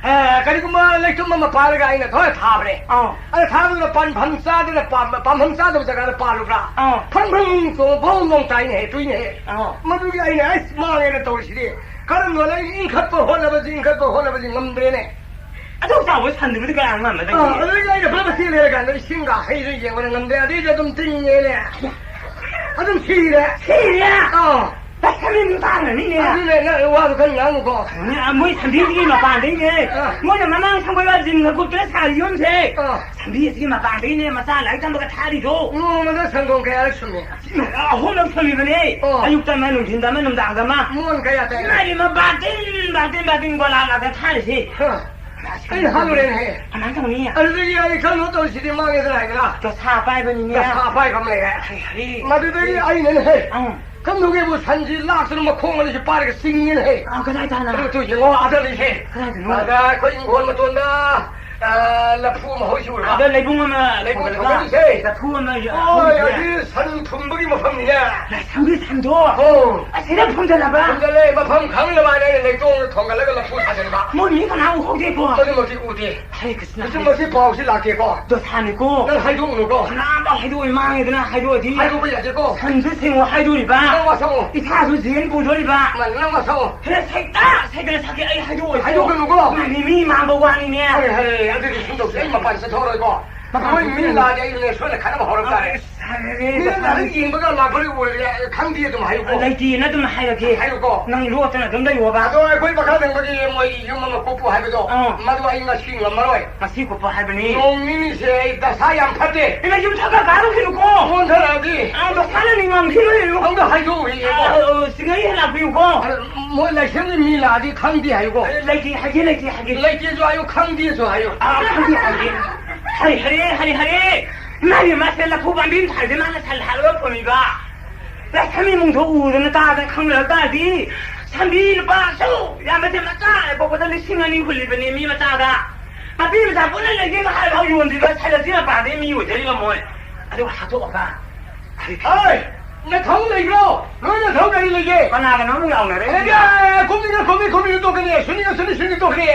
ꯑ, ꯀꯔꯤꯒꯨꯝꯕ ꯂꯩꯇꯨꯝ ꯑꯃ ꯄꯥꯜꯂꯒ ꯑꯩꯅ ꯊꯣꯔ ꯊꯥꯕꯅꯦ꯫ ꯑꯥ꯫ ꯑꯗ ꯊꯥꯕꯗꯨꯅ ꯄꯥꯟꯐꯝ ꯆꯥꯗꯅ ꯄꯥꯝ-, ꯄꯥꯝꯐꯝ ꯆꯥꯗꯕ ꯖꯒꯥꯗ ꯄꯥꯜꯂꯨꯕ꯭ꯔꯥ? ꯑꯥ꯫ ꯐꯪ ꯐꯪ ꯆꯣꯡ ꯐꯣꯡ ꯂꯣꯡ ꯇꯥꯏꯅꯦꯍꯦ, ꯇꯨꯏꯅꯦꯍꯦ꯫ ꯑꯥ꯫ ꯃꯗꯨꯒꯤ ꯑꯩꯅ ꯑꯩꯁ ꯃꯥꯡꯉꯦꯅ ꯇꯧꯔꯤꯁꯤꯗꯤ꯫ ꯀꯔꯝꯕꯅ ꯑꯩꯅ ꯏꯟꯈꯠꯄ ꯍꯣꯠꯅꯕꯁꯤ, ꯏꯟꯈꯠꯄ ꯍꯣꯠꯅꯕꯁꯤ ꯉꯝꯗ꯭ꯔꯦꯅꯦ꯫ ꯑꯗꯨ ꯆꯥꯎꯕ ꯁꯟꯗꯨꯕꯨꯗꯤ ꯀꯌꯥ ꯉꯝꯃꯗꯒꯦ? ꯑꯥ, ꯑꯗꯨꯗꯒꯤ ꯑꯩꯅ ꯐꯖꯅ ꯆꯦꯜꯂꯦ ꯍꯥꯏꯔ ꯀꯥꯟꯗ ꯏꯁꯤꯡꯒ ꯍꯩꯗꯣ ꯌꯦꯡꯕꯗ ꯉꯝꯗ꯭ꯔꯦ꯫ ꯑꯗꯩꯗꯤ ꯑꯗꯨꯝ ꯇꯤꯡꯉꯦꯅꯦ꯫ ꯑꯗꯨꯝ ꯁꯤꯔꯦ꯫ ꯁꯤꯔꯦ? ꯑꯥ꯫ ꯇꯁꯦꯡꯅ ꯇꯥꯔꯅꯤꯅꯦ꯫ ꯑꯗꯨꯅꯦ, ꯅꯪ ꯋꯥꯗꯨ ꯈꯔ ꯉꯥꯡꯉꯨꯀꯣ꯫ ꯃꯣꯏ ꯁꯟꯕꯤꯁꯤꯒꯤ ꯃꯄꯥꯟꯗꯩꯅꯦ꯫ ꯑꯥ꯫ ꯃꯣꯏꯅ ꯃꯃꯥꯡ ꯁꯪꯒꯣꯏ ꯋꯥꯁꯤꯡꯅ ꯀꯨꯞꯇꯅ ꯁꯥꯔꯤ ꯌꯨꯝꯁꯦ꯫ ꯑꯥ꯫ ꯁꯟꯕꯤꯁꯤꯒꯤ ꯃꯄꯥꯟꯗꯩꯅꯦ ꯃꯆꯥ ꯂꯥꯏꯔꯤꯛ ꯇꯝꯕꯒ ꯊꯥꯔꯤꯗꯣ꯫ ꯅꯣꯡꯃꯗ ꯁꯪꯒꯣꯝ ꯀꯌꯥꯔꯛ ꯁꯨꯝꯃꯤ? ꯑꯍꯨꯝꯂꯛ ꯁꯨꯝꯃꯤꯕꯅꯦ꯫ ꯑꯣ꯫ ꯑꯌꯨꯛꯇ ꯑꯃ, ꯅꯨꯡꯊꯤꯟꯗ ꯑꯃ, ꯅꯨꯡꯗꯥꯡꯗ ꯑꯃ꯫ ꯃꯣꯟ ꯀꯌꯥ ꯇꯥꯏ? ꯏꯃꯥꯏ, ꯏꯃꯥ, ꯕꯥꯇꯤꯟ, ꯕꯥꯇꯤꯟ, ꯕꯥꯇꯤꯟ ꯒꯣꯂꯥ ꯉꯥꯛꯇ ꯊꯥꯔꯤꯁꯤ꯫ ꯍꯥ꯫ ꯑꯩꯅ ꯍꯥꯠꯂꯨꯔꯦꯅꯦꯍꯦ꯫ ꯀꯃꯥꯏꯅ ꯇꯧꯅꯤ? ꯑꯗꯨꯗꯒꯤ ꯑꯩ ꯈꯪꯗꯦ ꯇꯧꯔꯤꯁꯤꯗꯤ ꯃꯥꯡꯉꯦꯗꯅ ꯍꯥꯏꯗꯅ꯫ ꯗꯁꯥ ꯄꯥꯏꯕꯅꯤꯅꯦ꯫ ꯗꯁꯥ ꯄꯥꯏꯕ ꯑꯃ ꯂꯩꯔꯦ꯫ ꯍꯩ, ꯍꯩ꯫ ꯃꯗꯨꯗꯒꯤ ꯑꯩꯅꯅꯦꯍꯦ꯫ ꯑꯪ꯫ ꯀꯝꯗꯧꯒꯦꯕꯨ ꯁꯟꯁꯤ ꯂꯥꯛꯇꯅ ꯃꯈꯣꯡ ꯑꯅꯤꯁꯤ ꯄꯥꯏꯔꯒ ꯆꯤꯡꯉꯦꯅꯦꯍꯦ꯫ ꯑꯥ, ꯀꯗꯥꯏ ꯇꯥꯅ? ꯑꯗꯨ ꯌꯦꯡꯉꯣ, ꯑꯥꯗ ꯂꯩꯁꯦ꯫ ꯀꯗꯥꯏꯗꯅꯣ? ꯑꯥꯗ ꯑꯩꯈꯣꯏ ꯏꯪꯈꯣꯜ ꯃꯇꯣꯟꯗ, ꯑꯥ, ꯂꯐꯨ ꯑꯃ ꯍꯧꯔꯤꯁꯤ ꯎꯔꯕ? ꯑꯥꯗ ꯂꯩꯕꯨꯡ ꯑꯃ ꯂꯩꯕꯨꯡ ꯈꯣꯡꯒꯠꯂꯒ ꯊꯣꯡꯒꯠꯂꯤꯁꯦ꯫ ꯂꯐꯨ ꯑꯃ ꯌ-, ꯑꯣ, ꯍꯧꯔꯤꯁꯦ꯫ ꯑꯗꯨ ꯁꯟ ꯊꯨꯝꯕꯒꯤ ꯃꯐꯝꯅꯤꯅꯦ꯫ ꯂꯥꯏꯁ꯭ꯔꯝꯒꯤ ꯁꯟꯗꯣ? ꯑꯣ꯫ ꯑꯁꯤꯗ ꯐꯝꯖꯜꯂꯕ? ꯐꯝꯖꯜꯂꯦ꯫ ꯃꯐꯝ ꯈꯪꯅꯕ ꯍꯥꯏꯅ ꯑꯩꯅ ꯂꯩꯇꯣꯡꯗ ꯊꯣꯡꯒꯠꯂꯒ ꯂꯐꯨ ꯊꯥꯖꯤꯟꯕ꯫ ꯃꯣꯏ ꯃꯤ ꯀꯅꯥ ꯎꯍꯧꯗꯦꯀꯣ? ꯑꯗꯨꯃꯛꯇꯤ ꯎꯗꯦ꯫ ꯍꯔꯦ ꯀ꯭ꯔꯤꯁꯅ, ꯃꯁꯤ, ꯍꯔꯦ ꯃꯁꯤ ꯀ꯭ꯔꯤꯁꯅ꯫ ꯄꯥꯎꯁꯤ ꯂꯥꯛꯀꯦꯀꯣ꯫ ꯗꯣꯁꯥꯅꯤꯀꯣ꯫ ꯅꯪ ꯍꯥꯏꯗꯣꯛꯎꯅꯨꯀꯣ꯫ ꯀꯅꯥꯝꯇ ꯍꯥꯏꯗꯣꯛꯑꯣꯏ, ꯃꯥꯡꯉꯦꯗꯅ ꯍꯥꯏꯗꯣꯛꯑꯗꯤ꯫ ꯍꯥꯏꯗꯣꯛꯄ ꯌꯥꯗꯦꯀꯣ꯫ ꯁꯟꯁꯨ ꯁꯦꯡꯉꯣ ꯍꯥꯏꯗꯣꯔꯤꯕ꯫ ꯅꯪ ꯋꯥꯁꯛꯑꯣ꯫ ꯏꯁꯥꯁꯨ ꯖꯦꯟ ꯄꯨꯗꯣꯔꯤꯕ꯫ ꯅꯪ, ꯅꯪ ꯋꯥꯁꯛꯑꯣ꯫ ꯍꯦ, ꯁꯩꯇ, ꯁꯩꯇ ꯁꯛꯀꯦ ꯑꯩ ꯍꯥꯏꯗꯣꯛꯑꯣꯏꯀꯣ꯫ ꯍꯥꯏꯗꯣꯛꯀꯅꯨꯀꯣ꯫ ꯃꯥꯅꯤ, ꯃꯤ ꯃꯥꯡꯕ ꯋꯥꯅꯤꯅꯦ꯫ ꯍꯣꯏ, ꯍꯣꯏ, ꯑꯗꯨꯗꯤ ꯁꯨꯝ ꯇꯧꯁꯤ꯫ ꯑꯩ ꯃꯄꯥꯟ ꯆꯠꯊꯣꯛꯑꯔꯣꯏꯀꯣ꯫ ꯃꯄꯥꯟ ꯃꯣꯏ ꯃꯤ ꯆꯠꯊꯣꯛꯑꯔꯣꯏ꯫ ꯂꯥꯛꯑꯗꯤ ꯑꯩ ꯅꯦꯛꯁ ꯑꯣꯏꯅ ꯈꯠꯅꯕ ꯍꯧꯔꯛ ꯇꯥꯔꯦ꯫ ꯑꯁ, ꯃꯤꯅ ꯂꯥꯏꯔꯤꯛ ꯌꯦꯡꯕꯒ ꯂꯥꯛꯄꯗ ꯑꯣꯏꯔꯦ, ꯈꯪꯗꯦ ꯑꯗꯨꯝ ꯍꯥꯏꯌꯨꯀꯣ꯫ ꯂꯩꯇꯦꯅ ꯑꯗꯨꯝ ꯍꯥꯏꯔꯒꯦ꯫ ꯍꯥꯏꯌꯨꯀꯣ꯫ ꯅꯪ ꯂꯣꯠꯇꯅ ꯑꯗꯨꯝ ꯂꯩꯌꯣꯕ꯫ ꯑꯗꯣ ꯑꯩꯈꯣꯏ ꯃꯈꯥ ꯊꯪꯕꯒꯤ ꯃꯣꯏꯒꯤ ꯌꯨꯝ ꯑꯃ ꯀꯨꯞꯄꯨ ꯍꯥꯏꯕꯗꯣ, ꯑꯥ꯫ ꯃꯗꯨ ꯑꯩ ꯉꯁꯤ ꯉꯝꯃꯔꯣꯏ꯫ ꯉꯁꯤ ꯀꯨꯞꯄꯨ ꯍꯥꯏꯕꯅꯤ꯫ ꯅꯣꯡ ꯅꯤꯅꯤꯁꯦ ꯑꯩ ꯗꯁꯥ ꯌꯥꯝ ꯐꯠꯇꯦ꯫ ꯏꯃꯥ, ꯌꯨꯝ ꯊꯛꯀ ꯀꯥꯔꯨꯈꯤꯅꯨꯀꯣ꯫ ꯁꯣꯟꯊꯔꯛꯑꯗꯤ꯫ ꯑꯥ, ꯗꯣꯛꯇꯔꯅ ꯅꯤꯡꯉꯝꯈꯤꯔꯣꯏ꯫ ꯑꯝꯇ ꯍꯥꯏꯗꯣꯛꯎꯏ, ꯏꯕꯣ꯫ ꯑꯥ, ꯑꯥ, ꯁꯤꯡꯉꯩ ꯂꯥꯛꯄꯤꯌꯨꯀꯣ꯫ ꯑ, ꯃꯣꯏ ꯂꯥꯏꯁꯪꯒꯤ ꯃꯤ ꯂꯥꯛꯑꯗꯤ ꯈꯪꯗꯦ ꯍꯥꯏꯌꯨꯀꯣ꯫ ꯂꯩꯇꯦ ꯍꯥꯏꯒꯦ, ꯂꯩꯇꯦ ꯍꯥꯏꯒꯦ꯫ ꯂꯩꯇꯦꯁꯨ ꯍꯥꯏꯌꯨ, ꯈꯪꯗꯦꯁꯨ ꯍꯥꯏꯌꯨ꯫ ꯑꯥ, ꯈꯪꯗꯦ ꯍꯥꯏꯒꯦ꯫ ꯍꯔꯦ, ꯍꯔꯦ, ꯍꯔꯦ, ꯍꯔꯦ꯫ ꯏꯃꯥꯒꯤ ꯃꯥꯁꯦ ꯂꯐꯨ ꯄꯥꯝꯕꯤ ꯑꯃ ꯊꯥꯔꯗꯤ ꯃꯥꯅ ꯁꯜ ꯍꯥꯠꯂꯒ ꯄꯨꯔꯛꯏꯕ꯫ ꯂꯥꯏꯁꯪ ꯏꯃꯨꯡꯗꯣ ꯎꯗꯅ ꯇꯥꯗꯅ ꯈꯪꯅꯔ ꯇꯥꯔꯗꯤ ꯁꯟꯕꯤ ꯂꯨꯄꯥ ꯑꯁꯨꯛ ꯌꯥꯝꯕꯁꯦ ꯃꯆꯥ ꯄꯣꯛꯄꯗ ꯂꯤꯁꯤꯡ ꯑꯅꯤ ꯍꯨꯜꯂꯤꯕꯅꯦ ꯃꯤ ꯃꯆꯥꯗ꯫ ꯃꯄꯤ ꯃꯆꯥ ꯄꯨꯟꯅ ꯂꯩꯒꯦ ꯍꯥꯏꯕ ꯌꯣꯟꯗ꯭ꯔꯤꯕ ꯁꯟ ꯑꯁꯤ ꯃꯄꯥꯗꯩ ꯃꯤ ꯑꯣꯏꯖꯔꯤꯕ ꯃꯣꯏ꯫ ꯑꯗꯨꯒ ꯍꯥꯠꯇꯣꯛꯑꯒ꯫ ꯍꯣꯏ! ꯅꯊꯧ ꯂꯩꯕ꯭ꯔꯣ? ꯅꯣꯏ ꯅꯊꯧ ꯀꯔꯤ ꯂꯩꯒꯦ? ꯀꯅꯥꯒꯅꯣ ꯑꯃꯨꯛ ꯂꯥꯎꯅꯔꯦ? ꯑꯦ, ꯀꯨꯝꯃꯤꯅ, ꯀꯨꯝꯃꯤ, ꯀꯨꯝꯃꯤꯅ ꯇꯣꯛꯀꯅꯤ, ꯁꯨꯅꯤꯅ, ꯁꯨꯅꯤ, ꯁꯨꯅꯤ ꯇꯣꯛꯀꯅꯤ꯫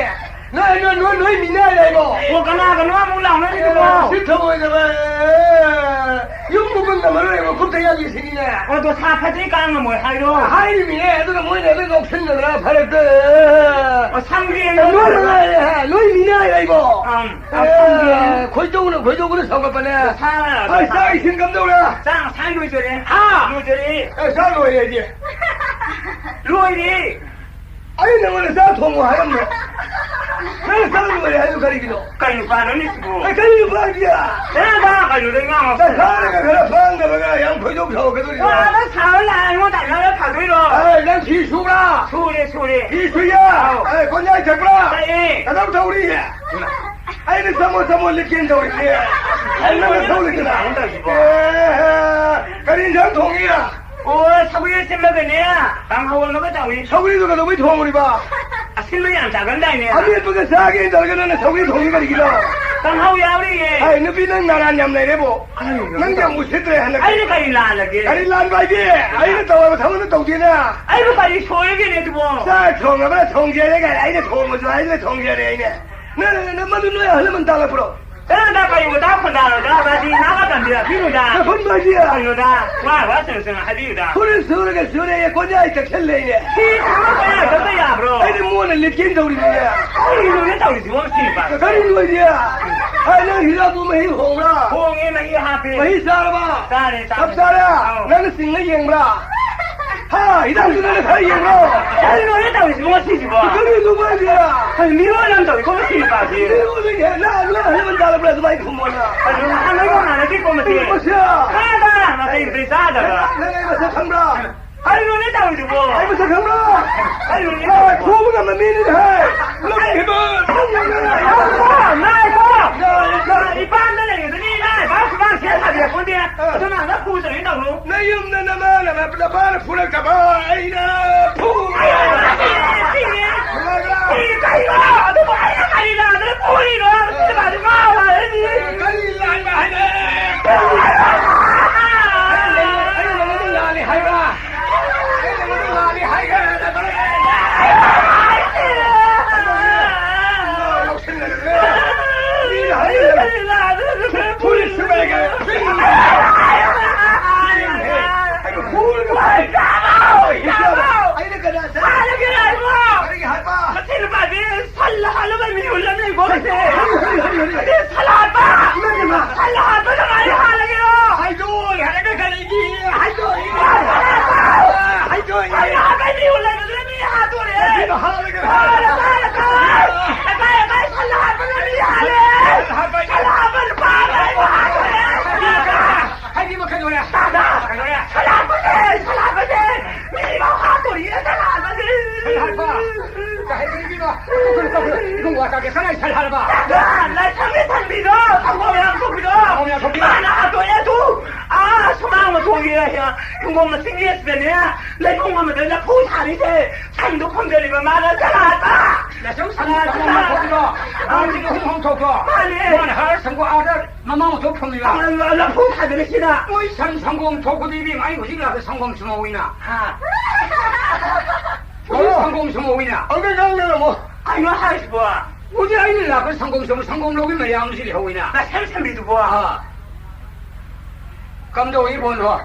ꯅꯣꯏ, ꯅꯣꯏ, ꯅꯣꯏ, ꯅꯣꯏ ꯃꯤꯅꯥꯏ ꯂꯩꯕꯣ? ꯑꯣ, ꯀꯅꯥꯒꯅꯣ ꯑꯃꯨꯛ ꯂꯥꯎꯅꯔꯤꯗꯨꯕꯣ? ꯑꯦ, ꯁꯤ ꯊꯑꯣꯏꯗꯕ, ꯑꯦ, ꯌꯨꯝ ꯃꯄꯨꯟꯅ ꯃꯔꯨ ꯑꯣꯏꯕ ꯈꯨꯠꯇ ꯌꯥꯜꯂꯤꯁꯤꯅꯤꯅꯦ꯫ ꯑꯣ, ꯗꯣꯁꯥ ꯐꯠꯇ꯭ꯔꯤ ꯀꯥꯡ ꯉꯝꯃꯣꯏ ꯍꯥꯏꯔꯣ? ꯍꯥꯏꯔꯤꯃꯤꯅꯦ, ꯑꯗꯨꯅ ꯃꯣꯏꯅ ꯑꯗꯨ ꯅꯣꯛꯁꯤꯟꯅꯗꯅ ꯐꯔꯛꯇ꯫ ꯑꯣ, ꯁꯝꯒꯦ ꯅꯣꯏ ꯃꯉꯥꯏꯔꯦ, ꯍꯥ? ꯅꯣꯏ ꯃꯤꯅꯥꯏ ꯂꯩꯕꯣ? ꯑꯪ, ꯑꯦ, ꯑꯪ, ꯁꯝꯒꯦ꯫ ꯈꯣꯏꯗꯧꯅ, ꯈꯣꯏꯗꯧꯅ ꯁꯥꯎꯒꯠꯄꯅꯦ꯫ ꯗꯣꯁꯥ, ꯑꯩ ꯗꯣꯁꯥ꯫ ꯆꯥꯛ ꯏꯁꯤꯡ ꯀꯝꯗꯧꯔꯦ? ꯆꯥꯛ ꯉꯁꯥꯏ ꯂꯣꯏꯖꯔꯦ꯫ ꯍꯥ? ꯂꯣꯏꯖꯔꯦ꯫ ꯑꯦ, ꯆꯥꯛ ꯂꯣꯏꯔꯦ ꯑꯩꯗꯤ꯫ ꯂꯣꯏꯔꯦ꯫ ꯑꯩ ꯅꯉꯣꯟꯗ ꯆꯥꯛ ꯊꯣꯡꯉꯣ ꯍꯥꯏꯔꯝꯃꯦ꯫ ꯅꯪ ꯆꯥꯛ ꯂꯣꯏꯔꯦ ꯍꯥꯏꯗꯣ ꯀꯔꯤꯒꯤꯅꯣ? ꯀꯩ ꯅꯨꯄꯥꯅꯣꯅꯦ ꯁꯤꯕꯨ? ꯑꯦ, ꯀꯩ ꯅꯨꯄꯥꯒꯤ? ꯅꯪ ꯀꯩꯅꯣꯗ ꯉꯥꯡꯉꯣ꯫ ꯅꯁꯥꯅꯒ ꯈꯔ ꯐꯥꯡꯗꯕꯒ ꯌꯥꯝ ꯈꯣꯏꯗꯧ ꯁꯥꯎꯒꯗꯧꯔꯤꯕ꯫ ꯋꯥꯗ ꯁꯥꯔ ꯂꯥꯛꯑꯦ, ꯑꯩꯉꯣꯟꯗ ꯍꯥꯏꯔꯒ ꯐꯗꯣꯏꯔꯣ? ꯑꯦ, ꯅꯪ ꯐꯤ ꯁꯨꯕ꯭ꯔꯥ? ꯁꯨꯔꯦ, ꯁꯨꯔꯦ꯫ ꯐꯤ ꯁꯨꯏꯌꯦ? ꯑꯧ꯫ ꯑꯦ, ꯀꯣꯟꯌꯥꯏ ꯊꯛꯄ꯭ꯔꯥ? ꯊꯛꯑꯦ꯫ ꯀꯗꯧ ꯇꯧꯔꯤ? ꯑꯩꯅ ꯆꯃꯣ ꯆꯃꯣ ꯂꯤꯠꯀꯦꯅ ꯇꯧꯔꯤꯁꯦ꯫ ꯑꯩ ꯅꯪꯅ ꯊꯧꯔꯤꯗꯅ꯫ ꯀꯩꯅꯣ ꯇꯧꯔꯤꯁꯤꯕꯣ? ꯑꯦ, ꯀꯔꯤ ꯏꯟꯖꯥꯡ ꯊꯣꯡꯉꯤ? ꯑꯣ, ꯁꯧꯒ꯭ꯔꯤ ꯑꯁꯤꯟꯕꯒꯅꯦ, ꯀꯥꯡꯍꯧ ꯑꯃꯒ ꯇꯧꯏ꯫ ꯁꯧꯒ꯭ꯔꯤꯗꯣ ꯀꯩꯗꯧꯕꯩ ꯊꯣꯡꯉꯨꯔꯤꯕ? ꯑꯁꯤꯟꯕ ꯌꯥꯝ ꯆꯥꯒꯟꯗꯥꯏꯅꯦ? ꯑꯃꯦꯠꯄꯒ ꯆꯥꯒꯦꯅ ꯇꯧꯔꯒ ꯅꯪꯅ ꯁꯧꯒ꯭ꯔꯤ ꯊꯣꯡꯉꯤ ꯀꯔꯤꯒꯤꯅꯣ? ꯀꯥꯡꯍꯧ ꯌꯥꯎꯔꯤꯌꯦ꯫ ꯑꯩ ꯅꯨꯄꯤ ꯅꯪ ꯅꯔꯥꯟ ꯌꯥꯝ ꯂꯩꯔꯦꯕꯣ꯫ ꯀꯔꯤꯅꯣ? ꯅꯪ ꯌꯥꯝ ꯎꯁꯤꯠꯇ꯭ꯔꯦ ꯍꯟꯗꯛ꯫ ꯑꯩꯅ ꯀꯔꯤ ꯂꯥꯜꯂꯒꯦ? ꯀꯔꯤ ꯂꯥꯟꯕ ꯍꯥꯏꯗꯤ? ꯑꯩꯅ ꯇꯧꯔꯕ ꯊꯕꯛꯇꯣ ꯇꯧꯗꯦꯅ꯫ ꯑꯩꯕꯨ ꯀꯔꯤ ꯁꯣꯏꯔꯒꯦꯅꯦ ꯑꯗꯨꯕꯣ? ꯆꯥꯛ ꯊꯣꯡꯉꯕ꯭ꯔꯥ ꯊꯣꯡꯖꯔꯦ ꯀꯥꯏꯅ ꯑꯩꯅ ꯊꯣꯡꯕꯁꯨ ꯑꯩꯅ ꯊꯣꯡꯖꯔꯦ ꯑꯩꯅ꯫ ꯅꯪ, ꯅꯪ, ꯃꯗꯨ ꯅꯣꯏ ꯑꯍꯜ ꯂꯃꯟ ꯇꯥꯜꯂꯛꯄ꯭ꯔꯣ? ꯅꯪ ꯀꯔꯤ ꯋꯥꯇꯥ ꯈꯣꯟꯗꯥꯔꯣꯗ, ꯕꯥꯖꯤ ꯅꯥꯒ ꯇꯝꯕꯤꯔꯛꯄꯤꯅꯨꯗ꯫ ꯅꯐꯝ ꯕꯥꯖꯤ꯫ ꯀꯩꯅꯣꯗ, ꯋꯥ ꯋꯥ ꯁꯨꯝ ꯁꯨꯝ ꯍꯥꯏꯕꯤꯌꯨꯗ꯫ ꯐꯨꯔꯤꯠ ꯁꯨꯔꯒ ꯁꯨꯔꯦ, ꯀꯣꯟꯌꯥꯏ ꯇꯛꯁꯜꯂꯦꯅꯦ꯫ ꯁꯤ ꯊꯕꯛ ꯀꯌꯥ ꯇꯧꯕ ꯌꯥꯕ꯭ꯔꯣ? ꯑꯩꯗꯤ ꯃꯣꯟꯅ ꯂꯤꯠꯀꯦꯅ ꯇꯧꯔꯤꯅꯦ꯫ ꯀꯔꯤꯅꯣꯅꯦ ꯇꯧꯔꯤꯁꯤꯕꯣ, ꯃꯁꯤ ꯅꯨꯄꯥ? ꯀꯔꯤ ꯂꯣꯏꯗꯦ? ꯍꯥꯏ, ꯅꯪ ꯍꯤꯗꯥꯛꯇꯨ ꯃꯍꯤ ꯍꯣꯡꯕ꯭ꯔꯥ? ꯍꯣꯡꯉꯦ, ꯃꯍꯤ ꯍꯥꯞꯄꯦ꯫ ꯃꯍꯤ ꯆꯥꯔꯕ? ꯆꯥꯔꯦ, ꯆꯥꯔꯦ꯫ ꯆꯞ ꯆꯥꯔꯦ? ꯑꯧ꯫ ꯅꯪꯅ ꯆꯤꯡꯉ ꯌꯦꯡꯕ꯭ꯔꯥ? ꯍꯥ, ꯍꯤꯗꯥꯛꯇꯨ ꯅꯪꯅ ꯈꯔ ꯌꯦꯡꯕ꯭ꯔꯣ? ꯀꯔꯤꯅꯣꯅꯦ ꯇꯧꯔꯤꯁꯤꯕꯣ ꯉꯁꯤꯁꯤꯕꯣ? ꯀꯔꯤꯅꯣ ꯍꯥꯏꯁꯦ? ꯑꯩ ꯃꯤꯔꯣꯜ ꯑꯃ ꯇꯧꯏꯀꯣ ꯃꯁꯤ ꯅꯨꯄꯥꯁꯤ꯫ ꯃꯤꯔꯣꯜꯗꯤ ꯍꯦ, ꯅꯪ ꯑꯗꯨꯃꯥꯏꯅ ꯍꯜꯂ ꯇꯥꯔꯕ꯭ꯔꯥ? ꯑꯗꯨꯃꯥꯏꯅ ꯈꯨꯝꯃꯣꯅ꯫ ꯑꯗꯨ ꯍꯜꯂꯒ ꯃꯥꯟꯅꯗꯦꯀꯣ ꯃꯁꯤ꯫ ꯃꯁꯤ꯫ ꯆꯥꯗ ꯅꯥꯇꯩ ꯅꯥꯇꯩ ꯆꯥꯗꯕ꯫ ꯅꯪ ꯑꯩ ꯃꯁꯛ ꯈꯪꯕ꯭ꯔꯥ? ꯀꯔꯤꯅꯣꯅꯦ ꯇꯧꯔꯤꯗꯨꯕꯣ? ꯑꯩ ꯃꯁꯛ ꯈꯪꯕ꯭ꯔꯥ? ꯀꯔꯤꯅꯣꯅꯦ? ꯑꯦ, ꯐꯨꯕ ꯉꯝꯕ ꯃꯤꯅꯤꯅꯦ, ꯍꯦ! ꯂꯝꯍꯦꯟꯕ! ꯉꯥꯏꯈꯣ, ꯉꯥꯏꯈꯣ! ꯏꯄꯥꯝꯗ ꯂꯩꯔꯤꯗꯨꯅꯤ ꯏꯃꯥ ꯏꯄꯥ ꯁꯨꯃꯥꯡ ꯁꯦꯝ ꯁꯥꯕꯤꯔꯛꯄꯣꯟꯗꯦ꯫ ꯑꯗꯨꯅ ꯍꯟꯗꯛ ꯐꯨꯗ꯭ꯔꯦ ꯇꯧꯅꯨ꯫ ꯅꯌꯨꯝꯗ ꯅꯃꯥꯅ ꯅꯄꯥꯅ ꯐꯨꯔꯛꯇꯕ ꯑꯩꯅ ꯐꯨ-, ꯁꯤꯔꯦ꯫ ꯅꯨꯡꯉꯥꯏꯕ꯭ꯔꯥ? ꯁꯤ ꯀꯩꯅꯣ? ꯑꯗꯨꯕꯨ ꯑꯩꯅ ꯀꯔꯤ ꯂꯥꯟꯗꯅ ꯐꯨꯔꯤꯅꯣ? ꯁꯤ ꯅꯨꯄꯥꯁꯤ ꯉꯥꯎꯔꯦ꯫ ꯀꯔꯤ ꯂꯥꯟꯕ ꯍꯥꯏꯅ? ꯑꯩꯅ ꯅꯉꯣꯟꯗ ꯂꯥꯜꯂꯦ ꯍꯥꯏꯕ꯭ꯔꯥ? ꯑꯩꯅ ꯅꯉꯣꯟꯗ ꯂꯥꯜꯂꯦ ꯍꯥꯏꯈ꯭ꯔꯦ ꯅꯠꯇ꯭ꯔꯣ? ꯃꯤꯅ ꯍꯥꯏꯔꯤꯕ ꯐꯨꯔꯤꯠ ꯁꯨꯕ ꯍꯥꯏꯈ꯭ꯔꯦ꯫ ꯑꯩꯕꯨ ꯐꯨꯔꯒ ꯑꯩꯅ ꯀꯅꯥ ꯆꯠ-, ꯀꯔꯤꯒꯤ ꯍꯥꯠꯄ? ꯃꯁꯤ ꯅꯨꯄꯥꯁꯤ ꯁꯜ ꯍꯥꯠꯂꯒ ꯃꯤ ꯍꯨꯜꯂꯝꯃꯦꯀꯣ ꯃꯁꯤ꯫ ꯍꯔꯤ, ꯍꯔꯤ, ꯍꯔꯤ, ꯍꯔꯤ꯫ ꯃꯁꯤ ꯁꯜ ꯍꯥꯠꯄ! ꯏꯃꯥ, ꯏꯃꯥ꯫ ꯁꯜ ꯍꯥꯠꯄ ꯀꯃꯥꯏꯅ ꯍꯥꯠꯂꯒꯦꯔꯣ? ꯍꯥꯏꯗꯣꯛꯑꯣ ꯍꯥꯏꯔꯒ ꯀꯔꯤꯒꯤ? ꯍꯥꯏꯗꯣꯛꯑꯣ꯫ ꯍꯥꯏꯗꯣꯛꯑꯣ꯫ ꯁꯜ ꯍꯥꯠꯄ ꯃꯤ ꯍꯨꯜꯂꯝꯕꯗꯨꯅ ꯃꯤ ꯍꯥꯠꯇꯣꯔꯦ꯫ ꯃꯁꯤꯅ ꯍꯥꯠꯂꯒ ꯇꯥꯔꯦ, ꯇꯥꯔꯦ, ꯇꯥꯔꯦ꯫ ꯇꯥꯔꯦ, ꯇꯥꯔꯦ, ꯁꯜ ꯍꯥꯠꯄꯅ ꯃꯤ ꯍꯥꯠꯂꯦ꯫ ꯁꯜ ꯍꯥꯠꯄ ꯅꯨꯄꯥ ꯑꯃ ꯑꯩꯕꯨ ꯍꯥꯠꯇꯣꯔꯦ꯫ ꯍꯥꯏꯗꯤ ꯃꯈꯩ ꯂꯣꯏꯔꯦ꯫ ꯇꯥꯗ꯫ ꯀꯩꯗꯧꯔꯦ? ꯁꯜ ꯍꯥꯠꯄꯁꯦ, ꯁꯜ ꯍꯥꯠꯄꯁꯦ꯫ ꯃꯤ ꯐꯥꯎ ꯍꯥꯠꯇꯣꯔꯤꯌꯦ, ꯁꯜ ꯍꯥꯠꯄꯁꯦ꯫ ꯁꯜ ꯍꯥꯠꯄ? ꯀꯩ ꯍꯥꯏꯕꯤꯔꯤꯅꯣ? ꯏꯕꯨꯡ ꯋꯥ ꯇꯥꯒꯦ꯫ ꯀꯅꯥꯏ ꯁꯜ ꯍꯥꯠꯂꯕ? ꯇꯥꯗ, ꯂꯥꯏꯁꯪꯒꯤ ꯊꯝꯕꯤꯗꯣ, ꯁꯪꯒꯣꯝ ꯌꯥꯝ ꯊꯣꯛꯄꯤꯗꯣ꯫ ꯁꯪꯒꯣꯝ ꯌꯥꯝ ꯊꯣꯛꯄꯤ? ꯃꯥꯅ ꯍꯥꯠꯇꯣꯛꯑꯦ ꯑꯗꯨ꯫ ꯑꯥ, ꯁꯨꯃꯥꯡ ꯃꯇꯣꯟꯒꯤ ꯍꯤꯡꯒꯣꯜ ꯃꯆꯤꯟ ꯌꯦꯠꯁꯤꯗꯅꯦ, ꯂꯩꯈꯣꯝ ꯑꯃꯗ ꯂꯐꯨ ꯊꯥꯔꯤꯁꯦ, ꯁꯪꯗꯨ ꯐꯪꯗꯔꯤꯕ ꯃꯥꯅ ꯁꯜ ꯍꯥꯠꯄ꯫ ꯂꯥꯏꯁꯪ ꯁꯪꯒꯣꯝ ꯊꯣꯛꯄꯤꯗꯣ? ꯑꯥ, ꯁꯤꯗ ꯍꯨꯝ ꯍꯨꯝ ꯊꯣꯛꯄ꯭ꯔꯣ? ꯃꯥꯅꯦ꯫ ꯃꯥꯅ ꯍꯥꯏꯔ ꯁꯪꯒꯣꯝ ꯑꯥꯗ ꯃꯃꯥ ꯃꯊꯣꯛ ꯐꯝꯃꯤꯕ꯫ ꯑ, ꯂꯐꯨ ꯊꯥꯗꯅ ꯁꯤꯗ꯫ ꯃꯣꯏ ꯁꯪ-, ꯁꯪꯒꯣꯝ ꯊꯣꯛꯄꯗꯤ ꯏꯕꯦꯝꯃ, ꯑꯩ ꯍꯧꯖꯤꯛ ꯂꯥꯛꯄꯗ ꯁꯪꯒꯣꯝ ꯁꯨꯝꯍꯧꯋꯤꯅ꯫ ꯍꯥ? ꯍꯧꯖꯤꯛ ꯁꯪꯒꯣꯝ ꯁꯨꯝꯍꯧꯋꯤꯅ꯫ ꯑꯃꯨꯛꯇ ꯉꯥꯡꯅꯔꯝꯃꯣ꯫ ꯀꯩꯅꯣ ꯍꯥꯏꯁꯤꯕꯣ? ꯍꯧꯖꯤꯛ ꯑꯩꯅ ꯂꯥꯛꯄꯗ ꯁꯪꯒꯣꯝ ꯁꯨꯝ, ꯁꯪꯒꯣꯝ ꯂꯧꯕꯒꯤ ꯃꯌꯥꯝꯁꯤ ꯂꯩꯍꯧꯋꯤꯅ꯫ ꯅꯁꯝ ꯁꯝꯕꯤꯗꯨꯕꯣ? ꯑꯥ꯫ ꯀꯝꯗꯧꯏ ꯏꯕꯣꯟꯗꯣ?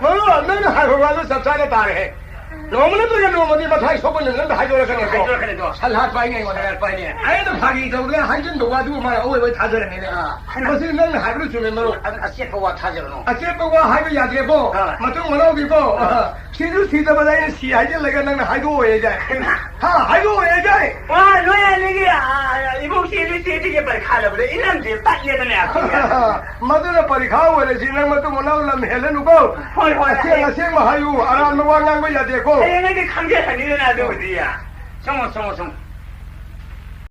ꯃꯔꯨꯞ, ꯅꯪꯅ ꯍꯥꯏꯕ ꯋꯥꯗꯣ ꯆꯞ ꯆꯥꯅ ꯇꯥꯔꯦꯍꯦ꯫ ꯅꯣꯡꯃ ꯅꯠꯇ꯭ꯔꯒ ꯅꯣꯡꯃꯗꯤ ꯃꯊ꯭ꯋꯥꯏ ꯁꯣꯛꯄ ꯅꯨꯃꯤꯠ ꯑꯃꯗ ꯍꯥꯏꯗꯣꯔꯛꯀꯅꯤꯀꯣ꯫ ꯍꯥꯏꯗꯣꯔꯛꯀꯅꯤꯗꯣ꯫ ꯁꯟ ꯍꯥꯠꯄ ꯍꯥꯏꯅ ꯑꯩꯉꯣꯟꯗ꯫ ꯁꯟ ꯍꯥꯠꯄ ꯍꯥꯏꯅꯦ꯫ ꯑꯩꯅ ꯐꯥꯒꯤ ꯇꯧꯗꯅ ꯍꯥꯏꯖꯤꯟꯕ ꯋꯥꯗꯨꯕꯨ ꯃꯥꯅ ꯑꯑꯣꯏꯕ ꯊꯥꯖꯔꯝꯃꯦꯅꯦ꯫ ꯑꯥ꯫ ꯃꯁꯤ ꯅꯪꯅ ꯍꯥꯏꯕꯗꯨ ꯆꯨꯝꯃꯦ, ꯃꯔꯨꯞ꯫ ꯑꯗꯨ ꯑꯆꯦꯠꯄ ꯋꯥ ꯊꯥꯖꯒꯅꯨ꯫ ꯑꯆꯦꯠꯄ ꯋꯥ ꯍꯥꯏꯕ ꯌꯥꯗ꯭ꯔꯦꯀꯣ꯫ ꯑꯥ꯫ ꯃꯇꯨꯡ ꯃꯅꯥꯎꯗꯤꯀꯣ꯫ ꯑꯥ꯫ ꯁꯤꯁꯨ ꯁꯤꯗꯕꯗ ꯑꯩꯅ ꯁꯤ ꯍꯥꯏꯖꯤꯜꯂꯒ ꯅꯪꯅ ꯍꯥꯏꯗꯣꯛꯑꯣꯏ ꯍꯥꯏꯗꯥꯏ? ꯍꯥ, ꯍꯥꯏꯗꯣꯛꯑꯣꯏ ꯍꯥꯏꯗꯥꯏ? ꯋꯥ ꯅꯣꯏ ꯑꯅꯤꯒꯤ, ꯑꯥ, ꯏꯕꯣꯛ ꯆꯦ ꯂꯨꯏ ꯆꯦ ꯇꯤꯒꯤ ꯄꯔꯤꯈꯥ ꯂꯧꯕꯗ ꯏꯅꯝꯁꯦ ꯇꯠꯂꯦꯗꯅꯦ ꯑꯩꯈꯣꯏꯒꯤ꯫ ꯃꯗꯨꯅ ꯄꯔꯤꯈꯥ ꯑꯣꯏꯔꯁꯤ, ꯅꯪ ꯃꯇꯨꯡ ꯃꯅꯥꯎ ꯂꯝ ꯍꯦꯜꯂꯅꯨꯀꯣ꯫ ꯍꯣꯏ, ꯍꯣꯏ, ꯑꯁꯦꯡ ꯍꯌꯦꯡ ꯑꯁꯦꯡꯕ ꯍꯥꯏꯌꯨ, ꯑꯔꯥꯟꯕ ꯋꯥ ꯉꯥꯡꯕ ꯌꯥꯗꯦꯀꯣ꯫ ꯍꯌꯦꯡ ꯑꯩꯗꯤ ꯈꯪꯖꯔꯅꯤꯗꯅ ꯑꯗꯨꯕꯨꯗꯤ꯫ ꯁꯨꯝ, ꯁꯨꯝ, ꯁꯨꯝ꯫